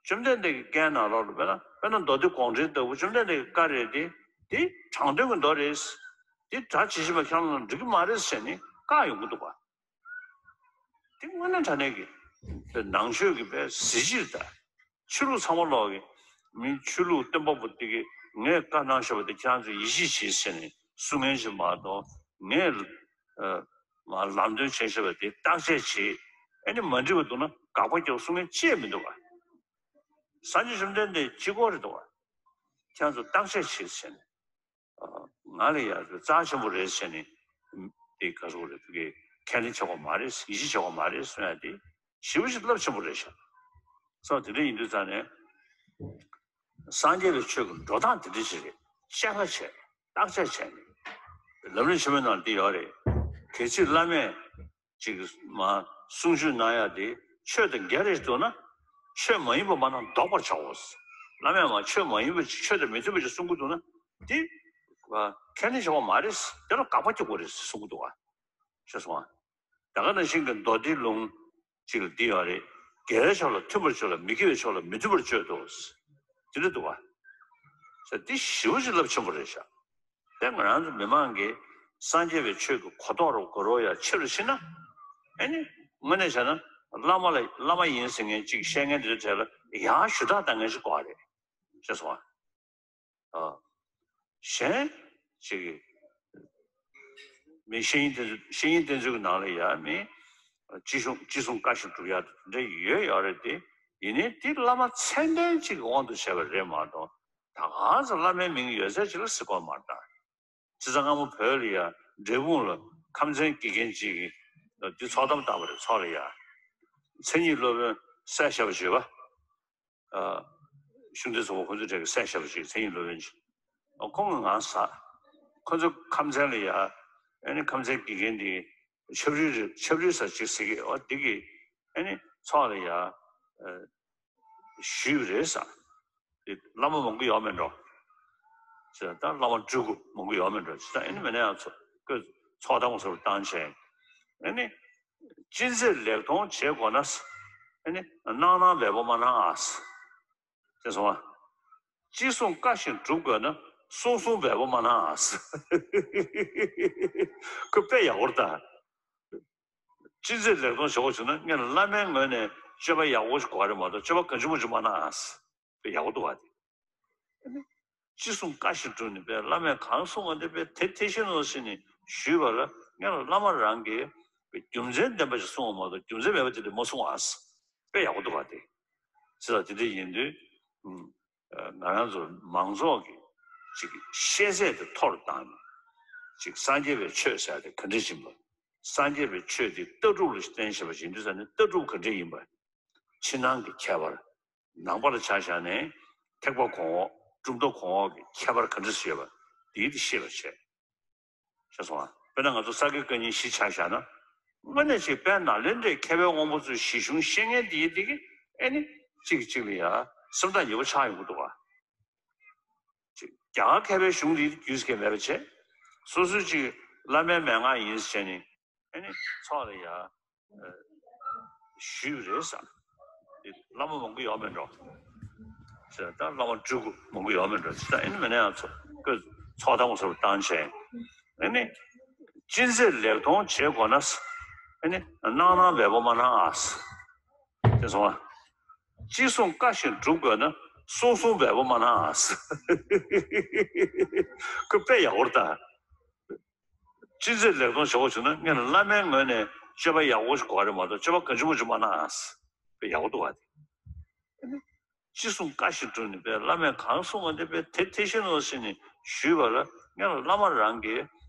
བཅོམ་ལྡན་འདས་ཀྱི་བཀའི་ནང་ལོགས་ལ། དཔེར་ན། དཔེར་ན་མདོ་སྡེ་དགོངས་འགྲེལ་ལྟ་བུ། བཅོམ་ལྡན་འདས་ཀྱི་བཀའ་རེད་དེ། འདི་དྲང་དོན་གྱི་མདོ་རེད། འདི་སྒྲ་ཇི་བཞིན་པ་ཁས་བླངས་ན་འགྲིག་གི་མ་རེད་ཟེར་ནས་བཀག་ཡོང་གི་འདུག་ག་འདི་དངོས་གནས་དྲང་གནས་ཀྱི་དཔེ་ནང་ཆོས་ཀྱི་དཔེ་གཟི་བརྗིད་དང་། ཆོས་ལུགས་ཚང་མ་ལོག་གི་མི་ཆོས་ལུགས་སྟོན་པ་པོ་དེ་གིས་ངས་བཀའ་གནང་བཞག་པ་དེ་ཁྱེད་རང་ཚོས་ཡིད་ཆེས་བྱེད་ཟེར་ནས་གསུང་མཁན་ཞིག་མ་གཏོགས། ངས། ཨ། མ་ལམ་སྟོན་བྱས་བཞག་པ་དེ་བརྟག་དཔྱད་བྱེད། ཨ་ནི་མ་འགྲིག་པ་འདུག་ན་དགག་པ་རྒྱག་གསུང་མཁན་ཅི་ཡང་མི་འདུག་ག་སངས་རྒྱས་བཅོམ་ལྡན་འདས་གཅིག་པོ་རེད་འདུག་ག་ཁྱེད་རང་ཚོས་བརྟག་དཔྱད་བྱེད་ཟེར་ནས། ཨ། ང་ལ་ཡ་རྩ་ཆེན་པོ་རེད་ཟེར་ནས། དེ་ག་རེ་ཟེར་དགོས་རེད། དེ་གའི་ཁས་ལེན་བྱེད་དགོས་མ་རེད། ཡིད་ཆེས་བྱེད་དགོས་མ་རེད་གསུང་ཡ་དེ་ཞེ་པོ་ཅིག་རླབས་ཆེན་པོ་རེད་ཤག་སོ་དེ་འདྲ་ཡིན་དུས་ཙང་ནས། སངས་རྒྱས་པའི་ཆོས་ཀྱི་འགྲོ་སྟངས་དེ་འདྲ་ཅིག་རེད། དཔྱད་པ་བྱས། བརྟག་དཔྱད་བྱས་ནས། ལམ་རིམ་ཆེན་མོའི་ནང་འདི་ཡོད་རེད། གལ་སྲིད་བླ་མས་ཅིག་མ་གསུང་ཆོས་གནང་ཡ་དེ་ཆོས་དང་འགལ་རེད་འདུག་ན། ཆོས་མ་ཡིན་པ་མ་གནང་ལྡོག་པར་བྱའོ། བླ་མས་མ་ཆོས་མ་ཡིན་པ་ཅིག་ཆོས་དང་མི་མཐུན་པ་ཅིག་གསུང་གི་འདུག་ན། དེ་ཁས་ལེན་བྱ་བ་མ་རེད། དེ་ལ་དགག་པ་རྒྱག་དགོས་རེད་གསུང་གི་འདུག་ག་ཤེས་སོང་ང་། ད་ག་ནང་བཞིན་གྱི་མདོ་སྡེའི་ལུང་ཅིག་ལ་འདི་ཡོད་རེད། དགེ་བའི་ཕྱོགས་ལ་མཐུན་པར་སྤྱོད་ལ། མི་དགེ་བའི་ཕྱོགས་ལ་མི་མཐུན་པར་སྤྱོད་དོ། དེ་འདྲ་འདུག་ག་ས་འདི་ཞེ་པོ་ཅིག་རླབས་ཆེན་པོ་རེད་ཤག་དེ་ང་རང་ཚོ་མི་མང་གིས་སངས་རྒྱས་པའི་ཆོས་ཀྱི་གོ་རྟོགས་རུ་གོ་རོགས་ཡ་ཆེ་རུ་ཕྱིན་ན། ཨ་ནི་དངོས་གནས་བྱས་ན་བླ་མ་ལ། བླ་མ་ཡིན་ཟེར་མཁན་ཅིག་བཤད་མཁན་དེ་འདྲ་གྲས་ལ་ཡར་ཞུ་དག་གཏང་མཁན་ཞིག་དགོས་པ་རེད། ཤེས་སོང་ང་། ཨ། གཞན་ཅིག་གིས་མི་བཤེས་གཉེན་དེ་ཚོ། བཤེས་གཉེན་དེ་ཚོའི་ནང་ལ་ཡ་མི་ཅི་གསུང་ཅི་གསུང་བཀའ་བཞིན་སྒྲུབ་ཡ་དེ་འདྲ་ཡོད་ཡོད་རེད་དེ། ཡིན་ནའི་དེ་བླ་མ་མཚན་ལྡན་ཅིག་གི་དབང་དུ་བྱས་པ་རེད་མ་གཏོགས། ད་ག་ཚོད་བླ་མའི་མིང་ཡོད་ཚད་ཅིག་ལ་ཟེར་དགོས་མ་རེད་ད། བྱས་ཙང་སྔ་མོ་བོད་ལ་ཡ་ འབྲས་སྤུངས་ལ་ཁམས་ཚན་དགེ་རྒན་གཅིག་གིས་འདི་ཚོགས་གཏམ་བཏང་བ་རེད། ཚོགས་ལ་ཡ། མཚན་ཉིད་སློབ་དཔོན་སྲས་ཞབས་པ་བརྗོད་པ། ཨ། ཤུགས་ལྡན་ཚོགས་པ་ཁོ་ཚོའི་གྲས་ཀྱི་སྲས་ཞབས་པ་ཅིག་མཚན་ཉིད་སློབ་དཔོན་ཅིག་ཨ། ཁོང་གིས་ངར་ཟ། ཁོ་ཚོ་ཁམས་ཚན་ལ་ཡ། ཨ་ནི་ཁམས་ཚན་དགེ་རྒན་འདི་ཆབ་རིལ་རེད། ཆབ་རིལ་ཟ་ཅིག་ཟེར་གི། ཨོ་འདི་གི། ཨ་ནི་ཚོགས་ལ་ཡ། ཨ། ཞུས་པ་རེད་ཟ། དེ་བླ་མ་མང་པོ་ཡོད་མེད་འགྲོ། ཅེས་ད་བླ་མ་སྤྲུལ་སྐུ་མང་པོ་ཡོད་མེད་འགྲོ། ཅེས་ད་ཨ་ནི་མིན་ན་ཡང་ཚོགས་ཚོགས་གཏམ་སོགས་བཏང་བྱས། ཨ་ནི། ཅི་མཛད་ལེགས་མཐོང་བྱེད་དགོས་ན། ཨ་ནི་སྣང་སྣང་འབེལ་པོ་མ་གནང་ཨ། ཅེས་གསུངས་པ། ཅི་གསུང་བཀའ་བཞིན་སྒྲུབ་དགོས་ན། གསུང་གསུང་འབེལ་པོ་མ་གནང་ཨ། ཁོ་དཔེ་ཡག་པོ་རེད་ད། ཅི་མཛད་ལེགས་མཐོང་བྱེད་དགོས་བྱུང་ན། སྔོན་ལ་བླ་མའི་ངོས་ནས་སྤྱོད་པ་ཡག་པོ་ཞིག་དགོས་རེད་མ་གཏོགས་སྤྱོད་པ་གང་བྱུང་མང་བྱུང་མ་གནང་ཨ། དཔེ་ཡག་པོ་འདུག་བ་དེ། ཅི་གསུང་བཀའ་བཞིན་སྒྲུབ་ནས་པས། བླ་མས་གང་གསུངས་པ་འདི་པས་དེ་དེ་བཞིན་ནོ་ཟེར་ནས་ཞུས་པ་ལ། སྔོན་ལ་བླ་མ་རང་གིས་རྒྱུ་མཚན་ལྡན་པ་ཞིག་གསུངས་པ་མ་གཏོགས་རྒྱུ་མཚན་མེད་པ་དེ་འདྲ་མ་གསུང་ཨ། དཔེ་ཡག་པོ་འདུག་བ་དེ། ཅི་ལ་དེ་འདྲ་ཡིན་དུས། ཨུམ། ང་རང་ཚོ་མང་ཚོགས་ཀྱི་ཅིག་ཤེས་ཚད་དེ་མཐོ་རུ་བཏང་ནས། ཅིག་སངས་རྒྱས་པའི་ཆོས་ཟེར་དེ་ག་འདྲ་ཡིན་པ། སངས་རྒྱས་པའི་ཆོས་དེ་ལྟ་གྲུབ་ལ་བརྟེན་བྱས་པ་ཡིན་དུས་ཙང་ནས་ལྟ་གྲུབ་ག་འདྲ་ཡིན་པ། ཕྱི་ནང་གི་ཁྱད་པར། ནང་པ་ལ་ཆ་བཞག་ནས་ཐེག་པ་གོང་འོག་གྲུབ་མཐའ་གོང་འོག་གི་ཁྱད་པར་ག་འདྲ་ཡོད་པ་དེའི་དེ་ཤེས་པར་བྱེད། ཤེས་སོང་ང་། དཔེར་ན་ང་ཚོ་ས་དགེ་བཀའ་རྙིང་བཞི་ཆ་བཞག་ན། དངོས་གནས་ཅིག་དཔལ་ནཱ་ལེནྡྲའི་མཁས་པའི་དབང་པོ་ཚོའི་གཞི་གཞུང་ཤེས་མཁན་དེ་ཡིན་དེ་གི། ཨེ་ནི། གཅིག་གིས་གཅིག་ལ་ཡ་སེམས་ཐག་ཉེ་པོ་ཆགས་ཡོང་གི་འདུག་ག། ཅིག་རྒྱ་གར་མཁས་པའི་གཞུང་དེ་རྒྱུས་སྐྱེ་མེད་པ་བྱས། སོ་སོའི་ཅིག་བླ་མའི་མན་ངག་ཡིན་ཟེར་ནས། ཨེ་ནི་ཚོགས་ལ་ཡ། ཨ། ཞུས་པ་རེད་ཟ། དེ་བླ་མ་མང་པོ་ཡོད་མེད་འགྲོ། ཟེར་ད་བླ་མ་སྤྲུལ་སྐུ་མང་པོ་ཡོད་མེད་འགྲོ། ཟེར་ད་ཨེ་ནི་མིན་ན་ཡང་ཚོགས་ཚོགས་གཏམ་སོགས་བཏང་བྱས། ཨེ་ནི། ཅི་མཛད་ལེགས་མཐོང་བྱེད་དགོས་ན། ཨེ་ནི་སྣང་སྣང་འབེལ་པོ་མ་གནང་ཨ། དེ་སོང་ང་། ཅི་གསུང་བཀའ་བཞིན་སྒྲུབ་དགོས་ན། གསུང་གསུང་འབེལ་པོ་མ་གནང་ཨ། ཁོ་དཔེ་ཡག་པོ་རེད་ད། ཅི་མཛད་ལེགས་མཐོང་བྱེད་དགོས་བྱུང་ན། སྔོན་ལ་བླ་མའི་ངོས་ནས་སྤྱོད་པ་ཡག་པོ་ཞིག་དགོས་རེད་མ་གཏོགས་སྤྱོད་པ་གང་བྱུང་མང་བྱུང་མ་གནང་ཨ། དཔེ་ཡག་པོ་འདུག་བ་དེ། ཅི་གསུང་བཀའ་བཞིན་སྒྲུབ་ནས་པས། བླ་མས་གང་གསུངས་པ་འདི་པས་དེ་དེ་བཞིན་ནོ་ཟེར་ནས་ཞུས་པ་ལ། སྔོན་ལ་བླ་མ་རང་གིས་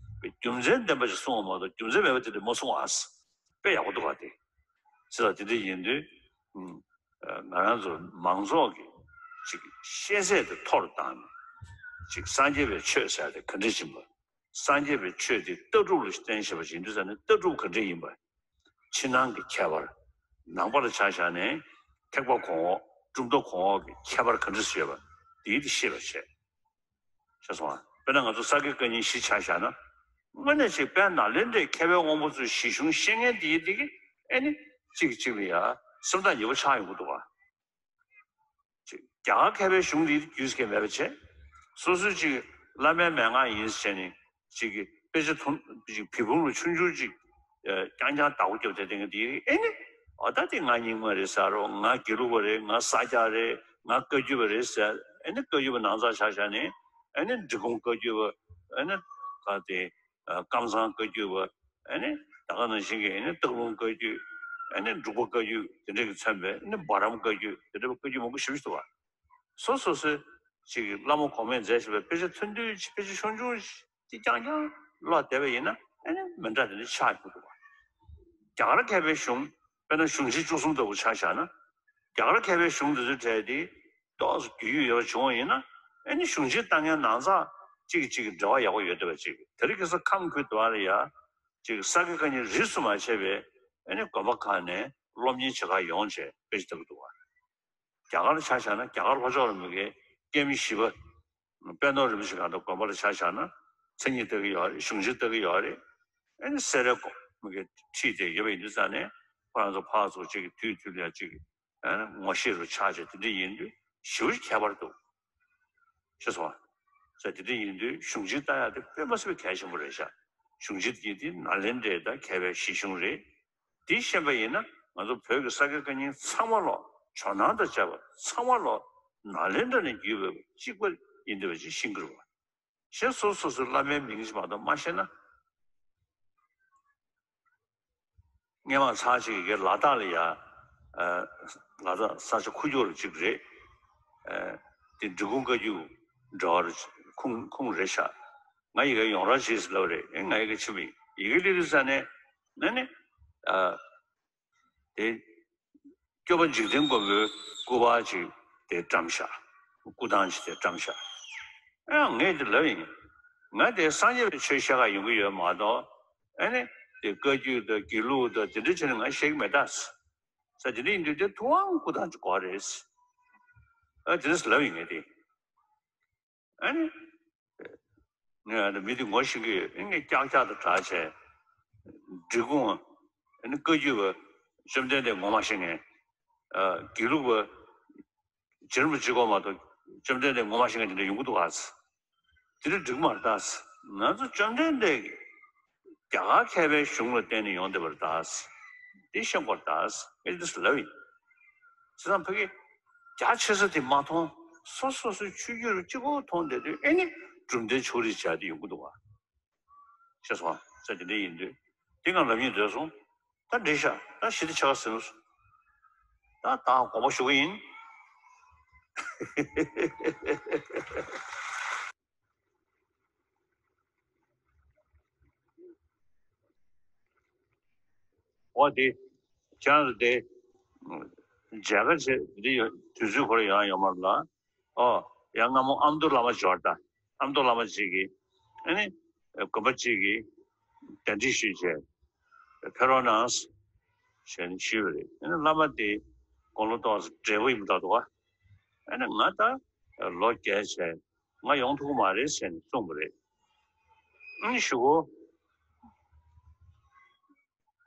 རྒྱུ་མཚན་ལྡན་པ་ཞིག་གསུངས་པ་མ་གཏོགས་རྒྱུ་མཚན་མེད་པ་དེ་འདྲ་མ་གསུང་ཨ། དཔེ་ཡག་པོ་འདུག་བ་དེ། ཅི་ལ་དེ་འདྲ་ཡིན་དུས། ཨ། ང་རང་ཚོ་མང་ཚོགས་ཀྱི་ཅིག་ཤེས་ཚད་དེ་མཐོ་རུ་བཏང་ནས། ཅིག་སངས་རྒྱས་པའི་ཆོས་ཟེར་དེ་ག་འདྲ་ཡིན་པ། སངས་རྒྱས་པའི་ཆོས་དེ་ལྟ་གྲུབ་ལ་བརྟེན་བྱས་པ་ཡིན་དུས་ཙང་ནས་ལྟ་གྲུབ་ག་འདྲ་ཡིན་པ། ཕྱི་ནང་གི་ཁྱད་པར། ནང་པ་ལ་ཆ་བཞག་ནས་ཐེག་པ་གོང་འོག་གྲུབ་མཐའ་གོང་འོག་གི་ཁྱད་པར་ག་འདྲ་ཡོད་པ་དེའི་དེ་ཤེས་པར་བྱེད། ཤེས་སོང་ང་། དཔེར་ན་ང་ཚོ་ས་དགེ་བཀའ་རྙིང་བཞི་ཆ་བཞག་ན། དངོས་གནས་ཅིག་དཔལ་ནཱ་ལེནྡྲའི་མཁས་པའི་དབང་པོ་ཚོའི་གཞི་གཞུང་ཤེས་མཁན་དེ་ཡིན་དེ་གི། ཨེ་ནི། གཅིག་གིས་གཅིག་ལ་ཡ་སེམས་ཐག་ཉེ་པོ་ཆགས་ཡོང་གི་འདུག་ག། ཅིག་རྒྱ་གར་མཁས་པའི་གཞུང་དེ་རྒྱུས་སྐྱེ་མེད་པ་བྱས། སོ་སོའི་ཅིག་བླ་མའི་མན་ངག་ཡིན་ཟེར་ནས་ཅིག་གི་དཔེ་ཆ་ཐུང་ཅིག་བི་ཕུང་ལ་ཆུང་ཆུང་ཅིག་ཨ། རྐྱང་རྐྱང་བདག་པོ་རྒྱབ་བསྡད་མཁན་དེ། ཨེ་ནི། འོ་ད་དེ་ང་རྙིང་མ་རེད་ཟེར་རོ། ང་དགེ་ལུགས་པ་རེད། ང་ས་སྐྱ་རེད། ང་བཀའ་བརྒྱུད་པ་རེད་ཟེར། ཨེ་ནི་བཀའ་བརྒྱུད་པ་ནང་ཚགས་ཆ་བཞག་ནས། ཨེ་ནི་འབྲི་གུང་བཀའ་བརྒྱུད་པ། ཨེ་ནི་ག་དེ། ཨ། ཀམ་ཚང་བཀའ་བརྒྱུད་པ། ཨ་ནི་ད་ག་ནང་བཞིན་གྱི་ཨ་ནི་སྟག་ལུང་བཀའ་བརྒྱུད། ཨ་ནི་འབྲུག་པ་བཀའ་བརྒྱུད་དེ་འདྲ་གིས་མཚོན་པའི། ཨ་ནི་འབའ་རམ་བཀའ་བརྒྱུད་དེ་འདྲ་བའི་བཀའ་བརྒྱུད་མང་པོ་ཞེ་པོ་ཞིག་འདུག་བ། སོ་སོ་སོའི་ཅིག་གི་བླ་མ་གོང་མས་མཛད་བཞག་པའི་དཔེ་ཆ་ཐུང་ཐུང་ཅིག་དཔེ་ཆ་ཆུང་ཆུང་ཅིག་རྐྱང་རྐྱང་ཀློག་བསྡད་པ་ཡིན་ན། ཨ་ནི་མི་འདྲ་དེ་འདྲ་ཆགས་ཡོང་གི་འདུག་བ། རྒྱ་གར་མཁས་པའི་གཞུང་། དཔེར་ན་གཞུང་ཆེན་བཅུ་གསུམ་ལྟ་བུ་ཆ་བཞག་ན། རྒྱ་གར་མཁས་པའི་གཞུང་འདི་ཚོའི་གྲས་དེ་ཏོག་ཙམ་རྒྱུས་ཡོད་པ་བྱུང་བ་ཡིན་ན། ཨ་ནི་གཞུང་ཆེན་ལྟ་མཁན་ནང་ཚགས་གཅིག་གིས་གཅིག་གི་འབྲེལ་བ་ཡག་པོ་ཡོད་བསྡད་པ་ཅིག་དེ་རིང་ཁ་སང་ཁམས་ཁུལ་དུ་བ་ལ་ཡ། ཅིག་ས་དགེ་བཀའ་རྙིང་རིས་སུ་མ་ཆད་པའི། ཨ་ནི་དགོན་པ་ཁག་ནས་སློབ་གཉེར་བྱེད་གར་ཡོང་བྱས་དཔེ་ཆ་ལྟ་གི་འདུག་བ། རྒྱ་གར་ཆ་བཞག་ན། རྒྱ་གར་ལྷོ་ཕྱོགས་ལ་མི་གའི་ཀེམ་བཞི་པ། དཔལ་མོ་རིན་པོ་ཆེ་གང་དུ་དགོན་པ་ལ་ཆ་བཞག་ན། མཚན་ཉིད་ལྟ་གི་ཡོད་རེད། གཞུང་ཆེན་ལྟ་གི་ཡོད་རེད། ཨ་ནི་སེ་རའི་སྒོ་མི་གའི་ཁྲིད་དེ་ཡོད་པ་ཡིན་དུས་ཙང་ནས། ཁོ་རང་ཚོ་ཕར་ཚུར་གཅིག་གི་དུས་དུས་ལ་ཡ་གཅིག་གི། ཨ་ནི་ངོ་ཤེས་རུ་ཆགས་བྱས་དེ་འདྲ་ཡིན་དུས་ཞེ་པོ་ཁྱད་པར་འདུག། ཤེས་སོང་ང་། ཟེར་དེ་འདྲ་ཡིན་དུས་གཞུང་ཆེན་ལྟ་ཡག་དེ་དཔེ་མ་སྲིད་པའི་གལ་ཆེན་པོ་རེད་ཤག། གཞུང་ཆེན་དེ་དེ་ནཱ་ལེནྡྲའི་ད་མཁས་པའི་གཞི་གཞུང་རེད། དེ་ཤེས་པ་ཡིན་ན་ང་ཚོ་བོད་ཀྱི་ས་དགེ་བཀའ་རྙིང་ཚང་མ་ལོག། ཇོ་ནང་དང་བཅས་པ་ཚང་མ་ལོག་ནཱ་ལེནྡྲ་ནས་བརྒྱུད་པའི་གཅིག་པ་ཡིན་འདུག་པ་ཅིག་ཤེས་ཀྱི་རེད་བ། གཞན་སོ་སོ་སོའི་བླ་མའི་མིང་ཞིག་མ་གཏོགས་མ་ཤེས་ན། སྔོན་མ་ཚར་གཅིག་གིས་ལ་དྭགས་ལ་ཡ། ཨ། ལ་དྭགས་ས་ཆ་ཁུག་ཀྱོག་ལ་གཅིག་རེད། ཨ། དེ་འབྲི་གུང་བཀའ་བརྒྱུད་འདྲ་བ་རེད། ཁུངས་ཁུངས་རེད་ཤག། ང་ཡི་གེ་ཡོང་རོགས་བྱེད་ཟེར་ལབ་རེད། ཨེ་ང་ཡི་གེ་ཕྱིན་པ་ཡིན། ཡི་གེ་སླེབས་དུས་ཙ་ནས་ནི་ནི་ཨ། དེ་སྐྱོབ་པ་འཇིག་རྟེན་མགོན་པོའི་སྐུ་པར་ཅིག་དེ་བཀྲམ་བཞག་སྐུ་ཐང་ཅིག་དེ་བཀྲམ་བཞག་ཨེ་ངས་དེ་ལབ་ཡིན། ང་དེ་སངས་རྒྱས་པའི་ཆོས་བཤད་ག་ཡོང་གི་ཡོད་མ་གཏོགས། ཨེ་ནི་དེ་བཀའ་བརྒྱུད་དང་དགེ་ལུགས་དང་དེ་འདྲ་བྱས་ནས་ང་བཤད་གི་མེད་ད། ས་དེ་འདྲ་ཡིན་དུས་དེ་ཐུབ་དབང་སྐུ་ཐང་ཅིག་དགོས་རེད། ཨ་དེ་འདྲ་ལབ་ཡིན་ངས་དེ། ཨ་ནི། ངས་ཨ་ནི་མི་དེ་ངོ་ཤེས་ཀྱི་ཡོད། ངས་ཀྱག་ཀྱག་ཏུ་གྲགས་བྱས། འབྲི་གུང་། ཨ་ནི་བཀའ་བརྒྱུད་པ། བཅོམ་ལྡན་འདས་ངོ་མ་ཤེས་མཁན། ཨ་དགེ་ལུགས་པ། རྗེ་རིན་པོ་ཆེ་སྐོར་མ་གཏོགས་བཅོམ་ལྡན་འདས་ངོ་མ་ཤེས་མཁན་དེ་འདྲ་ཡོང་གི་འདུག་ག་དེ་འདྲ་འགྲིག་མ་རེད་ད། ང་ཚོ་བཅོམ་ལྡན་འདས་ཀྱི་རྒྱ་གར་མཁས་པའི་གཞུང་ལ་བརྟེན་ནས་ཡོང་བསྡད་པ་རེད་ད། འདི་ཤེས་དགོས་རེད་ད། ཨེ་འདི་ལབ་ཡིན། བྱས་ཙང་ཕ་གི་རྒྱ་ཆེ་ས་དེ་མ་མཐོང་། སོ་སོ་སོའི་ཆོས་བརྒྱུད་རུ་གཅིག་པོ་མཐོང་བསྡད་དུས་ཨེ་ནི་གྲུབ་མཐའི་ཕྱོགས་རིས་བྱ་དེ་ཡོང་གི་འདུག་བ། ཤེས་སོང་ཨ། ས་དེ་འདྲ་ཡིན་དུས་དེ་ང་ལབ་སྙིང་འདོད་སོང་། ད་འགྲིག་ཤག་ད་ཞི་བདེ་ཆེ་བ་ཟིན་སོང་། ད་ད་དགོངས་པ་ཞུ་གི་ཡིན། འོ་དེ། ཁྱེད་རང་ཚོ་དེ། མཇལ་ཁ་བྱེད་འདི་ཡོད་དུས་ཚོད་ཁོ་རང་ཡོང་ཡོད་མ་རེད་ལ། ཨོ། ཡང་སྔ་མོ་ཨ་མདོ་བླ་མ་འབྱོར་ད། ཨ་མདོ་བླ་མ་གཅིག་གིས། ཨ་ནི། དགོན་པ་གཅིག་གིས། གདན་འདྲེན་ཞུས་བྱས། ཕེབས་རོགས་གནང་། ཞེས་ནས་ཞུས་པ་རེད། ཨ་ནི་བླ་མ་དེ། དགུང་ལོ་ཏོག་ཙམ་བགྲེས་པོ་ཡིན་པ་འདྲ་འདུག་ག་ཨ་ནི་ང་ད། ལོ་བརྒྱད་བྱས། ང་ཡོང་ཐུབ་ཀྱི་མ་རེད་ཟེར་ནས་གསུངས་པ་རེད། ཨ་ནི་གཞུག་གུ།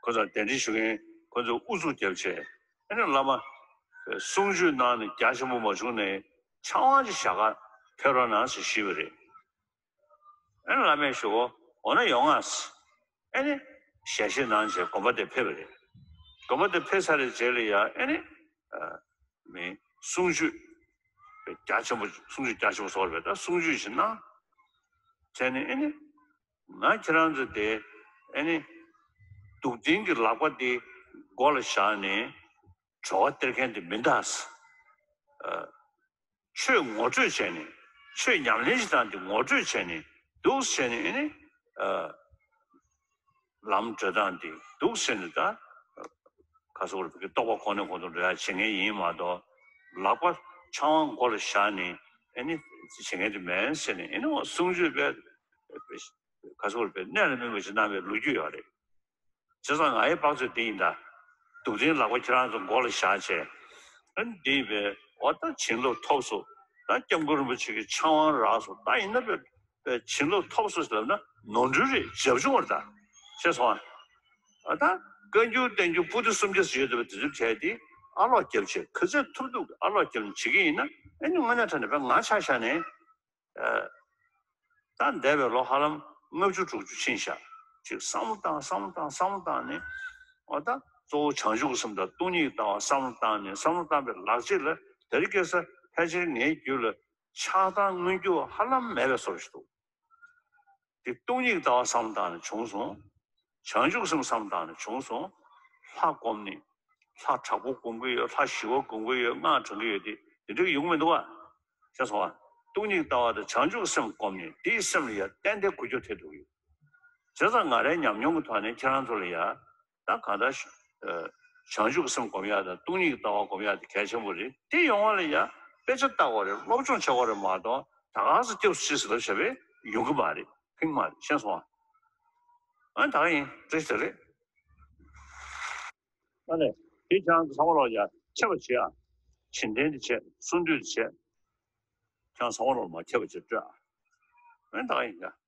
ཁོ་ཚོ་གདན་འདྲེན་ཞུ་མཁན་ཁོ་ཚོས་ཨུ་ཚུགས་བརྒྱབ་བྱས། ཨ་ནི་བླ་མ། གསུང་ཆོས་གནང་ནས་རྒྱ་ཆེན་པོ་མ་བྱུང་ནའི་ཆབ་དབང་ཅིག་བཞག་ག་ཕེབས་རོགས་གནང་ཟེར་ཞུས་པ་རེད། ཨ་ནི་བླ་མས་ཞུ་གོ། འོ་ན་ཡོང་ང་། ཨ་ནི། ཞལ་བཞེས་གནང་བྱས་དགོན་པ་དེ་ཕེབས་པ་རེད། དགོན་པ་དེ་ཕེབས་ཚར་བའི་རྗེས་ལ་ཡ་ཨ་ནི། མི། གསུང་ཆོས། རྒྱ་ཆེན་པོ་གསུང་ཆོས་རྒྱ་ཆེན་པོ་བཟོ་བར་བས་ད་གསུང་ཆོས་ཤིག་གནང་། བྱས་ནས་ཨ་ནི། ང་ཁྱེད་རང་ཚོ་དེ་ཨ་ནི། སྡུག་བདེན་གྱི་ལག་པ་དེ་མགོ་ལ་བཞག་ནས་གྲོ་བ་སྟེར་མཁན་དེ་མི་འདུག་ཨ། ཆོས་ངོ་སྤྲོད་བྱས་ནས་ཆོས་ཉམས་ལེན་བྱེད་སྟངས་དེ་ངོ་སྤྲོད་བྱས་ནས་འདུག་བྱས་ནས་ཨ་ནི། ལམ་འགྲོ་སྟངས་དེ་འདུག་ཟེར་ནས་ད། ག་ཟེར་དགོས་རེད། རྟོགས་པ་ཁོང་ནས་ཁོང་ཚོ་འགྲོ་ཡ་བྱེད་མཁན་ཡིན་མ་གཏོགས། ལག་པ་ཆབ་དབང་མགོ་ལ་བཞག་ནས་ཨ་ནི་བྱེད་མཁན་དེ་མིན་ཟེར་ནས་ཨ་ནི་འོ་གསུང་ཆོས་པས། ག་ཟེར་དགོས་རེད། གནད་ལ་སྨིན་པ་ཞིག་གནང་བའི་ལོ་རྒྱུས་ཡོད་རེད། བྱས་ཙང་ང་ཡི་དཔག་ཚོད་འདི་ཡིན་ད། སྡུག་བདེན་ལག་པ་ཁྱེད་རང་ཚོ་མགོ་ལ་བཞག་བྱས། ཨ་ནི་འདི་ཡིན་པས་འོ་ད་བྱིན་རླབས་ཐོབ་སོང་། ད་སྐྱབས་མགོན་རིན་པོ་ཆེ་གི་ཆབ་དབང་རག་སོང་། ད་ཡིན་ན་པས་པས་བྱིན་རླབས་ཐོབ་སོང་ཟེར་ལབ་ན་ནོར་འཁྲུལ་རེད། བྱབ་ཆུང་བར་ད། ཤེས་སོང་ཨ། ཨ་ད་བཀའ་འགྱུར་བསྟན་འགྱུར་པོ་ཏི་སུམ་བརྒྱ་ཟེར་ཡོད་དེ་བས་དེ་ཚོ་བྱས་ཏེ་ཨ་ལོག་རྒྱབ་བྱས་ག་ཚད་ཐུབ་ཐུབ་ཨ་ལོག་རྒྱབ་ནས་བྱེད་ཀྱི་ཡིན་ན་ཨ་ནི་དངོས་གནས་དྲང་གནས་པས་ང་ཆ་བཞག་ནས། ད་འདས་པའི་ལོ་ཧ་ལམ་ལྔ་བཅུ་དྲུག་ཅུ་ཕྱིན་ཤག་ཅིག་བསམ་བློ་བཏང་བསམ་བློ་བཏང་བསམ་བློ་བཏང་ནས། འོ་ད་གཙོ་བོ་བྱང་ཆུབ་ཀྱི་སེམས་དང་སྟོང་ཉིད་ཀྱི་ལྟ་བ་བསམ་བློ་བཏང་ནས་བསམ་བློ་བཏང་པའི་ལག་རྗེས་ལ་དེ་རིང་ཁ་སང་ཕལ་ཆེར་ངའི་རྒྱུད་ལ་ཆགས་སྡང་མངོན་གྱུར་ཧ་ལམ་མེད་པའི་བཟོ་འདྲ་ཞིག་འདུག་དེ་སྟོང་ཉིད་ཀྱི་ལྟ་བ་བསམ་བློ་བཏང་ནས་བྱུང་སོང་། བྱང་ཆུབ་སེམས་བསམ་བཏང་ནས་བྱུང་སོང་། ལྷ་བསྒོམས་ནས། ལྷ་དྲག་པོ་སྒོམ་གྱི་ཡོད། ལྷ་ཞི་བ་སྒོམ་གྱི་ཡོད། སྔགས་བགྲང་གི་ཡོད། དེ་དེ་འདྲ་ཡོང་མི་འདུག་བ། ཤེས་སོང་བ། སྟོང་ཉིད་ལྟ་བ་དང་བྱང་ཆུབ་སེམས་སྒོམ་ནས་དེའི་སེམས་ལ་ཡ་ཏན་ཏན་འགུལ་སྐྱོད་ཐེབས་འགྲོ་གི་ཡོད། བྱས་ཙང་ང་རའི་ཉམས་མྱོང་གི་ཐོག་ནས་ཁྱེད་རང་ཚོ་ལ་ཡ། ད་གང་ལྟར། བྱང་ཆུབ་སེམས་སྒོམ་ཡ་དང་སྟོང་ཉིད་ལྟ་བ་སྒོམ་ཡ་དེ་གལ་ཆེན་པོ་རེད། དེ་ཡོང་བ་ལ་ཡ་དཔེ་ཆ་ལྟ་དགོས་རེད། སློབ་སྦྱོང་བྱེད་དགོས་རེད་མ་གཏོགས་ད་ག་ཚོད་སྐྱབས་སུ་མཆི་ཟེར་ལབ་བྱས་པས་ཡོང་གི་མ་རེད། ཕན་གི་མ་རེད། ཤེས་སོང་ཨ། ཨ་ད་ག་ཡིན་བཀྲ་ཤིས་བདེ་ལེགས། ཨ་ནི། དེ་ཁྱེད་རང་ཚོ་ཚང་མ་ལོག་ཡ་མཁས་པ་བྱེད་ཨ། བྱིན་རྟེན་དེ་བྱེད། གསུང་འདུས་དེ་བྱེད། ཁྱེད་རང་ཚང་མ་ལོག་མ་མཁས་པ་བྱེད་སྤྲོད་ཨ། ཨ་ནི་ད་ག་ཡིན་ཡ།